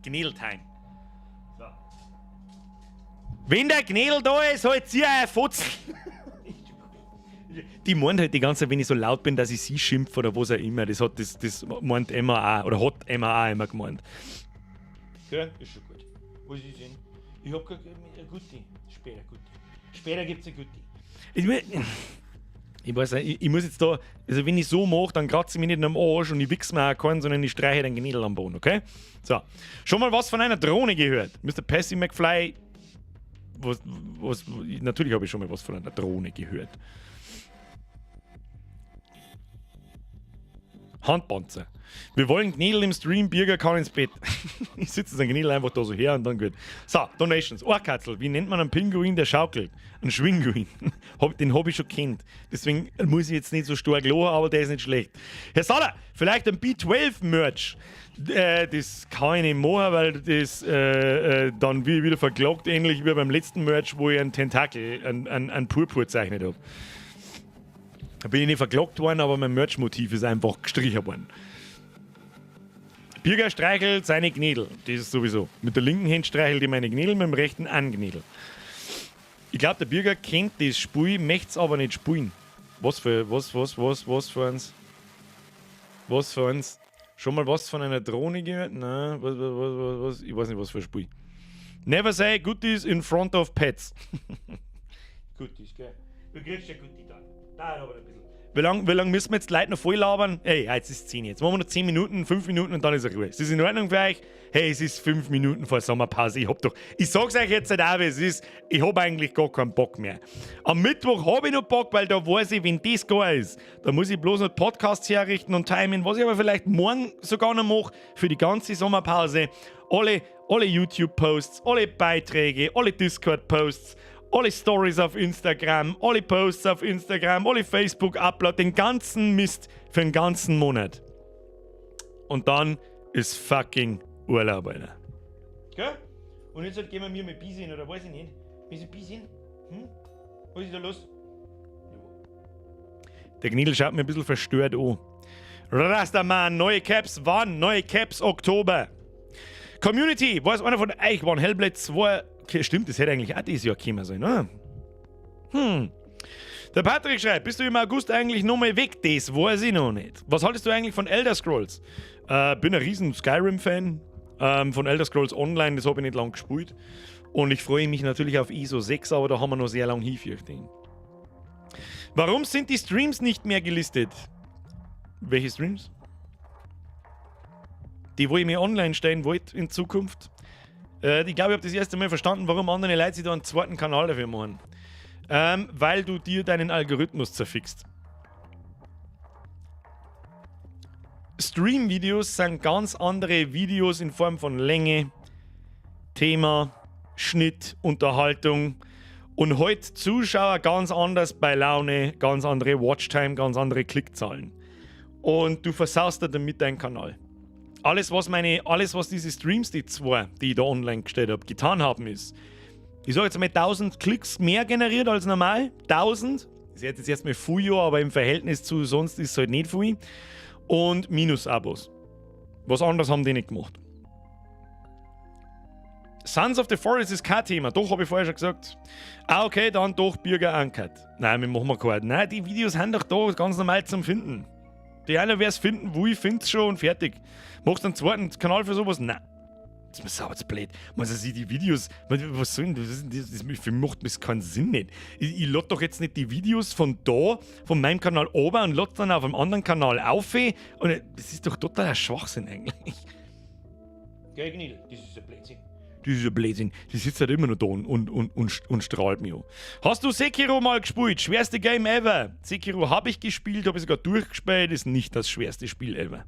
Gnädel-Time. So. Wenn der Gnädel da ist, halt sie ein Fotzel. Die meint halt die ganze Zeit, wenn ich so laut bin, dass ich sie schimpfe oder was auch immer. Das meint Emma auch, oder hat Emma auch immer gemeint. Ja, ist schon gut. Was ist denn? Ich hab kein Gutti. Später Gutti. Später gibt's ein Gutti. Ich, mein, Ich weiß nicht, ich muss jetzt da, also wenn ich so mache, dann kratze ich mich nicht am Arsch und ich wichse mir auch keinen, sondern ich streiche den Gnädel am Boden, okay? So. Schon mal was von einer Drohne gehört? Mr. Passy McFly. Was, was, natürlich habe ich schon mal was von einer Drohne gehört. Handpanzer. Wir wollen Gnädel im Stream, Birger kann ins Bett. Ich sitze sein Gnädel einfach da so her und dann gut. So, Donations. Ohrkatzel. Wie nennt man einen Pinguin, der schaukelt? Ein Schwinguin. Den habe ich schon kennt. Deswegen muss ich jetzt nicht so stark lachen, aber der ist nicht schlecht. Herr Saller, vielleicht ein B12-Merch. Das kann ich nicht machen, weil das dann wieder verklagt, ähnlich wie beim letzten Merch, wo ich einen Tentakel, einen Purpur gezeichnet habe. Da bin ich nicht verklagt worden, aber mein Merch-Motiv ist einfach gestrichen worden. Birger streichelt seine Gnädel. Das ist sowieso. Mit der linken Hand streichelt ich meine Gnädel, mit dem rechten an Gnädel. Ich glaube, der Birger kennt das Spiel, möchte es aber nicht spielen. Was für, was, was, was, was für eins? Was für eins? Schon mal was von einer Drohne gehört? Nein, was, was, was, was, was? Ich weiß nicht, was für ein Spiel. Never say goodies in front of pets. Goodies, gell? Du kriegst ja Goodie da. Da aber ein bisschen. Wie lang müssen wir jetzt die Leute noch voll labern? Ey, jetzt ist 10 jetzt. Machen wir noch 10 Minuten, 5 Minuten und dann ist er Ruhe. Ist das in Ordnung für euch? Hey, es ist 5 Minuten vor Sommerpause. Ich hab doch. Ich sag's euch jetzt halt auch, wie es ist. Ich hab eigentlich gar keinen Bock mehr. Am Mittwoch hab ich noch Bock, weil da weiß ich, wenn das gar ist, da muss ich bloß noch Podcasts herrichten und timen, was ich aber vielleicht morgen sogar noch mache für die ganze Sommerpause. Alle YouTube-Posts, alle Beiträge, alle Discord-Posts, alle Stories auf Instagram, alle Posts auf Instagram, alle Facebook-Upload, den ganzen Mist für den ganzen Monat. Und dann ist fucking Urlaub, Alter. Gell? Und jetzt halt gehen wir mir mit Bisin oder weiß ich nicht. Bisschen Bisin? Hm? Was ist da los? Der Gnidl schaut mir ein bisschen verstört an. Rastaman, neue Caps, wann? Neue Caps, Oktober. Community, weiß einer von euch, wann Hellblade 2. Okay, stimmt, das hätte eigentlich auch dieses Jahr kommen sollen, oder? Der Patrick schreibt, bist du im August eigentlich nochmal weg? Das weiß ich noch nicht. Was haltest du eigentlich von Elder Scrolls? Bin ein riesen Skyrim-Fan. Von Elder Scrolls Online, das habe ich nicht lang gespielt. Und ich freue mich natürlich auf ESO 6, aber da haben wir noch sehr lange hin. Warum sind die Streams nicht mehr gelistet? Welche Streams? Die, wo ich mir online stellen wollte in Zukunft. Ich glaube, ich habe das erste Mal verstanden, warum andere Leute sich da einen zweiten Kanal dafür machen. Weil du dir deinen Algorithmus zerfickst. Stream-Videos sind ganz andere Videos in Form von Länge, Thema, Schnitt, Unterhaltung. Und heute Zuschauer ganz anders bei Laune, ganz andere Watchtime, ganz andere Klickzahlen. Und du versaust dir damit deinen Kanal. Alles, was diese Streams, die zwei, die ich da online gestellt habe, getan haben, ist, ich sag jetzt mal 1000 Klicks mehr generiert als normal. 1000. Das ist jetzt erstmal viel, aber im Verhältnis zu sonst ist es halt nicht viel. Und Minus-Abos. Was anderes haben die nicht gemacht. Sons of the Forest ist kein Thema. Doch, habe ich vorher schon gesagt. Ah, okay, dann doch Birger Uncut. Nein, wir machen wir keinen. Nein, die Videos sind doch da ganz normal zum Finden. Die einer, wer es finden will, findet es schon und fertig. Machst du einen zweiten Kanal für sowas? Nein. Das ist mir zu blöd. Man sieht die Videos, was soll denn das? Das für mich macht das keinen Sinn nicht. Ich lade doch jetzt nicht die Videos von da, von meinem Kanal oben und lade dann auf einem anderen Kanal auf. Und das ist doch totaler Schwachsinn eigentlich. Gell, Gnidl? Das ist ein Blödsinn. Das ist ein Blödsinn. Die sitzt halt immer noch da und strahlt mich an. Hast du Sekiro mal gespielt? Schwerste Game ever. Sekiro habe ich gespielt, habe ich sogar durchgespielt. Ist nicht das schwerste Spiel ever.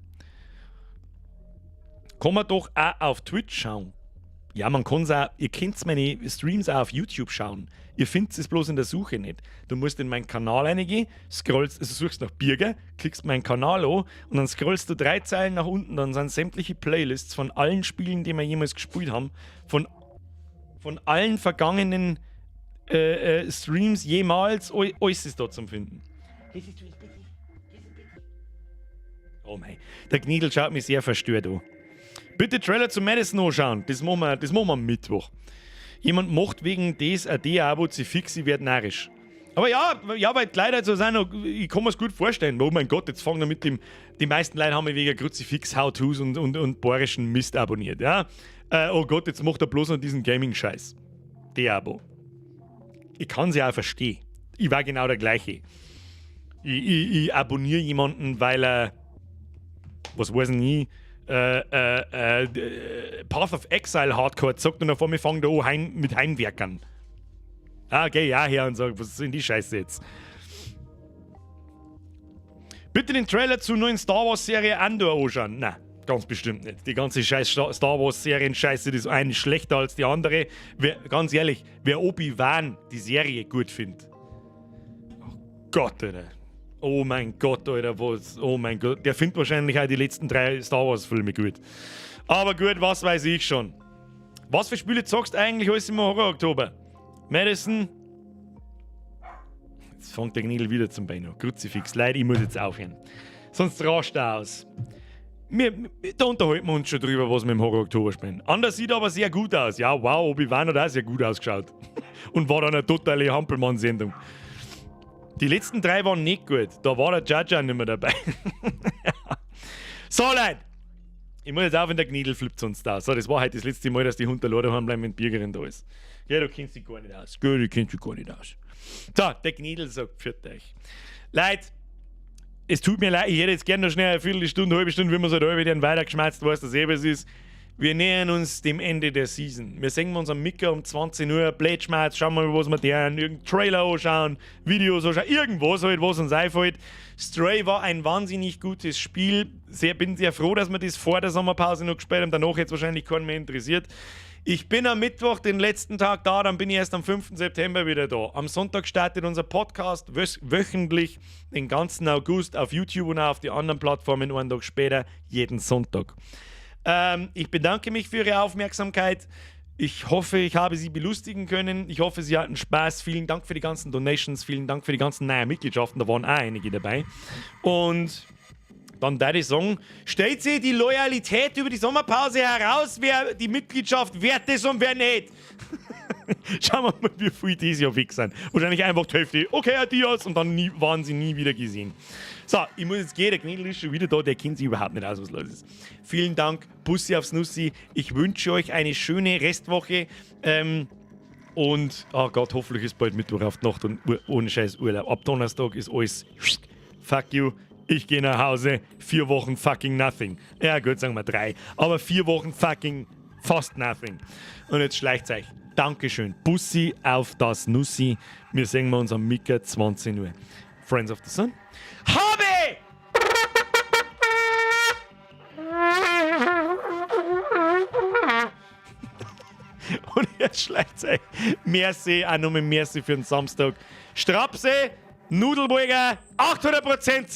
Kann man doch auch auf Twitch schauen. Ja, man kann's auch, ihr könnt meine Streams auch auf YouTube schauen. Ihr findet es bloß in der Suche nicht. Du musst in meinen Kanal reingehen, scrollst, also suchst nach Birger, klickst meinen Kanal an und dann scrollst du 3 Zeilen nach unten, dann sind sämtliche Playlists von allen Spielen, die wir jemals gespielt haben, von allen vergangenen Streams jemals, alles ist da zum Finden. Oh mei, der Gnidl schaut mich sehr verstört an. Bitte Trailer zu Madison anschauen. Das machen wir am Mittwoch. Jemand macht wegen des ein D-Abo zu fix, ich werd narrisch. Aber ja, ja, weil die Leute halt so sind, ich kann mir's gut vorstellen. Oh mein Gott, jetzt fangen wir mit dem. Die meisten Leute haben mich wegen Kruzifix, How-Tos und bayerischen Mist abonniert. Ja? Oh Gott, jetzt macht er bloß noch diesen Gaming-Scheiß. D-Abo. Ich kann's ja auch verstehen. Ich war genau der gleiche. Ich abonniere jemanden, weil er, was weiß ich nie, Path of Exile Hardcore zockt und auf einmal fangt er an heim, mit Heimwerkern. Ah, geh ja her und sag, was ist denn die Scheiße jetzt? Bitte den Trailer zur neuen Star Wars Serie Andor anschauen. Na, ganz bestimmt nicht. Die ganze scheiß Star Wars Serien Scheiße, die ist eine schlechter als die andere. Wer, ganz ehrlich, wer Obi-Wan die Serie gut findet. Oh Gott, Alter. Oh mein Gott, Alter, was? Oh mein Gott. Der findet wahrscheinlich auch die letzten drei Star Wars Filme gut. Aber gut, was weiß ich schon. Was für Spiele zockst eigentlich alles im Horror-Oktober? Madison? Jetzt fängt der Gnidl wieder zum Bein an. Kruzifix. Leute, ich muss jetzt aufhören. Sonst rast er aus. Da unterhalten wir uns schon drüber, was wir im Horror Oktober spielen. Andor sieht aber sehr gut aus. Ja, wow, Obi-Wan hat auch sehr gut ausgeschaut. Und war dann eine totale Hampelmann-Sendung. Die letzten drei waren nicht gut. Da war der Jar Jar nicht mehr dabei. So, Leute. Ich muss jetzt aufhören, der Gnidl flippt sonst aus. So, das war heute das letzte Mal, dass die Hunde alleine daheim bleiben, wenn die Birgerin da ist. Ja, du kennst dich gar nicht aus. Gell, du kennst dich gar nicht aus. So, der Gnidl sagt, pfiat euch. Leute, es tut mir leid, ich hätte jetzt gerne noch schnell eine Viertelstunde, halbe Stunde, wie man so da wieder weitergeschmatzt, weiß, dass eh was ist. Wir nähern uns dem Ende der Season. Wir sehen uns am Mittag um 20 Uhr, Blödschmatz, schauen wir mal, was wir da, irgendeinen Trailer anschauen, Videos anschauen, irgendwas halt, was uns einfällt. Stray war ein wahnsinnig gutes Spiel. Bin sehr froh, dass wir das vor der Sommerpause noch gespielt haben. Danach jetzt wahrscheinlich keinen mehr interessiert. Ich bin am Mittwoch den letzten Tag da, dann bin ich erst am 5. September wieder da. Am Sonntag startet unser Podcast wöchentlich den ganzen August auf YouTube und auch auf die anderen Plattformen einen Tag später, jeden Sonntag. Ich bedanke mich für Ihre Aufmerksamkeit. Ich hoffe, ich habe Sie belustigen können. Ich hoffe, Sie hatten Spaß. Vielen Dank für die ganzen Donations. Vielen Dank für die ganzen neuen Mitgliedschaften. Da waren auch einige dabei. Und dann tät ich sagen, stellt sich die Loyalität über die Sommerpause heraus, wer die Mitgliedschaft wert ist und wer nicht. Schauen wir mal, wie viel dieses Jahr weg sind. Wahrscheinlich einfach die Hälfte. Okay, adios. Und dann nie, waren sie nie wieder gesehen. So, ich muss jetzt gehen. Der Gnidl ist schon wieder da. Der kennt sich überhaupt nicht aus, was los ist. Vielen Dank. Bussi aufs Nussi. Ich wünsche euch eine schöne Restwoche. Und, oh Gott, hoffentlich ist bald Mittwoch auf die Nacht und ohne scheiß Urlaub. Ab Donnerstag ist alles fuck you. Ich gehe nach Hause. 4 Wochen fucking nothing. Ja, gut, sagen wir drei. Aber 4 Wochen fucking fast nothing. Und jetzt schleicht's euch. Dankeschön. Bussi auf das Nussi. Wir sehen wir uns am Mittag 20 Uhr. Friends of the Sun. Habe! Und jetzt schleicht's euch. Merci, auch nochmal merci für den Samstag. Strapse, Nudelburger, 800% zu.